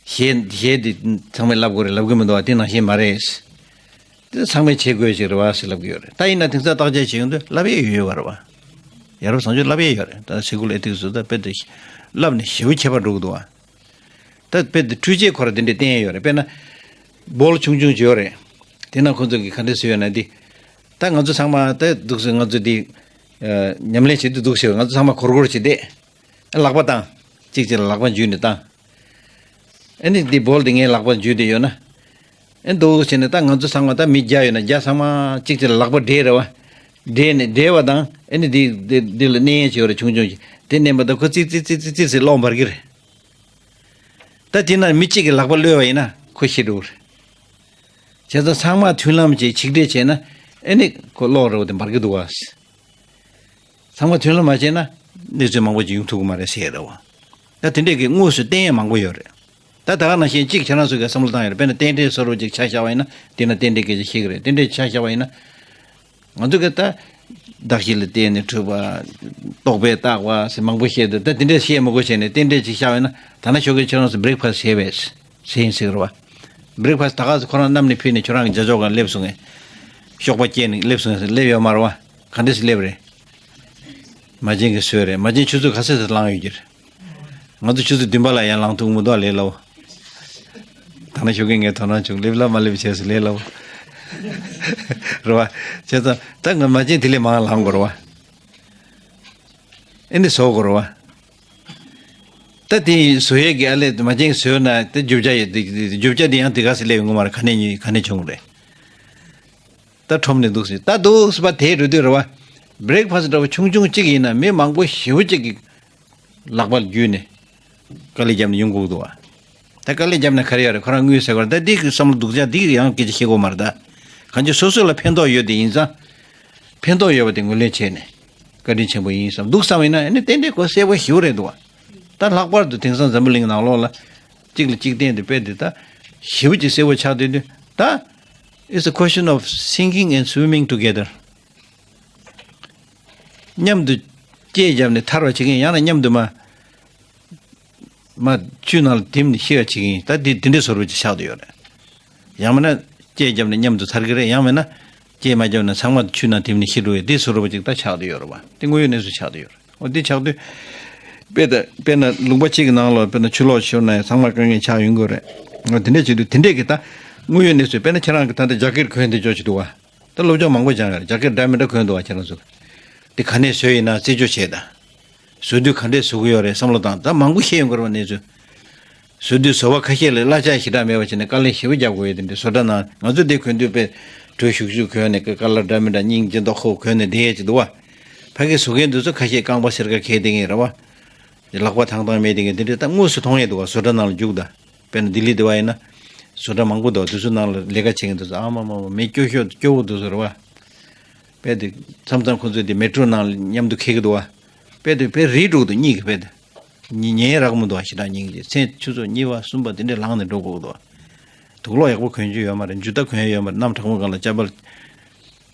གཞས་གཞས་འདི་ཚང་མས་ལབ་དགོས་རེད་ལབ་གི་མི་འདུག་བ། དེ་ནང་བཞིན་མ་རེད། དེ་ཚང་མས་བྱེད་དགོས་ཡས་ཅིག་རེད་བ་ཟེར་ལབ་གི་ཡོད་རེད། ད་ཡིན་ན་དེང་སང་བརྟག་དཔྱད་བྱེད་ཡོང་དུས་ལབ་ཡས་ཡོད་ཡོད་པ་རེད་བ། ཡ་རབས་བཟང་སྤྱོད་ལབ་ཡས་ཡོད་རེད། ད་སི་ཀུལ་ཨེ་ཐིག་སི་ཚོ་ད་དཔེ་དེ་ལབ་ནས་ཞེ་པོ་ཁྱད་པར་འགྲོ་གི་འདུག་བ། ད་དཔེ་དེ་འཕྲུལ་ཆས་ཁོ་ར་དེ་འདྲས་བསྟན་ཡས་ཡོད་རེད། དཔེར་ན། སྦོལ་ཆུང་ཆུང་ཅིག་ཡོད་རེད། དེ་ན་ཁོ་ཚོ་གིས་ག་འདྲས་བཟོས་ཡོད་ན་འདི། ད་ང་ཚོ་ཚང་མ་ད་འདུག་སེ་ང་ཚོ་འདི། ཉམས་ལེན་བྱེད་དུས་འདུག་སེ་ང་ཚོ་ཚང་མ་སྒོར་སྒོར་བྱས་ཏེ། ལག་པ་བཏང་། གཅིག་གཅིག་ལ་ལག་པ་འཇུས་ནས་བཏང་། ཨ་ནི་འདི་སྦོལ་འདི་ངའི་ལག་པར་འཇུས་ཏེ་ཡོད་ན། ཨ་འདུག་བྱས་ནས་ད་ང་ཚོ་ཚང་མ་ད་མི་བརྒྱ་ཡོད་ན་བརྒྱ་ཚང་མ་གཅིག་གཅིག་ལ་ལག་པ་སྦྲེལ་རེད་བ། སྦྲེལ་ནས་སྦྲེལ་བ་དང་ཨ་ནི་འདི་འདི་འདི་ལ་མནན་ཡས་ཅིག་ཡོད་རེད་ཆུང་ཆུང་ཅིག་དེ་མནན་པ་དང་ཁོ་ཙིག་ཙིག་ཙིག་ཙིག་ཙིག་ཙིག་གློག་འབར་གི་རེད། ད་དེ་ན་མི་གཅིག་གི་ལག་པ་གློད་པ་ཡིན་ན་ཁོ་ཤི་འགྲོ་གི་རེད། བྱས་ཙང་ཚང་མ་མཐུན་ལམ་གྱིས་ཆིག་སྒྲིལ་བྱས་ན་ཨ་ནི་ཁོ་གློག་རེད་བ་དེ་འབར་གི་འདུག་བ། ཚང་མ་མཐུན་ལམ་མ་བྱས་ན་གནས་ཚུལ་མང་པོ་ཅིག་ཡོང་ཐུབ་ཀྱི་མ་རེད་ཟེར་ཡས་རེད་བ། ད་དེ་འདྲས་ཀྱི་དངོས་སུ་བསྟན་ཡས་མང་པོ་ཡོད་རེད། ད་ད་ག་ནང་བཞིན་གཅིག་ཁྱེད་རང་ཚོ་གིས་བསམ་བློ་བཏང་ཡོད་རེད། དཔེར་ན་རྟེན་འབྲེལ་བཟོ་འདྲ་ཅིག་ཆ་བཞག་པ་ཡིན་ན་དེ་ན་རྟེན་འབྲེལ་སྐད་ཆ་བཤད་ཀྱི་རེད། རྟེན་འབྲེལ་ཆ་བཞག་པ་ཡིན་ན། ང་ཚོ་གིས་ད། གདགས་གཞི་ལ་བརྟེན་ནས་གྲུབ་པ། རྟོག་པས་བཏགས་པ་ཟེར་མང་པོ་བཤད་འདུག་ད་དེ་འདྲས་བཤད་མི་དགོས་བྱས་ནས་རྟེན་འབྲེལ་ཅིག་བཞག་པ་ཡིན་ན་ད་ན་ཞོགས་ཀས་ཁྱེད་རང་ཚོ་བྷི་རེག་ཕ་སི་བྱས་པས་ཟེར་ཡིན་ཟེར་གྱི་རེད་བ། བྷི་རེག་ཕ་སི་ད་ག་ཚོད་ཁོ་རང་བསྣམས་ནས་ཕུལ་ནས་ཁྱོད་རང་གི་ལྗགས་ཕྱོགས་སྒང་སླེབས་སོང་ངས། གཤོག་པ་སྐྱེས་ནས་སླེབས་སོང་ངས་སླེབས་ཡོད་མ་རེད་བ། ག་འདྲས་སེ་སླེབས་རེད། མ་བྱན་གྱིས་བཟོས་རེད། མ་བྱན་ཆུ་ཚོད་ག་ཚོད་ཙམ་ལངས་ཡོད་ཀྱི་རེད། ང་ཚོ་ཆུ་ཚོད་བདུན་པ་ལ་ཡང་ལངས་ཐུབ་མི་འདུག་ལས་སླ་བོ། ད་ན་ཞོགས་ཀས་ངས་དོ་སྣང་བྱུང་སླེབས་ལ་མ་སླེབས་བྱས་སུ་ལས་སླ་བོ། རེད་བ། བྱས་ཙང་ད་ང་མ་བྱན་དེ་ལས་མང་ལངས་དགོས་རེད་བ། ཨེ་འདི་བཟོ་དགོས་རེད་བ། ད་དེ་བཟོ་ཡས་ཀྱི་ཨ་ལས་མ་བྱན་བཟོས་ན་དེ་རྒྱུ་ཆ་ཡོད་དེ་རྒྱུ་ཆ་དེ་ཡང་དེ་ག་སེ་སླེབས་ཡོང་གི་མ་རེད། ག་ནས་ཉོས་ག་ནས་བྱུང་རེད། ད་ཁྲོམ་ནས་འདུག་སེ་ད་འདུག་སེ་བ་དེ་རུ་དུས་རེད་བ། བྷི་རེག་ཕ་སི་འདྲ་བོ་ཆུང་ཆུང་གཅིག་ཡིན་ན་མི་མང་པོ་ཞེ་པོ་གཅིག་གི་ལག་པ་བརྒྱུད་ནས་དཀའ་ལས་བརྒྱབ་ནས་ཡོང་དགོས་འདུག་བ། ད་དཀའ་ལས་བརྒྱབ་ན་ག་རེ་ཡོད་རེད། ཁོ་རང་དངུལ་ཟེར་བར་ད་འདི་གི་བསམ་བློ་སྡུག་ཅག་འདི་ཡང་སྐད་ཆ་བཤད་དགོས་མ་རེད་ད། གང་ཅི་སོ་སོ་ལ་ཕན་ཐོགས་ཡོད་དེ་ཡིན་ཙང་། ཕན་ཐོགས་ཡོད་པ་དེ་ངོས་ལེན་བྱས་ནས་བཀའ་དྲིན་ཆེན་པོ་ཡིན་བསམ་འདུག་བསམ་ཡིན་ན་ཨ་ནི་ཏན་ཏན་ཁོ་གསལ་པོ་ཞེ་པོ་རེད་འདུག་བ། ད་ལྷག་པར་དུ་དེང་སང་འཛམ་བུ་གླིང་ནང་ལོགས་ལ་གཅིག་ལ་གཅིག་བརྟེན་དེ་དཔེ་དེ་ད་ཞེ་པོ་ཅིག་གསལ་པོ་ཆགས་བསྡད་དུས་ད། It's a question of sinking and swimming together. མཉམ་དུ་སྐད་བརྒྱབ་ནས་ཐར་བ་བྱེད་མཁན། ཡང་ན་མཉམ་དུ་མ་མ་ཆུ་ནང་ལ་དིམ་ནས་ཤི་བ་བྱེད་མཁན། ད་དེ་དེ་འདྲའི་བཟོ་འདྲ་ཅིག་ཆགས་བསྡད་ཡོད་རེད། ཡང་མིན་ན་སྐད་བརྒྱབ་ནས་མཉམ་དུ་ཐར་གྱི་རེད། ཡང་མིན་ན་སྐད་མ་བརྒྱབ་ན་ཚང་མ་ཆུ་ནང་དིམ་ནས་ཤི་འགྲོ་བའི་དེ་བཟོ་འདྲ་ཅིག་ད་ཆགས་བསྡད་ཡོད་རེད་བ། དེ་དངོས་ཡོད་གནས་ཚུལ་ཆགས་བསྡད་ཡོད་རེད། འོ་དེ་ཆགས་དུས། དཔེ་ད་དཔེར་ན་ལུང་པ་གཅིག་གི་ནང་ལ་དཔེར་ན་ཆུ་ལོག་ཤོར་ན་ཡང་ཚང་མ་དཀའ་ངལ་ཆགས་ཡོང་གི་རེད། འོ་དེ་འདྲས་བྱེད་དུས་དེ་འདྲས་ཀྱི་ད་དངོས་ཡོད་གནས་ཚུལ། དཔེར་ན་ཁྱེད་རང་གི་ད་ལྟ་ཇ་ཀེཊ་གོན་དེ་འཇོག་བྱེད་འདུག་བ། ད་སློབ་སྦྱོང་མང་པོ་སྦྱངས་ཡོད་རེད། ཇ་ཀེཊ་འདྲ་མི་འདྲ་གོན་འདུག་བ། ཁྱེད་རང་ཚོ་དེ་ག་ནས་བཟོས་ཡིན་ན་རྩད་གཅོད་བྱས་དང་། བཟོ་དུས་ག་འདྲས་བཟོ་གི་ཡོད་རེད་བསམ་བློ་བཏང་། ད་མང་པོ་ཤེས་ཡོང་གི་རེད་བ་གནས་ཚུལ། བཟོ་དུས་བཟོ་བ་ཁ་ཤས་ལ་གླ་ཆ་ཞེ་དྲག་མེད་པ་བྱས་ནས་དཀའ་ལས་ཞེ་པོ་རྒྱག་དགོས་ཡོད། དེ་འདྲའི་བཟོ་གྲྭ་ནང་ང་ཚོ་དེ་གོན་དུས་དཔེ་དྲོད་ཤུགས་ཤུགས་གོན་ནས་ཀ་ཀ་ལར་འདྲ་མི་འདྲ་སྙིང་རྗེ་མདོག་ཁོག་གོན་ནས་བསྡད་ཡས་ཅིག་འདུག་བ། ཕ་གི་བཟོ་མཁན་དེ་ཚོ་ཁ་ཤས་རྐང་པ་སེར་ཁ་འཁྱེར་བསྡད་མཁན་རེད་བ། ལག་པ་ཐང་ཐང་མེད་བསྡད་མཁན་དེ་འདྲའི་ད་དངོས་སུ་མཐོང་ཡས་འདུག་བ། བཟོ་གྲྭ་ནང་ལ་རྒྱུགས་དང་། དཔེར་ན་ལྡི་ལི་དེ་བ་ཡིན་ན། བཟོ་གྲྭ་མང་པོ་འདུག་དེ་ཚོ་ནང་ལ་ལས་ཀ་བྱེད་མཁན་དེ་ཚོ་ཨ་མ་མ་མ་མི་སྐྱོ་ཤོས་སྐྱོ་བོ་དེ་ཚོ་རེད་བ། དཔེ་དེ་མཚམས་མཚམས་ཁོ་ཚོས་དེ་མེ་ཊྲོ་ནང་ལ་མཉམ་དུ་འཁྱེར་གི་འདུག་བ། དཔེ་དེ་དཔེ་རིལ་འགྲོ་གི་འདུག་གཉིད་ཀྱི་དཔེ་དེ། ཉི་ཉལ་རག་མི་འདུག་བ། ཞེ་དྲག་སྙིང་རྗེ། མཚན་ཆུ་ཚོད་གཉིས་པ་གསུམ་པ་དེ་འདྲས་ལངས་ནས་འགྲོ་དགོས་ཀྱི་འདུག་བ། དུག་ལོག་ཡག་པོ་གོན་རྒྱུ་ཡོད་མ་རེད། འཇུ་རྟ་གོན་ཡོད་མ་རེད། གནམ་གྲང་མོ་སྒང་ལ་ཅ་པལ་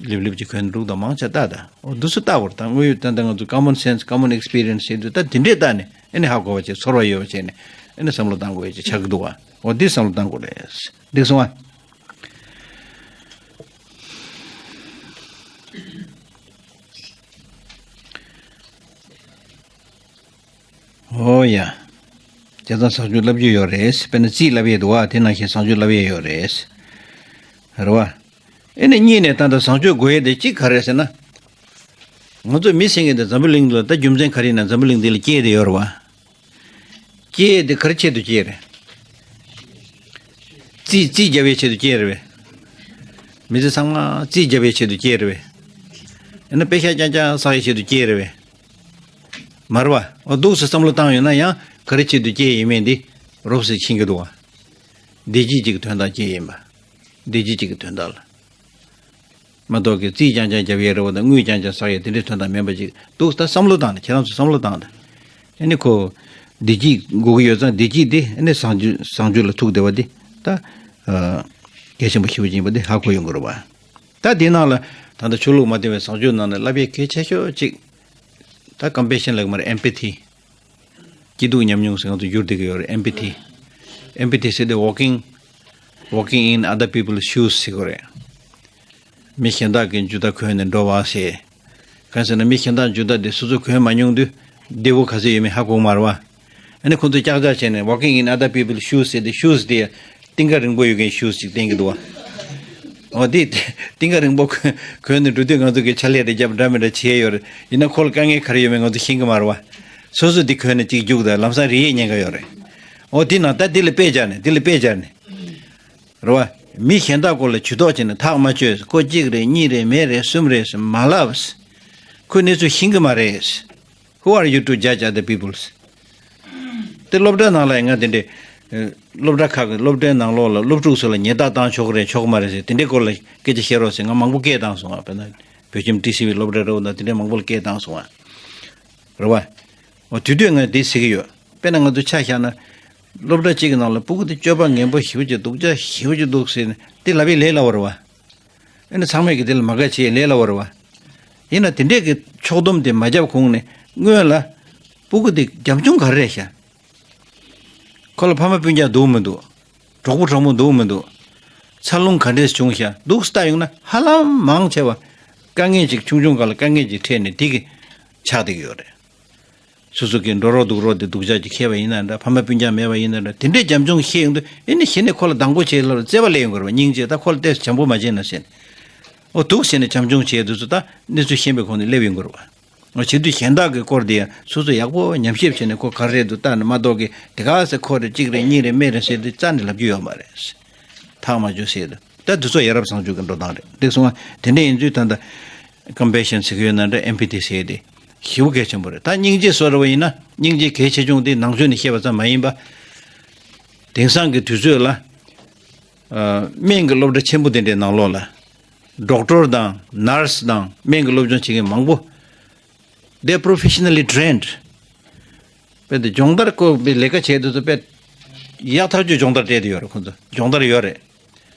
ལེབ་ལེབ་ཅིག་གོན་འདུག་དང་མང་ཆེ་ལྟ་དང་། འོ་འདུག་སེ་ལྟ་དགོས་རེད། ད་དངོས་ཡོད་ད་ལྟ་ང་ཚོ་ཀ་མོན་སེན་སི་ཀ་མོན་ཨེགས་པི་རི་ཡན་སི་ཟེར་དུས་ད་དེ་འདྲས་ལྟ་ནས་ཨ་ནི་ཧ་གོ་བ་བྱས། ཚོར་བ་ཡོད་པ་བྱས་ནས་ཨ་ནི་བསམ་བློ་བཏང་དགོས་ཡ་ཅིག་ཆགས་ཀྱི་འདུག་བ། འོ་འདི་བསམ་བློ་བཏང་དགོས་རེད། འགྲིག་སོང་ཨ། ཨོ་ཡ། བྱས་ཙང་བཟང་སྤྱོད་བསླབ་རྒྱུ་ཡོད་རེད། དཔེར་ན་རྩིས་བསླབ་ཡས་འདུག་བ། དེ་ནང་བཞིན་བཟང་སྤྱོད་བསླབ་ཡས་ཡོད་རེད། རེད་བ། ཨེ་ནས་གཉིས་ནས་ད་ལྟ་བཟང་སྤྱོད་དགོས་ཡས་དེ་གཅིག་ག་རེ་ཟེར་ན། ང་ཚོ་མི་ཟེར་མཁན་དེ་འཛམ་བུ་གླིང་འདི་ལ་ད་རྒྱུ་མཚན་ག་རེ་ཡིན་ན་འཛམ་བུ་གླིང་འདི་ལ་སྐྱེས་བསྡད་ཡོད་རེད་བ། སྐྱེས་དེ་ག་རེ་ཆེད་དུ་སྐྱེས་རེད། རྩིས་རྩིས་རྒྱབ་པའི་ཆེད་དུ་སྐྱེས་རེད་བས། མི་ཚེ་ཚང་མ་རྩིས་རྒྱབ་པའི་ཆེད་དུ་སྐྱེས་རེད་བས། ཡང་ན་པེ་ཤག་རྐྱང་རྐྱང་བསགས་ཡའི་ཆེད་དུ་སྐྱེས་རེད་བས། མ་རེད་བ། འོ་འདུག་སེ་བསམ་བློ་བཏང་ཡོད་ན་ཡང་ག་རེ་ཆེད་དུ་སྐྱེས་ཡིན་མིན་འདི་རོབ་ཙམ་ཤེས་ཀྱི་འདུག་བ། བདེ་སྐྱིད་ཅིག་གི་དོན་དག་སྐྱེས་ཡིན་པ། བདེ་སྐྱིད་ཅིག་གི་དོན་དག་ལ། མ་གཏོགས་ཀྱི་རྩིས་རྐྱང་རྐྱང་རྒྱབ་ཡས་རེད་བ་དང་དངུལ་རྐྱང་རྐྱང་བསགས་ཡས་དེ་འདྲའི་དོན་དག་མིན་པ་ཅིག་འདུག་ད་བསམ་བློ་བཏང་ནས་ཁྱེད་རང་ཚོ་བསམ་བློ་བཏང་ནས། ཨ་ནི་ཁོ། བདེ་སྐྱིད་དགོས་ཀྱི་ཡོད་ཙང་བདེ་སྐྱིད་དེ་ཨ་ནི་བཟང་སྤྱོད་བཟང་སྤྱོད་ལ་ཐུག་བསྡད་པ་དེ་ད། གལ་ཆེན་པོ་ཞེ་པོ་ཅིག་ཡིན་པ་དེ་ཧ་གོ་ཡོང་གི་རེད་བ། ད་དེ་ནང་ལ་ད་ལྟ་ཆོས་ལུགས་མ་མཐུན་པའི་བཟང་སྤྱོད་ནང་ནས་བསླབ་ཡས་གལ་ཆེ་ཤོས་ཅིག་ད་ཀམ་པེ་ཤན་ལབ་ཀྱི་མ་རེད། ཨེམ་པེ་ཐི། སྐྱིད་སྡུག་མཉམ་མྱོང་ཟེར་ང་ཚོ་བསྒྱུར་བསྡད་ཀྱི་ཡོད་རེད། ཨེམ་པེ་ཐི། ཨེམ་པེ་ཐི་ཟེར་དེ་walking walking in other people's shoes ཟེར་གྱི་རེད། མི་གཞན་དག་གི་འཇུ་རྟ་གོན་ནས་འགྲོ་བ་ཟེར། གང་ཟེར་ན་མི་གཞན་དག་འཇུ་རྟ་དེ་སོ་སོ་གོན་མ་མྱོང་དུས་བདེ་པོ་ག་ཚོད་ཡོད་མེད་ཧ་གོ་གི་མ་རེད་བ། ཨ་ནི་ཁོ་ཚོས་ཀྱག་ཀྱག་བྱས་ནས་walking in other people's shoes ཟེར་དེ། shoes དེ་གཏིང་ཁ་རིང་པོ་ཡོད་མཁན་shoes ཅིག་བསྟན་གྱི་འདུག་བ། འོ་དེ་གཏིང་ཁ་རིང་པོ་གོན་གོན་ནས་འགྲོ་དུས་ང་ཚོ་གི་ཕྱག་ལས་རེ་རྒྱབ་འདྲ་མི་འདྲ་བྱས་ཡོད་རེད། ཡིན་ན་ཁོ་ལ་དཀའ་ངལ་ག་རེ་ཡོད་མེད་ང་ཚོ་ཤེས་ཀྱི་མ་རེད་བ། སོ་སོ་དེ་གོན་ནས་གཅིག་རྒྱུགས་དང་ལམ་སང་རིལ་ཡས་ཉེན་ཁ་ཡོད་རེད། འོ་དེ་ནང་ད་དེ་ལ་དཔེ་སྦྱར་ནས་དེ་ལ་དཔེ་སྦྱར་ནས། རེད་བ། མི་གཞན་དག་སྐོར་ལ་ཇུས་གཏོགས་བྱས་ནས་ཐག་མ་ཆོད། ཁོ་གཅིག་རེད། གཉིས་རེད། མེད་རེད། གསུམ་རེད་ཟེར་མ་ལབ། ཁོས་གནས་ཚུལ་ཤེས་ཀྱི་མ་རེད། Who are you to judge other people's? དེ་སློབ་གྲྭ་ནང་ལ་ཡང་ང་དེ་འདྲའི། ཨ། སློབ་གྲྭ་ཁག་གི་སློབ་གྲྭའི་ནང་ལོགས་ལ་སློབ་ཕྲུག་ཚོ་ལ་ཉེས་རྡུང་བཏང་ཆོག་གི་རེད་ཆོག་གི་མ་རེད་ཟེར་དེ་འདྲའི་སྐོར་ལ་སྐད་ཆ་བཤད་རོགས་ཟེར་ང་མང་པོ་སྐད་བཏང་སོང་ང་། དཔེར་ན་བོད་ཁྱིམ་ཊི་སི་ཝི་སློབ་གྲྭ་འདྲ་བོ་ན་དེ་འདྲའི་མང་པོ་ལ་སྐད་བཏང་སོང་ང་། རེད་བ། འོ་དེ་དུས་ང་དེ་ཟེར་གྱི་ཡོད། དཔེར་ན་ང་ཚོ་ཆ་བཞག་ན། སློབ་གྲྭ་གཅིག་གི་ནང་ལ་སྤུ་གུ་དེ་སྤྱོད་པ་ངན་པོ་ཞེ་པོ་ཅིག་སྡུག་ཅག་ཞེ་པོ་ཅིག་འདུག་ཟེར་ནས་དེ་ལབ་ཡས་ལས་སླ་བོ་རེད་བ། ཨ་ནི་ཚང་མས་ཀྱི་དེ་ལ་མ་དགའ་བྱེད་ཡས་ལས་སླ་བོ་རེད་བ། ཡིན་ན་དེ་འདྲས་ཀྱི་ཕྱོགས་བསྡོམས་དེ་མ་བརྒྱབ་གོང་ནས་སྔོན་ལ། སྤུ་གུ་དེ་རྒྱབ་ལྗོངས་ག་རེ་རེད་ཤག་ཁོ་ལ་ཕ་མ་སྤུན་ཀྱག་འདུག་མི་འདུག་གྲོགས་པོ་གྲོགས་མོ་འདུག་མི་འདུག་འཚར་ལོངས་ག་འདྲས་བྱུང་ཤག་འདུག་སེ་ལྟ་ཡོང་ན་ཧ་ལམ་མང་ཆེ་བ། དཀའ་ངལ་ཅིག་ཆུང་ཆུང་སྒང་ལ་དཀའ་ངལ་ཅིག་འཕྲད་ནས་དེ་གི་ཆགས་བསྡད་ཀྱི་ཡོད་རེད། སོ་སོ་གི་འགྲོ་རོགས་འདུག་རོགས་དེ་སྡུག་ཅག་ཅིག་ཁེལ་བ་ཡིན་ན་འདྲ། ཕ་མ་སྤུན་ཀྱག་མེད་པ་ཡིན་ན་འདྲ། དེ་འདྲའི་རྒྱབ་ལྗོངས་ཤེས་ཡོང་དུས་ཨེ་ནི་གཞི་ནས་ཁོ་ལ་སྡང་པོ་བྱེད་ལབ་བརྩེ་བ་སླེབས་ཡོང་དགོས་རེད་བ། སྙིང་རྗེ། ད་ཁོ་ལ་ཏོག་ཙམ་བྱམས་པོ་མ་བྱས་ན་ཟེར་ནས། འོ་འདུག་ཟེར་ནས་བྱམས་སྐྱོང་བྱས་དུས་ཚོད་ད་གནས་ཚུལ་ཤེས་པའི་གོང་ནས་སླེབས་ཡོང་དགོས་རེད་བ། འོ་བྱེད་དུས་གཞན་དག་གི་སྐོར་དེ་ཡང་སོ་སོ་ཡག་པོ་ཉམས་ཞིབ་བྱས་ནས་ཁོ་ག་རེ་རེད་འདུག་ལྟ་ནས་མ་གཏོགས་ཀི་དེ་ག་ཟེ་ཁོ་རེད་གཅིག་རེད་གཉིས་རེད་མེད་རེད་ཟེར་དུས་རྩ་ནས་ལབ་རྒྱུ་ཡོད་མ་རེད། ཐག་མ་ཆོད་ཟེར་དུས་ད་དེ་ཚོ་ཡ་རབས་བཟང་སྤྱོད་ཀྱི་འགྲོ་སྟངས་རེད། འདུག་སོང་ང་དེ་འདྲ་ཡིན་དུས་ད་ལྟ་ཀམ་པེ་ཤན་ཟེར་གི་ཡོད་ན་འདྲ། ཨེམ་པ་ཐི་ཟེར་དེ་ཞེ་པོ་གལ་ཆེན་པོ་རེད། ད་སྙིང་རྗེ་བཟོ་འདྲ་བ་ཡིན་ན་སྙིང་རྗེ་གལ་ཆེ་ཆུང་དེ་ནང་ཆོས་ནས་བཤད་པ་ཙམ་མ་ཡིན་པ། དེང་སང་གི་དུས་ཚོད་ལ། ཨ། སྨན་གྱི་སློབ་གྲྭ་ཆེན་པོ་དེ་འདྲའི་ནང་ལོགས་ལ། ཌོག་ཊར་དང་ནར་སི་དང་སྨན་གྱི་སློབ་སྦྱོང་བྱེད་མཁན་མང་པོ། They are professionally trained. དཔེ་དེ་སྦྱོང་བརྡར་སྐོར་བའི་ལས་ཀ་བྱས་དུས་ཚོ་དཔེ་ཡག་ཐག་ཆོད་སྦྱོང་བརྡར་སྤྲད་དེ་ཡོད་རེད་ཁོང་ཚོ། སྦྱོང་བརྡར་ཡོད་རེད།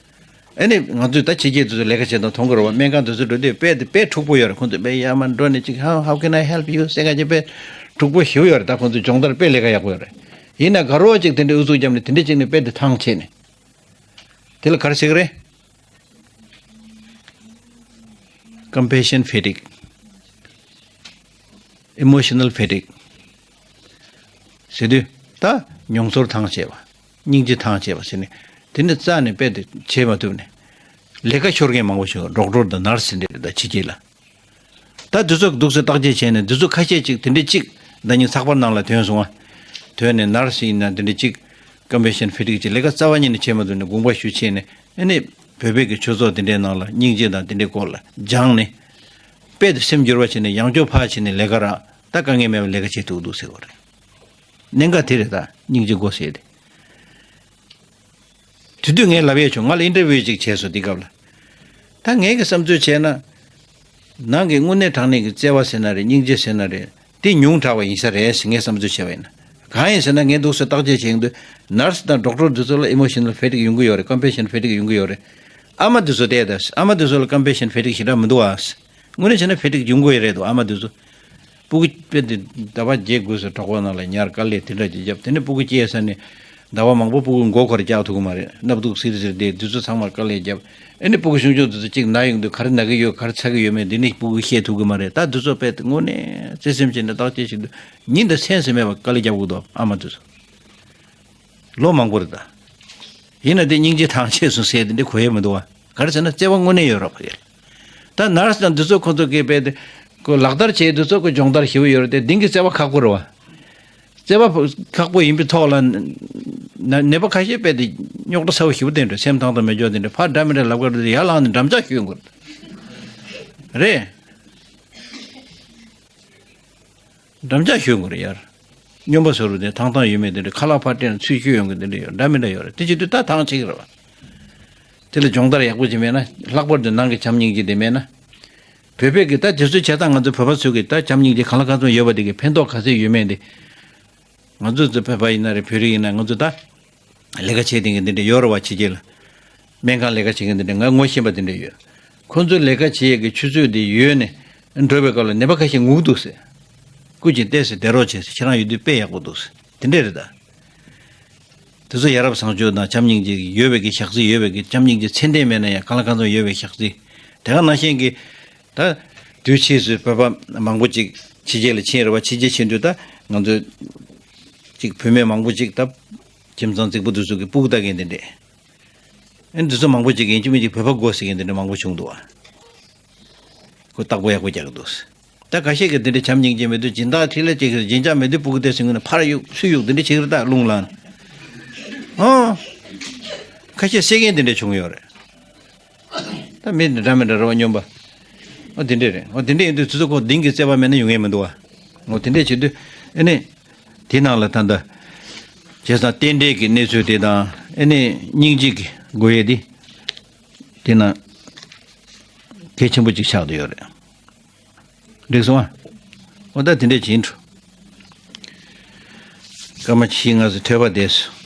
ཨ་ནི་ང་ཚོས་ད་ཕྱི་རྒྱལ་དུ་ལས་ཀ་བྱེད་དང་མཐོང་གི་རེད་བ། སྨན་ཁང་དུ་ཚོ་འགྲོ་དུས་དཔེ་དེ་དཔེ་འཁྲུག་པོ་ཡོད་རེད། ཁོང་ཚོ་དཔེ་ཡར་མར་འགྲོ་ནས་ཅིག How, how can I help you? ཟེར་ག་ཅིག་དཔེ་འཁྲུག་པོ་ཞེ་པོ་ཡོད་རེད། ད་ཁོང་ཚོའི་སྦྱོང་བརྡར་དཔེ་ལས་ཀ་ཡག་པོ་ཡོད་རེད། ཡིན་ན་དགའ་རོགས་ཅིག་དེ་འདྲའི་ཨུ་ཚུགས་བརྒྱབ་ནས་དེ་འདྲ་ཅིག་ནས་དཔེ་དེ་ཐང་ཆད་ནས། དེ་ལ་ག་རེ་ཟེར་གི་རེད། Compassion fatigue, emotional fatigue ཟེར་དུས། ད་མྱོང་ཚོར་ཐང་ཆད་པ། སྙིང་རྗེ་ཐང་ཆད་པ་ཟེར་ནས། དེ་ནི་རྩ་ནས་དཔེ་དེ་བྱེད་མ་ཐུབ་ནས། ལས་ཀ་ཤོར་མཁན་མང་པོ་བྱུང་། ཌོག་ཊར་དང་ནར་སི་འདྲ་ད་ཕྱི་རྒྱལ་ལ། ད་དེ་ཚོ་འདུག་སེ་བརྟག་དཔྱད་བྱས་ནས། དེ་ཚོ་ཁ་ཤས་ཅིག་དེ་འདྲའི་ཅིག་ཟླ་ཉིན་ཚགས་པར་ནང་ལ་ཐོན་སོང་ང་། ཐོན་ནས་ནར་སི་ཡིན་ན་དེ་འདྲའི་ཅིག་ཀམ་པེ་ཤན་ཕེ་ཊིག་ཅིག་ལས་ཀ་རྩ་བ་ཉིད་ནས་བྱེད་མ་ཐུབ་ནས་དགོངས་པ་ཞུ་བྱས་ནས། ཨ་ནི་བོད་པའི་གི་ཆོས་ཚོགས་དེ་འདྲའི་ནང་ལ་སྙིང་རྗེ་དང་དེ་འདྲའི་སྐོར་ལ་སྦྱངས་ནས། དཔེ་དེ་སེམས་འགྱུར་བ་བྱས་ནས། ཡང་བསྐྱར་ཕར་ཕྱིན་ནས་ལས་ཀ་རག་ད་དཀའ་ངལ་མེད་པར་ལས་ཀ་བྱེད་ཐུབ་འདུག་ཟེར་བ་རེད། གནད་འགག་དེ་རེད། ད་སྙིང་རྗེ་དགོས་ཟེར་ཏེ། དེ་དུས་ངས་ལབ་ཡས་བྱུང་། ང་ལ་ཨིན་ཊར་བིའུ་ཅིག་བྱས་སོང་། དེ་སྐབས་ལ། ད་ངས་ཀྱི་བསམ་ཚུལ་བྱས་ན། ནང་གི་དངོས་གནས་དྲང་གནས་ཀྱི་བརྩེ་བ་ཟེར་ན་རེད། སྙིང་རྗེ་ཟེར་ན་རེད། དེ་ཉུང་དྲགས་པ་ཡིན་ས་རེད་ཟེར་ངས་བསམ་ཚུལ་བྱས་པ་ཡིན་ན། གང་ཡིན་ཟེར་ན། ངས་འདུག་སེ་བརྟག་དཔྱད་བྱེད་ཀྱི་འདུག་ནར་སི་དང་ཌོག་ཊར་འདི་ཚོ་ལ་ཨི་མོ་ཤི་ནལ་ཕེ་ཊིག་ཡོང་གི་ཡོད་རེད། ཀམ་པེ་ཤན་ཕེ་ཊིག་ཡོང་གི་ཡོད་རེད། ཨ་མ་འདི་ཚོ་བལྟས་དང་། ཨ་མ་འདི་ཚོ་ལ་ཀམ་པེ་ཤན་ཕེ་ཊིག་ཞེ་དྲག་མི་འདུག་ཨ། དངོས་གནས་བྱས་ན་ཕེ་ཊིག་ཡོང་གི་ཡོད་རེད་འདུག་ཨ་མ་འདི་ཚོ། སྤུ་གུ་དཔེ་དེ་ཟླ་བ་བརྒྱད་དགུ་ཙམ་གྲོད་ཁོག་ནང་ལ་ཉར། དཀའ་ལས་དེ་འདྲ་ཅིག་བརྒྱབ། དེ་ནས་སྤུ་གུ་སྐྱེས་ས་ནས་ཟླ་བ་མང་པོ་སྤུ་གུ་མགོ་འཁོར་བཀྱག་ཐུབ་ཀྱི་མ་རེད། སྣབས་སྡུག་སིལ་སིལ་དེ། དེ་ཚོ་ཚང་མར་དཀའ་ལས་བརྒྱབ། ཨ་ནི་སྤུ་གུ་ཆུང་ཆུང་དེ་ཚོ་གཅིག་ན་ཡོང་དུས་ག་རེ་ན་གི་ཡོད། ག་རེ་ཚ་གི་ཡོད་མེད་འདི་ནི་སྤུ་གུས་ཤེས་ཐུབ་ཀྱི་མ་རེད། ད་དེ་ཚོ་དཔེ་དེ་དངོས་གནས་བརྩེ་སེམས་བྱས་ནས་བརྟག་དཔྱད་བྱེད་དུས། ཉིན་དང་མཚན་ཟེར་མེད་པར་དཀའ་ལས་རྒྱབ་དགོས་འདུག་ཨ་མ་དེ་ཚོ། ལོ་མང་པོ་རེད་ད། ཡིན་ན་དེ་སྙིང་རྗེ་ཐང་ཆད་སོང་ཟེར་དེ་འདྲ་གོ་ཡས་མི་འདུག་བ། ག་རེ་ཟེར་ན་བརྩེ་བ་དངོས་གནས་ཡོད་རེད་བ། ད་ནར་སི་དང་འདི་ཚོ་ཁོ་ཚོ་གིས་དཔེ་དེ་ཁོ་ལག་བསྟར་བྱས། འདི་ཚོ་ཁོ་སྦྱོང་བརྡར་ཞེ་པོ་ཡོད་རེད་དེ། འདི་གི་བརྩེ་བ་ཁག་པོ་རེད་བ། བརྩེ་བ་ཁག་པོ་ཡིན་པའི་ཐོག་ལ་ན་ནད་པ་ཁ་ཤས་དཔེ་དེ་རྙོག་དྲ་ཚ་པོ་ཞེ་པོ་བསྟན་འགྲོ། སེམས་ཐང་དང་མེད་འཇོག་དེ་འདྲ། ཕར་འདྲ་མི་འདྲ་ལབ་ཀ་རེད། ཡར་ལངས་ནས་འགྲམ་ལྕག་གཞུ་དགོས་རེད། འགྲམ་ལྕག་གཞུ་དགོས་རེད་ཡར། སྨྱོན་པ་བཟོ་རུ་དེ་ཐང་ཐང་ཡོད་མེད་དེ་འདྲ། ཁ་ལག་ཕར་སྤྲད་ན་ཚུར་གཞུ་ཡོང་གི་དེ་འདྲ་ཡོད། འདྲ་མི་འདྲ་ཡོད་རེད། དེ་བྱེད་དུས་ད་ཐང་ཆད་ཀྱི་རེད་བ། དེ་ལ་སྦྱོང་བརྡར་ཡག་པོ་ཅིག་མེད་ན། ལྷག་པར་དུ་ནང་གི་བྱམས་སྙིང་རྗེ་དེ་མེད་ན། བོད་པའི་གི་ད་དེ་ཚོའི་བྱེད་སྟངས། ང་ཚོ་བོད་པ་ཚོའི་གི་ད་བྱམས་སྙིང་རྗེ་གང་ལ་གང་འཚམ་ཡོད་པ་དེ་གི་ཕན་ཐོགས་ག་ཚད་ཡོད་མེད་དེ། ང་ཚོ་ཚོ་བོད་པ་ཡིན་ན་རེད། བོད་རིགས་ཡིན་ན། ང་ཚོ་ད་ལས་ཀ་བྱེད་མཁན་གི་འདི་འདྲ་ཡོད་རེད་བ། ཕྱི་རྒྱལ་ལ་སྨན་ཁང་ལས་ཀ་བྱེད་མཁན་འདི་འདྲ་ང་ངོ་ཤེས་པ་འདི་འདྲ་ཡོད། ཁོ་ཚོའི་ལས་ཀ་བྱེད་ཡས་ཀྱི་ཆུ་ཚོད་འདི་ཡོལ་ནས་འགྲོ་བའི་སྐབས་ལ་ནད་པ་ཁ་ཤས་ངུ་འདུག་ཟེར། སྐུ་མཁྱེན་བལྟས་ཟེར། བསྡད་རོགས་བྱེད་ཟེར། ཁྱེད་རང་ཡོད་དུས་དཔེ་ཡག་པོ་འདུག་ཟེར། དེ་འདྲ་རེད་ད། དེ་ཚོ་ཡ་རབས་བཟང་སྤྱོད་དང་བྱམས་སྙིང་རྗེ་ཡོད་པའི་གི་ཞག་རྩི་ཡོད་པའི་གི། བྱམས་སྙིང་རྗེ་ཚད་ལྡན་མེད་ན་ཡང་གང་ལ་གང་འཚམ་ཡོད་པའི་ཞག་རྩི། དེ་ག་ནང་བཞིན་གྱི་ད་དུས་ཕྱིས་སུ་བོད་པ་མང་པོ་ཅིག་ཕྱི་རྒྱལ་ལ་ཕྱིན་རེད་བ། ཕྱི་རྒྱལ་ཕྱིན་དུས་ད་ང་ཚོ་ཅིག་བུད་མེད་མང་པོ་ཅིག་ད་ཁྱིམ་ཚང་རྫིག་པོ་དེ་ཚོ་གི་སྤུ་གུ་ལྟ་མཁན་དེ་འདྲས། ཨ་ནི་དེ་ཚོ་མང་པོ་ཅིག་ཡིན་གཅིག་མིན་གཅིག་བོད་པ་དགོས་ཟེར་མཁན་དེ་འདྲ་མང་པོ་བྱུང་འདུག་བ། ཁོ་བརྟག་པ་ཡག་པོ་རྒྱག་གི་འདུག་ད་ཁ་ཤས་ཀྱིས་དེ་འདྲ་བྱམས་སྙིང་རྗེ་མེད་དུས། སྦྱིན་བདག་འཁྲིས་ལ་བཅུག་གི། སྦྱིན་བདག་མེད་དུས་སྤུ་གུ་དེ་ཟིན་གི་ན་ཕར་གཡུག་ཚུར་གཡུག་དེ་འདྲ་བྱེད་ཀྱི་རེད། ད་རླུང་ལངས་ནས། ཨོ། ཁ་ཤས་བསད་མཁན་དེ་འདྲ་བྱུང་ཡོད་རེད། ད་མི་འདྲ་མི་འདྲ་རེད་བ། སྨྱོན་པ། ཨོ་དེ་འདྲ་རེད། ཨོ་དེ་འདྲ་ཡིན་དུས་དེ་ཚོ་ཁོ་གདེང་གི་བརྩེ་བ་མེད་ན་ཡོང་ཡས་མི་འདུག་བ། ཨོ་དེ་འདྲ་བྱེད་དུས་ཨ་ནི་དེ་ནང་ལ་ད་ལྟ་བྱས་ཙང་རྟེན་འབྲེལ་གྱི་གནས་ཚུལ་དེ་དང་། ཨ་ནི་སྙིང་རྗེ་གི་དགོས་ཡས་དེ། དེ་ན་གལ་ཆེན་པོ་ཅིག་ཆགས་བསྡད་ཡོད་རེད། འགྲིག་སོང་ཨ། འོ་ད་དེ་འདྲས་བྱེད་འགྲོ། སྐར་མ་བཞི་ལྔ་ཙམ་ཐོས་པ་བསྡད་སོང་